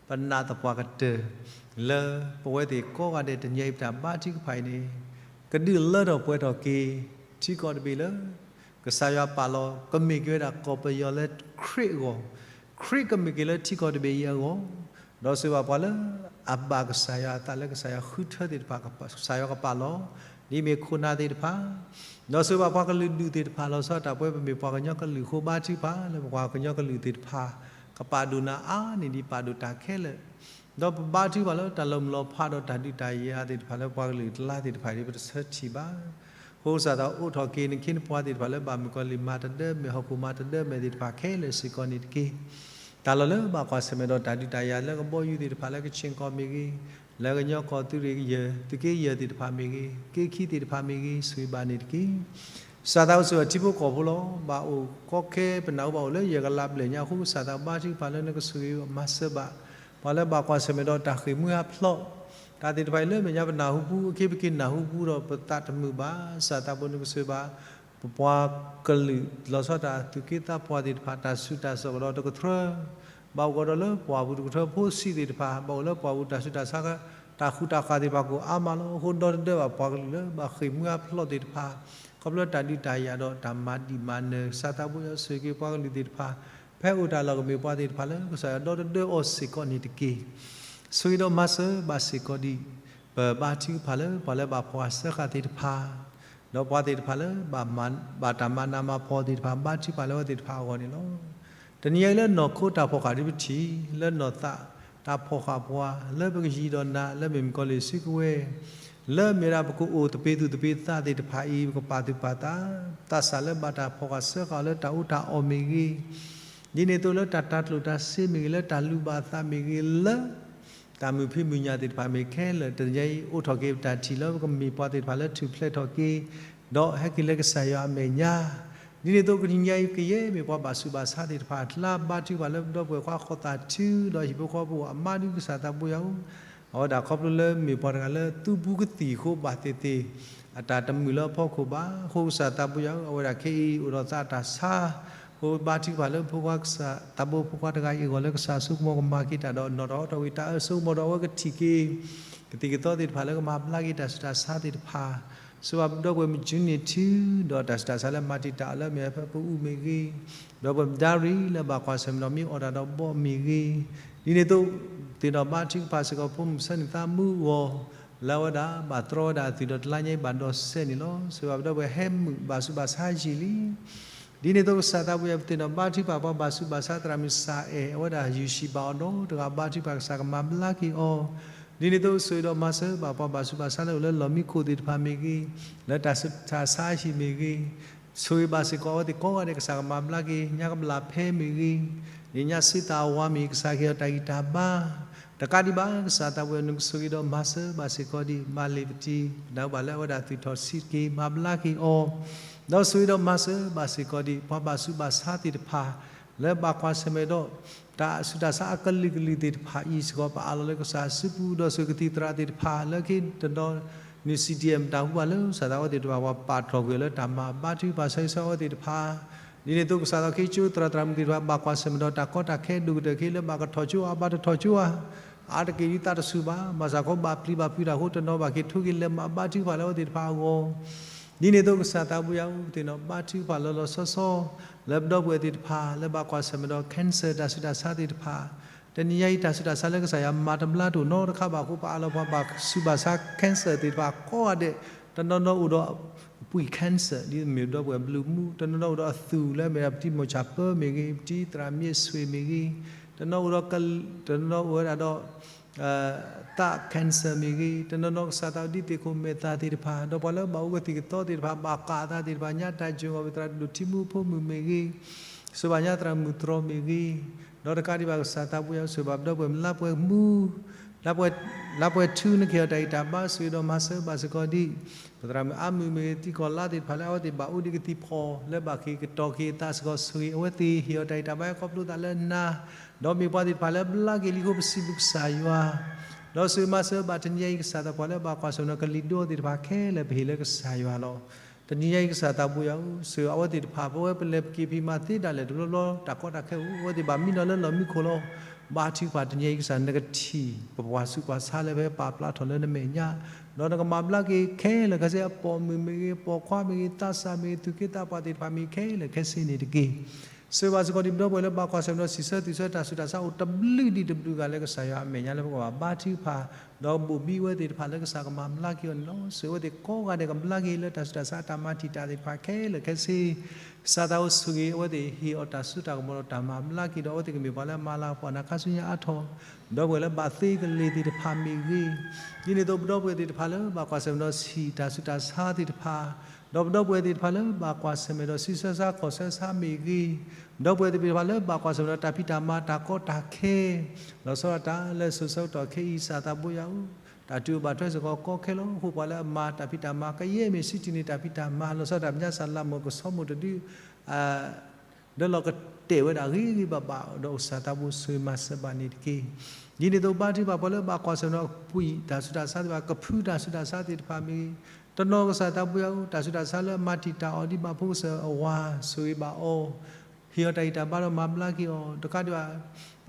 ပနာ်သပှၢ်ကတၢၢ် လၢပဝဲသ့ၣ်ကိးဂၤဒဲးတနံၤအံၤပတၢ်ဘါထုကဖၣ်အံၤန့ၣ်, ကဒုးလၢထီၣ်ပှဲၤထီၣ်က့ၤ ထံကီၢ်တဘ့ၣ်လၢ ကစၢ်ယွၤပာ်လီၤ ကမ့ၢ်က့ၤဝဲဒၣ်ကီၢ်ပယီၤလၢခရံာ်အဂီၢ်, ခရံာ်ကမ့ၢ်က့ၤလၢထံကီၢ်တဘ့ၣ်အံၤအဂီၢ်, ဒီးဆိၣ်ဂ့ၤဘၣ်ပှၤလၢအဘၣ်ကစၢ်ယွၤအသးလၢကစၢ်ယွၤဃုထၢသ့ၣ်တဖၣ်, ကစၢ်ယွၤကပာ်လီၤ, ဒ်မ့ၢ်ခိၣ်နၢ်သ့ၣ်တဖၣ်, ဒီးဆိၣ်ဂ့ၤဘၣ်ပှၤကလုာ်ဒူၣ်သ့ၣ်တဖၣ်လီၤဆီဒၣ်တၢ် ပဝဲပမ့ၢ်ပှၤကညီကလုာ်အဃိဘါထုကဖၣ် လၢပပှၤကညီကလုာ်သ့ၣ်တဖၣ် ကပာ်ဒိၣ်နၤအါန့ၢ်ဒံးပာ်ဒိၣ်တၢ်ခဲလၢာ် ဒီးပဘါထုကဖၣ်လၢတၢ်လီၤမုၢ်လီၤဖးဒီးတၢ်ဒုးတၢ်ယၤသ့ၣ်တဖၣ်လၢပှၤကလုာ်တလါသ့ၣ်တဖၣ်အံၤ ပတဆၢထံၣ်ဘၣ်. အဃိကစၢ်သးအိးထီၣ်က့ၤနခ့နပှၤသ့ၣ်တဖၣ်လၢဘၣ်မုၣ်ကီၤလံၢ်မၤတဒၢမဲာ် ဟီၣ်ခိၣ်မၤတဒၢမဲာ်သ့ၣ်တဖၣ်ခဲလၢာ်စ့ၢ်ကီးန့ၣ်တက့ၢ်. တၢ်လီၢ်လၢဘၣ်ကွၢ်ဆၢၣ်မဲာ်ဒီးတၢ်ဒုးတၢ်ယၤလၢကဘီယူၤသ့ၣ်တဖၣ်လၢကဆ့ၣ်ကီၢ်မ့ၢ်ဂ့ၤ, လၢကညီကီၢ်သုးရ့ၣ်ယဲၢ် သုးက့ယဲၢ်သ့ၣ်တဖၣ်မ့ၢ်ဂ့ၤ, က့ခံသ့ၣ်တဖၣ်မ့ၢ်ဂ့ၤ ဆိၣ်ဂ့ၤဘၣ်န့ၣ်တက့ၢ်. ကစၢ်သးအိၣ်ဆိၣ်ဂ့ၤထံဖိကီၢ်ဖိလီၤ. ဘၣ်အိၣ်ကီခဲ ပနၢ်ဟူဘၣ်အိၣ်လၢယဲၢ်ကလးဘျဲၣ်ညါအဃိ ကစၢ်သးဘါထုကဖၣ်လၢနကဆိၣ်ဂ့ၤမၤစၢၤဘၣ် ပှၤလၢဘၣ်ကွၢ်ဆၢၣ်မဲာ်ဒီးတၢ်ဃ့ၢ်မှံဟးဖျိး တၢ်သ့ၣ်တဖၣ်အံၤလၢမဲာ်ညါပနၢ်ဟူပူၤ အခ့ပက့ၤနၢ်ဟူပူၤဒီးပသးတမုာ်ဘၣ်. ကစၢ်သးဘိနကဆိၣ်ဂ့ၤဘၣ် ပပှၤကလုာ်လီၤဆီဒၣ်တၢ်သူၣ်က့သးပှၢ်သ့ၣ်တဖၣ် တၢ်ဆူးတၢ်ဆါကဒီးတကထြၢ ဘၣ်အိၣ်ကဒီးလၢပှၢ်ပူၤတကထြၢ ဖိဆံးသ့ၣ်တဖၣ် ဘၣ်အိၣ်လၢပှၢ်ပူၤတၢ်ဆူးတၢ်ဆါ တၢ်ဃူတၢ်ဃာ်သ့ၣ်တဖၣ်ကအိၣ်အါမးလီၤ. အဃိဒီတဒၢဘၣ်ပှၤကလုာ်လၢဘၣ်ဃ့ၢ်မှံဟးဖျိးသ့ၣ်တဖၣ် ခီဖျိတၢ်ဒုးတၢ်ယၤဒီးတၢ်မၤဒံးမၤနၢၤ ကစၢ်သးဘိယွၤဆိၣ်ဂ့ၤက့ၤပှၤကလုာ်သ့ၣ်တဖၣ် ဖဲအိၣ်တၢ်လီၢ်ကမ့ၢ်ပှၤသ့ၣ်တဖၣ်လၢကစၢ်ယွၤဒီတဒၢအီၤစ့ၢ်ကီးန့ၣ်တက့ၢ်. ဆိၣ်ဂ့ၤဒီးမၤစၢၤဘၣ်စ့ၢ်ကီးဒံး ပဘါထုကဖၣ်လၢပှၤလၢဘၣ်ဖီၣ်ဃာ်စၢဃာ်သ့ၣ်တဖၣ် ဒီးပှၤသ့ၣ်တဖၣ်လၢ ဘၣ်တၢ်မၤနးမၤဖှီၣ်သ့ၣ်တဖၣ် ဘါထုကဖၣ်လၢအဝဲသ့ၣ်တဖၣ်အဂီၢ်န့ၣ်လီၤ. တနံၤအံၤလၢနီၢ်ခိတၢ်ဖီၣ်ဃာ်ဒ်ပထံၣ် လၢနီၢ်သးတၢ်ဖီၣ်ဃာ်ပှၤ လၢပကယံၤဒီးနၤ လၢမ့ၢ်မုၣ်ကီၤလံၢ်စုကဝဲၤ လၢမ့ၢ်ဒၣ်ပကအိၣ်သပ့ၤသူၣ်သပ့ၤသးသ့ၣ်တဖၣ်အံၤ ပကပာ်သူၣ်ပာ်သး သးစၢ်လၢဘၣ်တၢ်ဖီၣ်ဃာ်စၢဃာ်အီၤလၢတၢ်အူတၢ်အီၣ်မ့ၢ်ဂ့ၤ ဒ်န့ၣ်အသိးလၢတၢ်တၢ်ကျိၣ်တၢ်စ့မ့ၢ်ဂ့ၤ လၢတၢ်လူၢ်ဘၣ်သးမ့ၢ်ဂ့ၤ လၢတၢ်မုာ်ဖံးမုာ်ညၣ်သ့ၣ်တဖၣ်မ့ၢ်ခဲလၢာ် တနံၤအံၤအိးထီၣ်က့ၤပတၢ်ထံၣ်လၢပကမ့ၢ်ပှၤသ့ၣ်တဖၣ်လၢထူၣ်ဖျဲးထီၣ်က့ၤ ဒီးဟဲက့ၤလၢကစၢ်ယွၤအမဲာ်ညါ ဒ်န့ၣ်အသိးတနံၤအံၤကယဲၢ်မ့ၢ်ပှၤဘၣ်ဆူးဘၣ်ဆါသ့ၣ်တဖၣ်အကျါ ဘါထုကဖၣ်လၢပဒီပုၢ်ဝဲၢ်ခွါဃီသးထု ဒီးဟံၣ်ဖိဃီဖိအမါဒုး ကစၢ်သးဘိယွၤဧၢ, အဝဲဒၣ်ခီဖျိလၢမ့ၢ်ပှၤတဂၤလၢသူပူကသံၣ်အဃိဘၣ်သ့ၣ်သ့ၣ် အတၢ်တမုာ်လၢအဖီခိၣ်ဘၣ်. အဃိကစၢ်သးဘိယွၤဧၢ, အဝဲဒၣ်ခဲအံၤအိၣ်ဒီးသးတၢ်ဆါ, အဃိဘါထုကဖၣ်လၢဖိခွါကစၢ်သးဘိဖိခွါတဂၤအံၤအဂီၢ် လၢကစၢ်ဆိကမိၣ်ကမၤက့ၤတၢ်ဒီးနီၣ်ထီၣ်ဟီထီၣ်ဝံၤ တၢ်အၢဆိကမိၣ်ဒီးအဝဲကထံၣ်က့ၤ ကသံၣ်ကသီသ့ၣ်တဖၣ်လၢကမၤဘျါက့ၤတၢ်ဆူးတၢ်ဆါသ့ၣ်တဖၣ်, ဆိၣ်ဂ့ၤဘၣ်ပဒီပုၢ်ဝဲၢ်မုၢ်ကၠူန့ၣ်ထု ဒီးတၢ်ဆူးတၢ်ဆါလၢမၤတံာ်တာ်အီၤလၢအမ့ၢ်ဖဲပအူမ့ၢ်ဂ့ၤ, ဒီပုၢ်ဝဲၢ်မုၢ်ဒါရံၤလၢဘၣ်ကွၢ်ဆၢၣ်မဲာ်ဒီးမ့ၢ်အီၣ်တၢ်ဒီးဘီမ့ၢ်ဂ့ၤ, ဒ်န့ၣ်အသိး သ့ၣ်နီၣ်ဘါထုကဖၣ်စ့ၢ်ကီးဖိမုၣ်ဆၢန့ၣ်သးမုၢ်ဂီၢ် လၢအဝဲဒၣ်ဘၣ်တြီဝဲဒၣ်အသွံၣ်ဒီးတလါညါအံၤဘၣ်ဒီးစဲးန့ၣ်လီၤ. ဆိၣ်ဂ့ၤဘၣ်ပဒီပုၢ်ဝဲၢ်ဟဲမုာ်ဘၣ်ဆူးဘၣ်ဆါယံာ်လံ. ဒ်န့ၣ်အသိးကစၢ်သးဘိယွၤ ပသ့ၣ်နီၣ်ဘါထုကဖၣ်ပှၤဘၣ်ဆူးဘၣ်ဆါ သရၣ်မုၣ်စၢ်အဲၣ် အဝဲဒၣ်ယုၢ်ဆံးဘၣ်အီၤဒီးတဂၤဘါထုကဖၣ် ကစၢ်ကမၤဘျါက့ၤအီၤ, ဒ်န့ၣ်အသိးဆိၣ်ဂ့ၤဒီးမၤစၢၤဘၣ်ပှၤဘၣ်ဆူးဘၣ်ဆါလၢအိၣ်လၢလီၢ်မံခိၣ်သ့ၣ်တဖၣ်မ့ၢ်ဂ့ၤ, လၢတၢ်ဆူးတၢ်ဆါဟံၣ်မ့ၢ်ဂ့ၤ, ဆိၣ်ဂ့ၤဘၣ်စ့ၢ်ကီးအဝဲသ့ၣ်ကိးဂၤဒဲး ကစၢ်ကမၤဘျါက့ၤ, ညါကဘျၣ်ဖဲမ့ၢ်ဂ့ၤ, ဒ်ညါဆံးသးဝါမ့ၢ်ဂ့ၤ ကစၢ်ကဟ့ၣ်အီၤတၢ်ဂံၢ်တၢ်ဘါ, တကးဒံးဘၣ် ကစၢ်သးပူၤယွၤ နကဆိၣ်ဂ့ၤဒီးမၤစၢၤဘၣ်စ့ၢ်ကီးဒံး မၤလ့ၤပတံ နၢ်ဟူဘၣ်လၢအဝဲဒၣ်သုးထီၣ်ဆံးတက့ၢ် မၤဘျါက့ၤအီၤ, ဒီးဆိၣ်ဂ့ၤဒီးမၤစၢၤဘၣ်စ့ၢ်ကီးဒံး ပှၤဘၣ်ဆူးဘၣ်ဆါသ့ၣ်တဖၣ် လၢဘၣ်ကွၢ်ဆၢၣ်မဲာ်ဒီး တၢ်ဆူးတၢ်ဆါအကလုာ်ကလုာ်သ့ၣ်တဖၣ်အံၤစ့ၢ်ကီး ပအးလီၤလၢကစၢ်စုပူၤ ဒီးဆိၣ်ဂ့ၤကသံၣ်သရၣ်သ့ၣ်တဖၣ် လၢခံတနီၤ နုၢ် CDM တၢ်ဟူဘၣ်လၢကစၢ်သးဝဲသ့ၣ်တဖၣ် ပှၤပာ်ထီၣ်ကွံာ်အီၤလၢတၢ်မၤဘါထုကဖၣ်ဆၢဂ့ၤဆၢဝါအဝဲသ့ၣ်တဖၣ် ဒ်န့ၣ်အသိးကစၢ်သးက့ကၠိသရၣ်သရၣ်မုၣ်သ့ၣ်တဖၣ် ဘၣ်ကွၢ်ဆၢၣ်မဲာ်ဒီးတၢ်ကီတၢ်ခဲဒိၣ်ကတၢၢ်ခဲလၢဘၣ်ကထီၣ်ကၠိဧါ ဘၣ်တထီၣ်ကၠိဧါ, အါတက့ၢ်ဒ်သးတဆူၣ်ဘၣ်, ဘၣ်ဆၣ်ခီဘၣ်ပျံၤဘၣ်ဖုးတၢ်အဃိ တနီၤဘၣ်က့ၤထိၣ်က့ၤလဲၤမၤဘါထုကဖၣ်လၢအဝဲသ့ၣ်တဖၣ်အဂီၢ်, ဒ်န့ၣ်အသိးကစၢ်သးပူၤယွၤဧၢ ပသ့ၣ်နီၣ်ဘါထုကဖၣ်လီၤလီၤဆီဆီ လၢပဒီပုၢ်ဝဲၢ်သ့ၣ်တဖၣ် လၢဘၣ်ကွၢ်ဆၢၣ်မဲာ်ဒီး cancer တၢ်ဆူးတၢ်ဆါသ့ၣ်တဖၣ်, တနံၤညါအံၤတၢ်ဆူးတၢ်ဆါလၢကစၢ်ယွၤမၤတဘျါတအိၣ်နီတခါဘၣ်အဃိ ပအးလီၤပှၤဘၣ်ဆူးဘၣ်ဆါ cancer သ့ၣ်တဖၣ်ကိးဂၤဒဲး, တနီၤနီၤအိၣ်ဒီး ပှံၢ် cancer ဒ်မ့ၢ်ဒီပုၢ်ဝဲၢ်ဘျုးမူ, တနီၤနီၤအိၣ်ဒီးအသူၣ်လၢအမ့ၢ်ဒၣ်ပတံၤမိၢ်ဆၣ်ပၢမ့ၢ်ဂ့ၤ, ပတံၤသရၣ်မ့ၢ်ဆွ့ၣ်မ့ၢ်ဂ့ၤ, တနီၤအိၣ်ဒီး တနီၤအိၣ်ဝဲဒၣ်ဒီး သး cancer မ့ၢ်ဂ့ၤ, တနီၤနီၤကစၢ်သးဒ်သ့ၣ်ခိၣ်မဲာ်သၣ်သ့ၣ်တဖၣ်, ဒီးပှၤလၢဘၣ်အိၣ်ကသံၣ်ကသီသ့ၣ်တဖၣ်, ဘၣ်ကးအသးသ့ၣ်တဖၣ်, ညါတၢ်ယိၣ်အီၤ ပသရၣ်ဒိၣ်ထံမူဖိမုၣ်မ့ၢ်ဂ့ၤ, ဆိၣ်ဘၣ်ညါသရၣ်မုၣ်တြီမ့ၢ်ဂ့ၤ, ဒီးတကးဒံးဘၣ်ကစၢ်သးပူၤယွၤ ဆိၣ်ဘၣ်ပဒီပုၢ်ဝဲၢ်လါပှဲၤမူ လါပှဲၤထူ နကဟ့ၣ်အီၤတၢ်ဂံၢ်တၢ်ဘါ ဆိၣ်ဂ့ၤဒီးမၤစၢၤဘၣ်စ့ၢ်ကီးဒံး, ပသရၣ်မုၣ်အါမုၢ်မ့ၢ်ဂ့ၤ သံကီၢ်လါသ့ၣ်တဖၣ်လၢအဝဲသ့ၣ်ဘၣ်အိၣ်ဒံးကသံၣ်ဖီၣ် လၢဘၣ်က့ၤကတီၤက့ၤအသးစ့ၢ်ကီး ဆိၣ်ဂ့ၤအဝဲသ့ၣ် ဟ့ၣ်အီၤတၢ်ဂံၢ်တၢ်ဘါ ခီဖျိသးလၢနၤ, ဒီးမ့ၢ်ပှၤသ့ၣ်တဖၣ်လၢဘျါက့ၤလံအဃိပစံးဘျုးကစၢ်ယွၤ, ဒီးဆိၣ်ဂ့ၤမၤစၢၤဘၣ်တနံၤညါအံၤကစၢ်သးပှၢ်လၢဘၣ်ကွၢ်ဆၢၣ်မဲာ်ဒီးကလံၤဒိသ့ၣ်တဖၣ်ခဲလၢာ် ပဟ့ၣ်လၢကစၢ်ယွၤလီၤ. တနံၤညါအံၤကစၢ်သးပူၤယွၤဧၢ, ဆိၣ်ဂ့ၤအဝဲသ့ၣ်တဖၣ် ပဝဲပလဲၤပက့ၤဖံးမၤသ့ဒၣ်လဲာ်တဘျီဘျီ တၢ်ကီတၢ်ခဲအိၣ် အဝဲသ့ၣ်ဘၣ်မံနီၤလၢလီၢ်မံခိၣ်လီၤ. ဘါထုကဖၣ်တနံၤညါအံၤကစၢ် နကထံၣ် ပပှၤဆူးပှၤဆါလၢဖဲပာ်ဖျါထီၣ်လၢနမဲာ်ညါ, ဒီးနကမၤဘျါက့ၤခဲလၢာ်ခဲဆ့ အပိာ်မုၣ်မ့ၢ်ဂ့ၤ ပိာ်ခွါမ့ၢ်ဂ့ၤ သးစၢ်မ့ၢ်ဂ့ၤ သူၣ်က့သးပှၢ်သ့ၣ်တဖၣ်မ့ၢ်ဂ့ၤ ခဲလၢာ်ခဲဆ့န့ၣ်တက့ၢ်. ဆိၣ်ဂ့ၤဘၣ်စ့ၢ်ကီးဒံးပဒီပုၢ်ဝဲၢ်လၢဘၣ်ကွၢ်ဆၢၣ်မဲာ်ဒီးစံးဆၢသူၣ်ဆၢတၢ်ဆူးတၢ်ဆါအိၣ်တဘျုးဒံးတဘျုးဂၤလၢ ကစၢ်ယွၤအမဲာ်ညါလၢပကဘၣ်ဘါထုကဖၣ် ဒီးဘိၣ်ဘံအဝဲသ့ၣ်တဖၣ်လၢကစၢ်ကမၤဘျါက့ၤအီၤန့ၣ်လီၤ. ဆိၣ်ဂ့ၤအဝဲသ့ၣ်ကိးဂၤဒဲးကဘျါက့ၤလၢတၢ်ဆူးတၢ်ဆါတၢ်မၤတံာ်တာ်သ့ၣ်တဖၣ်ခဲလၢာ်ခဲဆ့ ကစၢ်သးအိၣ်ဆိၣ်ဂ့ၤ အဝဲသ့ၣ်ဟ့ၣ်အီၤတၢ်စိတၢ်ကမီၤဒီးတၢ်မၤဘျါက့ၤဒီး အဝဲသ့ၣ်ကမ့ၢ်ပှၤလၢအမၤလၤကပီၤနၤခါဆူညါအါထီၣ်, ဒီပုၢ်ဝဲၢ်လၢဘၣ်သ့ကလ့ၤသ့ၣ်တဖၣ်မ့ၢ်ဂ့ၤ, ဒ်န့ၣ်အသိးပဒီပုၢ်ဝဲၢ်သ့ၣ်တဖၣ်လၢဘၣ်ကွၢ်ဆၢၣ်မဲာ်ဒီးစံးတၢ်ဆူးတၢ်ဆါသ့ၣ်တဖၣ်, ဒီးပဒီပုၢ်ဝဲၢ်သ့ၣ်တဖၣ်လၢဘၣ်ကွၢ်ဆၢၣ်မဲာ်ဒီးစံးဆၢဆါခီၣ်ဆၢဆါမ့ၢ်ဂ့ၤ, ဒီပုၢ်ဝဲၢ်သ့ၣ်တဖၣ်လၢဘၣ်ကွၢ်ဆၢၣ်မဲာ်ဒီးတၢ်ဖံးတၢ်မၤတၢ်ကီတၢ်ခဲ လီၤဆီဒၣ်တၢ်လၢစိၤဆၢကတီၢ်ခဲအံၤ ကစၢ်သးပူၤယွၤဧၢ, တၢ်တုၤအိၣ်ဘၣ်ထွဲစ့ၢ်ကီးကီခဲလီၤ. အဃိပှၤလၢအမၤတၢ်ဖံးတၢ်မၤ ကယဲၢ်မ့ၢ်စံးတံၢ်န့ၢ်တၢ်ဖံးတၢ်မၤ လီၤဆီဒၣ်တၢ်ပညါစၢ်လၢ်မီၢ်ကဆီမိၢ်တဒု ဒီးလီၤကတဲာ်ဝဲဒၣ်ဂ့ၤဂ့ၤဘၣ်ဘၣ် ဒီးကစၢ်သးပူၤဆိၣ်ဂ့ၤမၤစၢၤဘၣ်န့ၣ်တက့ၢ်. ဒ်န့ၣ်အသိးဘါထုကဖၣ်ပှၤလၢဘၣ်ကွၢ်ဆၢၣ်မဲာ်ဒီးပှံၢ်တၢ်ဆူးတၢ်ဆါသ့ၣ်တဖၣ် ကဖုတၢ်ဆူးတၢ်ဆါသ့ၣ်တဖၣ်မ့ၢ်ဂ့ၤ, တနီၤကစၢ်သးပူၤယွၤဧၢ တၢ်ဆူးတၢ်ဆါလၢအမၤတံာ်တာ်အီၤဒ်ဘၣ်ဖိကစၢၢ်အဝၤ ဆိၣ်ဂ့ၤဘၣ်အီၤ, ဟ့ၣ်အီၤတၢ်ဂံၢ်တၢ်ဘါဒီးမၤဘျါက့ၤအီၤ, တကးဒံးဘၣ်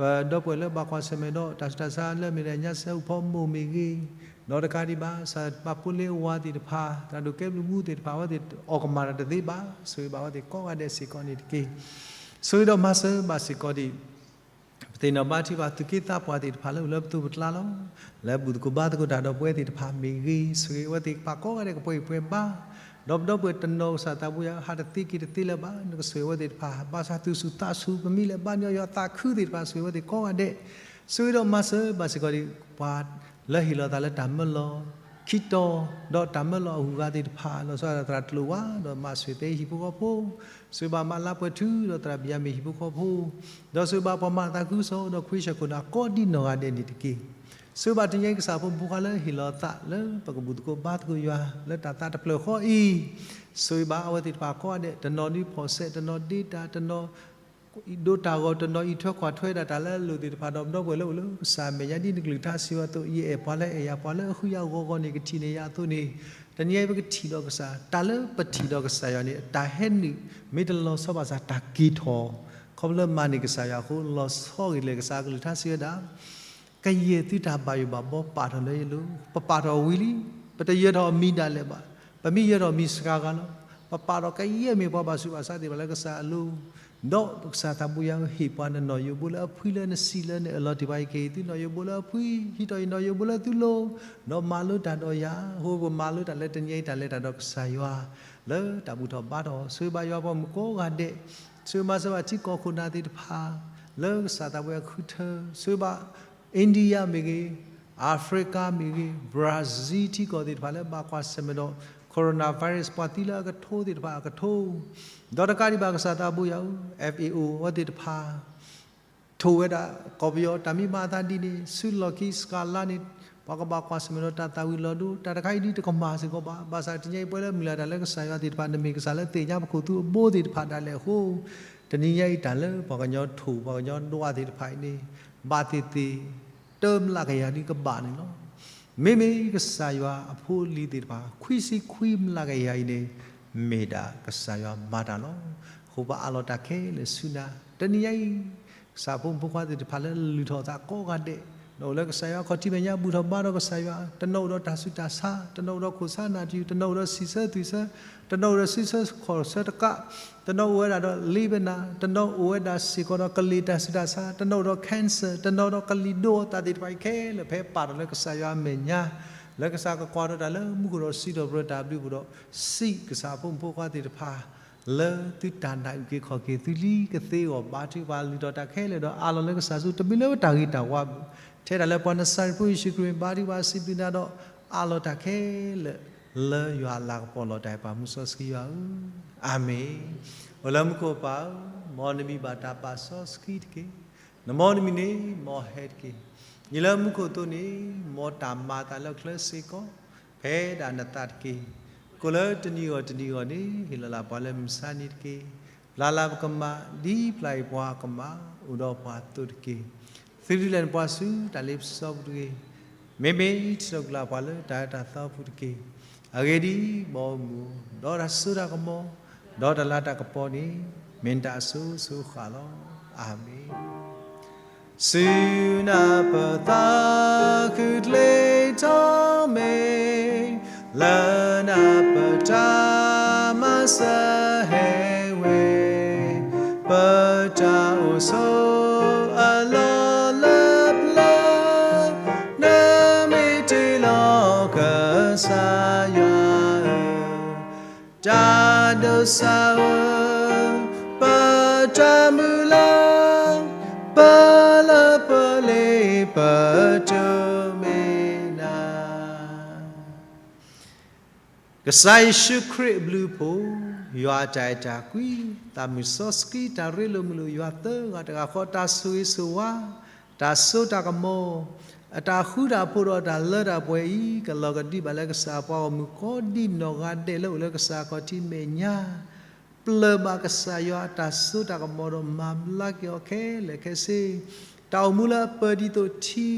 ပဒီပုၢ်ဝဲၢ်လၢဘၣ်ကွၢ်ဆၢၣ်မဲာ်ဒီးတၢ်ဆူးတၢ်ဆါလၢအမ့ၢ်ဒၣ်ညါစၢၤအုၣ်ဖီမိၢ်မ့ၢ်ဂ့ၤ, ဒီးတကးဒံးဘၣ် ကစၢ်ပာ်ဖှိၣ်လၢအဝၤသ့ၣ်တဖၣ် သရၣ်ဒိၣ်ကဲဘျုးမူသ့ၣ်တဖၣ် အဝဲသ့ၣ်အီၣ်ကမၣ်တၢ်တသ့ဘၣ် ဆိၣ်ဂ့ၤဘၣ်အဝဲသ့ၣ်ကိးဂၤဒဲးစ့ၢ်ကီးန့ၣ်တက့ၢ်. ဆိၣ်ဂ့ၤဒီးမၤစၢၤဘၣ်စ့ၢ်ကီးဒံး ပသ့ၣ်နီၣ်ဘါထုကဖၣ်သူၣ်က့သးပှၢ်သ့ၣ်တဖၣ်လၢအိၣ်လၢပသိးပကျါလီၤ. လၢဘူၣ်သကိးဘါသကိးတၢ်ဒီးပဝဲသ့ၣ်တဖၣ်မ့ၢ်ဂ့ၤ, ဆိၣ်ဂ့ၤအဝဲသ့ၣ်ပာ်ကိးဂၤဒဲးကပှဲၤပှဲၤဘါ, ဒီးပဒီပုၢ်ဝဲၢ်တနီၤကစၢ်သးပူၤယွၤဟးတသ့က့ၤတသ့လၢၤဘၣ် နကဆိၣ်ဂ့ၤအဝဲသ့ၣ်တဖၣ် ဘၣ်ဆၣ်သူၣ်ဆူၣ်သးဆူၣ် ပမ့ၢ်လဲၤဘါန့ၢ်အီၤယွၤသးခုသ့ၣ်တဖၣ် ဆိၣ်ဂ့ၤအဝဲသ့ၣ်ကိးဂၤဒဲး, ဆိၣ်ဂ့ၤဒီးမၤစၢၤဘၣ်စ့ၢ်ကီးဒံး ပှၤလၢဟ့ၣ်လီၤသးလၢတၢ်မၢလီၤ ခံတီၤ ဒီးတၢ်မၢလီၤအဂုၤအဂၤသ့ၣ်တဖၣ် လီၤဆီဒၣ်သရၣ်ကျိာ်ဝါ ဒီးမၤဆွ့ၣ်သဲဟံၣ်ဖိဃီဖိ, ဆိၣ်ဂ့ၤဘၣ်မးလါပှဲၤထူ ဒီးသရၣ်ဘံၣ်ယါမ့ၢ်ဟံၣ်ဖိဃီဖိ, ဒီးဆိၣ်ဂ့ၤဘၣ်ပှၤမၤသးခုကစီၣ် ဒီးခွံဆၢၣ်ခိၣ်နၢ်ကိးဒံနီၢ်ဂၤဒဲးန့ၣ်တက့ၢ်. ဆိၣ်ဂ့ၤဘၣ်တနံၤညါအံၤကစၢ်ဖိမုၣ်ဖိခွါလၢဟ့ၣ်လီၤသးလၢပကဘူၣ်သကိးဘါသကိးယွၤ လၢတၢ်သးတဖျၢၣ်ဃီအံၤ, ဆိၣ်ဂ့ၤဘၣ်အဝဲသ့ၣ်တဖၣ်ကိးဂၤဒဲး တနီၤဒုးဖီၣ်ဆဲး တနီၤဒ့တၢ် တနီၤ ဒိတၢ်ဂီၤ တနီၤအံးထွဲကွၢ်ထွဲဒၣ်တၢ်လၢအလိၤသ့ၣ်တဖၣ် ဒီးပဒီပုၢ်ဝဲၢ်လၢအိၣ်လၢကစၢ်အမဲာ်ညါဒ်နကလုၢ်ကထါစံးဝဲအသိး ယအဲၣ်ပှၤလၢအဲၣ်ယၤ ပှၤလၢအဃုယၤဂီၤဂီၤန့ၣ် ကထံၣ်န့ၢ်ယၤအသိးန့ၣ်, တနံၤအံၤပကထံၣ်ဒီးကစၢ် တၢ်လၢပထံၣ်ဒီးကစၢ်ယွၤန့ၣ် တၢ်ဟဲနုာ် မ့ၢ်တလီၤဆီဘၣ်ဆၣ်တၢ်က့ၤထီၣ်, ခီဖျိလၢမၤန့ၢ်ကစၢ်ယွၤအဃိ လီၤဆီဂ့ၤလၢကစၢ်ကလုၢ်ကထါစံးဝဲဒၣ် ကယဲၢ်သုတၢ်ဘၣ်ယိၣ်ဘၣ်ဘီပာ်ထီၣ်လၢယလိၤ, ပပာ်ထီၣ်ဝံၤလံ, ပတယၢၤထီၣ်အမံၤဒၣ်လဲာ်ဘၣ်, ပမ့ၢ်ယၢၤထီၣ်မံၤစှၤဂၤလီၤ. ပပာ်ထီၣ်ကယဲၢ်မ့ၢ်ပှၤဘၣ်ဆူးဘၣ်ဆါသ့ၣ်တဖၣ်လၢကစၢ်အလိၤ, ဒီးကစၢ်သးပူၤယွၤဧၢ ဟ့ၣ်ပှၤနနီၣ်ယိးဘိလၢအဖှံလၢနစံးလၢနအၢၣ်လီၤတ့ၢ်ပှၤအံၤ ကဟ့ၣ်သုနီၣ်ယိးဘိလၢအဖှံ, ဟံးထီၣ်ယနီၣ်ယိးဘိလၢသုလိၤ, ဒီးမၤလိတၢ်ဒီးယၤ, အဃိပမၤလိတၢ်လၢတနံၤအံၤတၢ်လဲၤတၢ်ဒီးကစၢ်ယွၤ လၢတၢ်ဘူၣ်ထီၣ်ဘါထီၣ်, ဆိၣ်ဂ့ၤဘၣ်ယွၤပှၤမုၣ်ကိးဂၤဒဲး, ဆိၣ်ဂ့ၤမၤစၢၤဘၣ်ထံကီၢ်ခိၣ်နၢ်သ့ၣ်တဖၣ် လၢကစၢ်သးပူၤယွၤဃုထၢ, ဆိၣ်ဂ့ၤဘၣ် India မ့ၢ်ဂ့ၤ, Africa မ့ၢ်ဂ့ၤ, Brazil ထံကီၢ်သ့ၣ်တဖၣ်လၢဘၣ်ကွၢ်ဆၢၣ်မဲာ်ဒီး coronavirus ပှၤသံလၢအကထိသ့ၣ်တဖၣ်အကထိ, ဒီးတကးဒံးဘၣ်ကစၢ်သးပူၤယွၤဧၢ FAO အဝဲသ့ၣ်တဖၣ် ထိၣ်ဝဲဒၣ်ကီၢ်ပယီၤ တၢ်မ့ၢ်ဘၣ်အသးဒ်န့ၣ် ဆူလီၢ်ခံစှၤလါန့ၣ် ပှၤကဘၣ်ကွၢ်ဆၢၣ်မဲာ်ဒီးတၢ်သၣ်ဝံၤလီၤဒိ တၢ်တခါအံၤဒ်တကမၣ်စ့ၢ်ကီးဘၣ်. ဘၣ်ဆၣ်တနံၤအံၤပဝဲလၢမုၢ်လၢ်တၢ်လၢကစၢ်ယွၤသ့ၣ်တဖၣ် နမ့ၢ်ကစၢ်လၢသ့ၣ်ညါပခိၣ်သူအဘိသ့ၣ်တဖၣ်ဒၣ်လဲာ်အဃိ တနံၤညါအံၤတၢ်လၢပှၤကညီထိၣ် ပှၤကညီဒွးသ့ၣ်တဖၣ်အံၤန့ၣ် ဘၣ်သ့ၣ်သ့ၣ် တမျးကယၤဒ်ကဘၣ်န့ၣ်လီၤ. မ့မ့ၢ်ကစၢ်ယွၤအဖိအလံၤသ့ၣ်တဖၣ် ခွံဆံခွံမျးကယၤအံၤန့ၣ် မ့ၢ်ဒၣ်ကစၢ်ယွၤမၤတၢ်လီၤ. အဃိပအးလီၤတၢ်ခဲလၢာ်ဆူနၤ တနံၤညါအံၤ ကစၢ်ဖိမုၣ်ဖိခွါသ့ၣ်တဖၣ်လၢလုၢ်ထီၣ်သးကိးဂၤဒဲး တနီၤအိၣ်လၢကစၢ်ယွၤအခီၣ်ထံးမဲာ်ညါ ဘူၣ်ထီၣ်ဘါထီၣ်ကစၢ်ယွၤ, တနီၤအိၣ်ဒီးတၢ်ဆူးတၢ်ဆါ, တနီၤအိၣ်ဒီးခိၣ်ဆါနၢ်တယူၢ်, တနီၤအိၣ်ဒီးဆံးဆၢသွံၣ်ဆၢ, တနီၤအိၣ်ဒီးဆံးဆၢခီၣ်ဆၢတကး, တနီၤအိၣ်ဝဲဒၣ်ဒီးလ့ပနၢ်, တနီၤအိၣ်ဝဲဒၣ်စ့ၢ်ကီးဒီးကလံၤတၢ်ဆူးတၢ်ဆါ, တနီၤအိၣ်ဒီး cancer, တနီၤဒီးကလံၤဒိအသးသ့ၣ်တဖၣ်အံၤခဲလၢာ် ဖဲပာ်ထီၣ်လၢကစၢ်ယွၤအမဲာ်ညါ လၢကစၢ်ကကွၢ်ထီၣ်တၢ်လၢမူခိၣ်ဒီးစံးထီၣ်ပတြၢၤတၢ်ဘျုးအပူၤဒီး စံးကစၢ်ဖိမုၣ်ဖိခွါသ့ၣ်တဖၣ် လၢသုတၢ်နာ်အုၣ်က့ၤခီၣ်က့ၤ သုလံကသ့အဂီၢ် ဘါထုကဖၣ်လုၢ်ထီၣ်တၢ်ခဲလၢာ်ဒီး အးလီၤလၢကစၢ်ဆူ တမ့ၢ်လၢပတၢ်ဂ့ၤတၢ်ဝါဘၣ်. ထဲဒၣ်လၢပှၤနစၤရ့းဖိယ့ၣ်ၡူးခရံာ် ဘါထုကဖၣ်စံးဘျုးနၤဒီး အးလီၤတၢ်ခဲလၢာ် လၢယွၤအလၤကပီၤလီၤတၢ်အံၤ ပၢ်မူစီဆှံယွၤဧၢ, အၤမ့ၣ်. အိၣ်လၢမူခိၣ်ပၢ်ဧၢ, မ်နမံၤဘၣ်တၢ်ပာ်စီဆှံတက့ၢ်. နမ်နမံၤန့ၣ် မ်ဟဲတက့ၢ်. ယံာ်လၢမူခိၣ်အသိးန့ၣ် မ်တၢ်မၤအသးလၢကျဲစ့ၢ်ကီး ဖဲဒၣ်နသးတက့ၢ်. ကိၣ်လၢတနံၤဂီၢ်တနံၤဂီၢ်န့ၣ် ဟ့ၣ်လီၤလၢပှၤလၢမုၢ်မဆါတနံၤတက့ၢ်. ပျၢ်လၢပကမၣ် ဒ်ပျၢ်အံၤပှၤကမၣ် အိၣ်ဒီးပှၤအသိးတက့ၢ်. သုဒုးလဲၤနပှၤဆူတၢ်လ့ပစီပူၤတဂ့ၤ. မ့မ့ၢ်ထံၣ်လိာ်ကလာ်ပှၤလၢတၢ်အၢတၢ်သီအပူၤတက့ၢ်. အဂ့ၢ်ဒ်အံၤ, မ်အမူ ဒီးတၢ်စိတၢ်ကမီၤ ဒီးတၢ်လၤတၢ်ကပီၤန့ၣ် မ့ၢ်နတၢ်အစိၤစိၤဃၣ်ဃၣ်လီၤ. အၤမ့ၣ်. ဆူနၢ်ပၢၢ်သးခုတလ့ထီၣ်မ့ၢ် လၢနၢ်ပၢၢ်တၢ်မၤစၢၤဟဲဝဲ, ပတၢ်အိၣ်ဆိးအလီၢ်လၢပျၢၤ, နမ့ၢ်တ့လီၤကစၢ်ယွၤဧၢ, တၢ်ဒိးစၢ်ဧၢ, ပတၢ်မုၢ်လၢ်, ပလၢပလ့ပတိၢ်မ့ၢ်နၤ ကစၢ်ယ့ၣ်ၡူးခရံာ်အဘျုးအဖှိၣ်, ယွၤအတၢ်အဲၣ်တၢ်ကွံ, သးမုၢ်စီဆှံတၢ်ရ့လိာ်မုာ်လိာ်ယွၤသၢဂၤတဂၤဃီ တၢ်ဆိၣ်ဂ့ၤဆိၣ်ဝါ, တၢ်စိတၢ်ကမီၤ, အတၢ်ဃူတၢ်ဖိးဒီးတၢ်လၢတၢ်ပှဲၤအံၤ ကလီၤကဒံးဘၣ်လၢကစၢ်ပှၤဂီၢ်မုၢ်ကိးဒံးနီၢ်ဂၤဒဲး လၢအိၣ်လၢကစၢ်အခီၣ်ထံးမဲာ်ညါ ပျၢ်ဘၣ်ကစၢ်ယွၤအတၢ်စိတၢ်ကမီၤဒီးမၤဘျါက့ၤအီၤခဲလၢာ်ခဲဆ့, တၢ်အိၣ်မူလၢအပၢၤဒ်သိးထံ,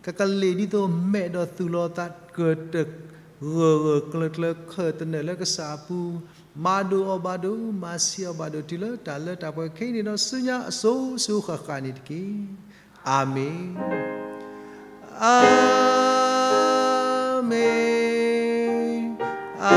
ကကလ့ၢ်ဒ်သိးမဲးဒီးသူၣ်လီၤသးကတၢၢ် ဂၢၢ်ဂၢၢ်ကျၢၤကျၢၤ ခၢၣ်သနၢၣ်လၢကစၢ်အပူၤ, မၤဒိၣ်အီၤဘၣ်ဒိၣ်, မၤဆံးအီၤဘၣ်ဒိၣ် တုၤလၢတၢ်လၢတၢ်ပှဲၤခဲအံၤန့ၣ်ဒီး ဆူညါအစိၤစိၤဃၣ်ဃၣ်န့ၣ်တက့ၢ်. အၤမ့ၣ်, အၤမ့ၣ်.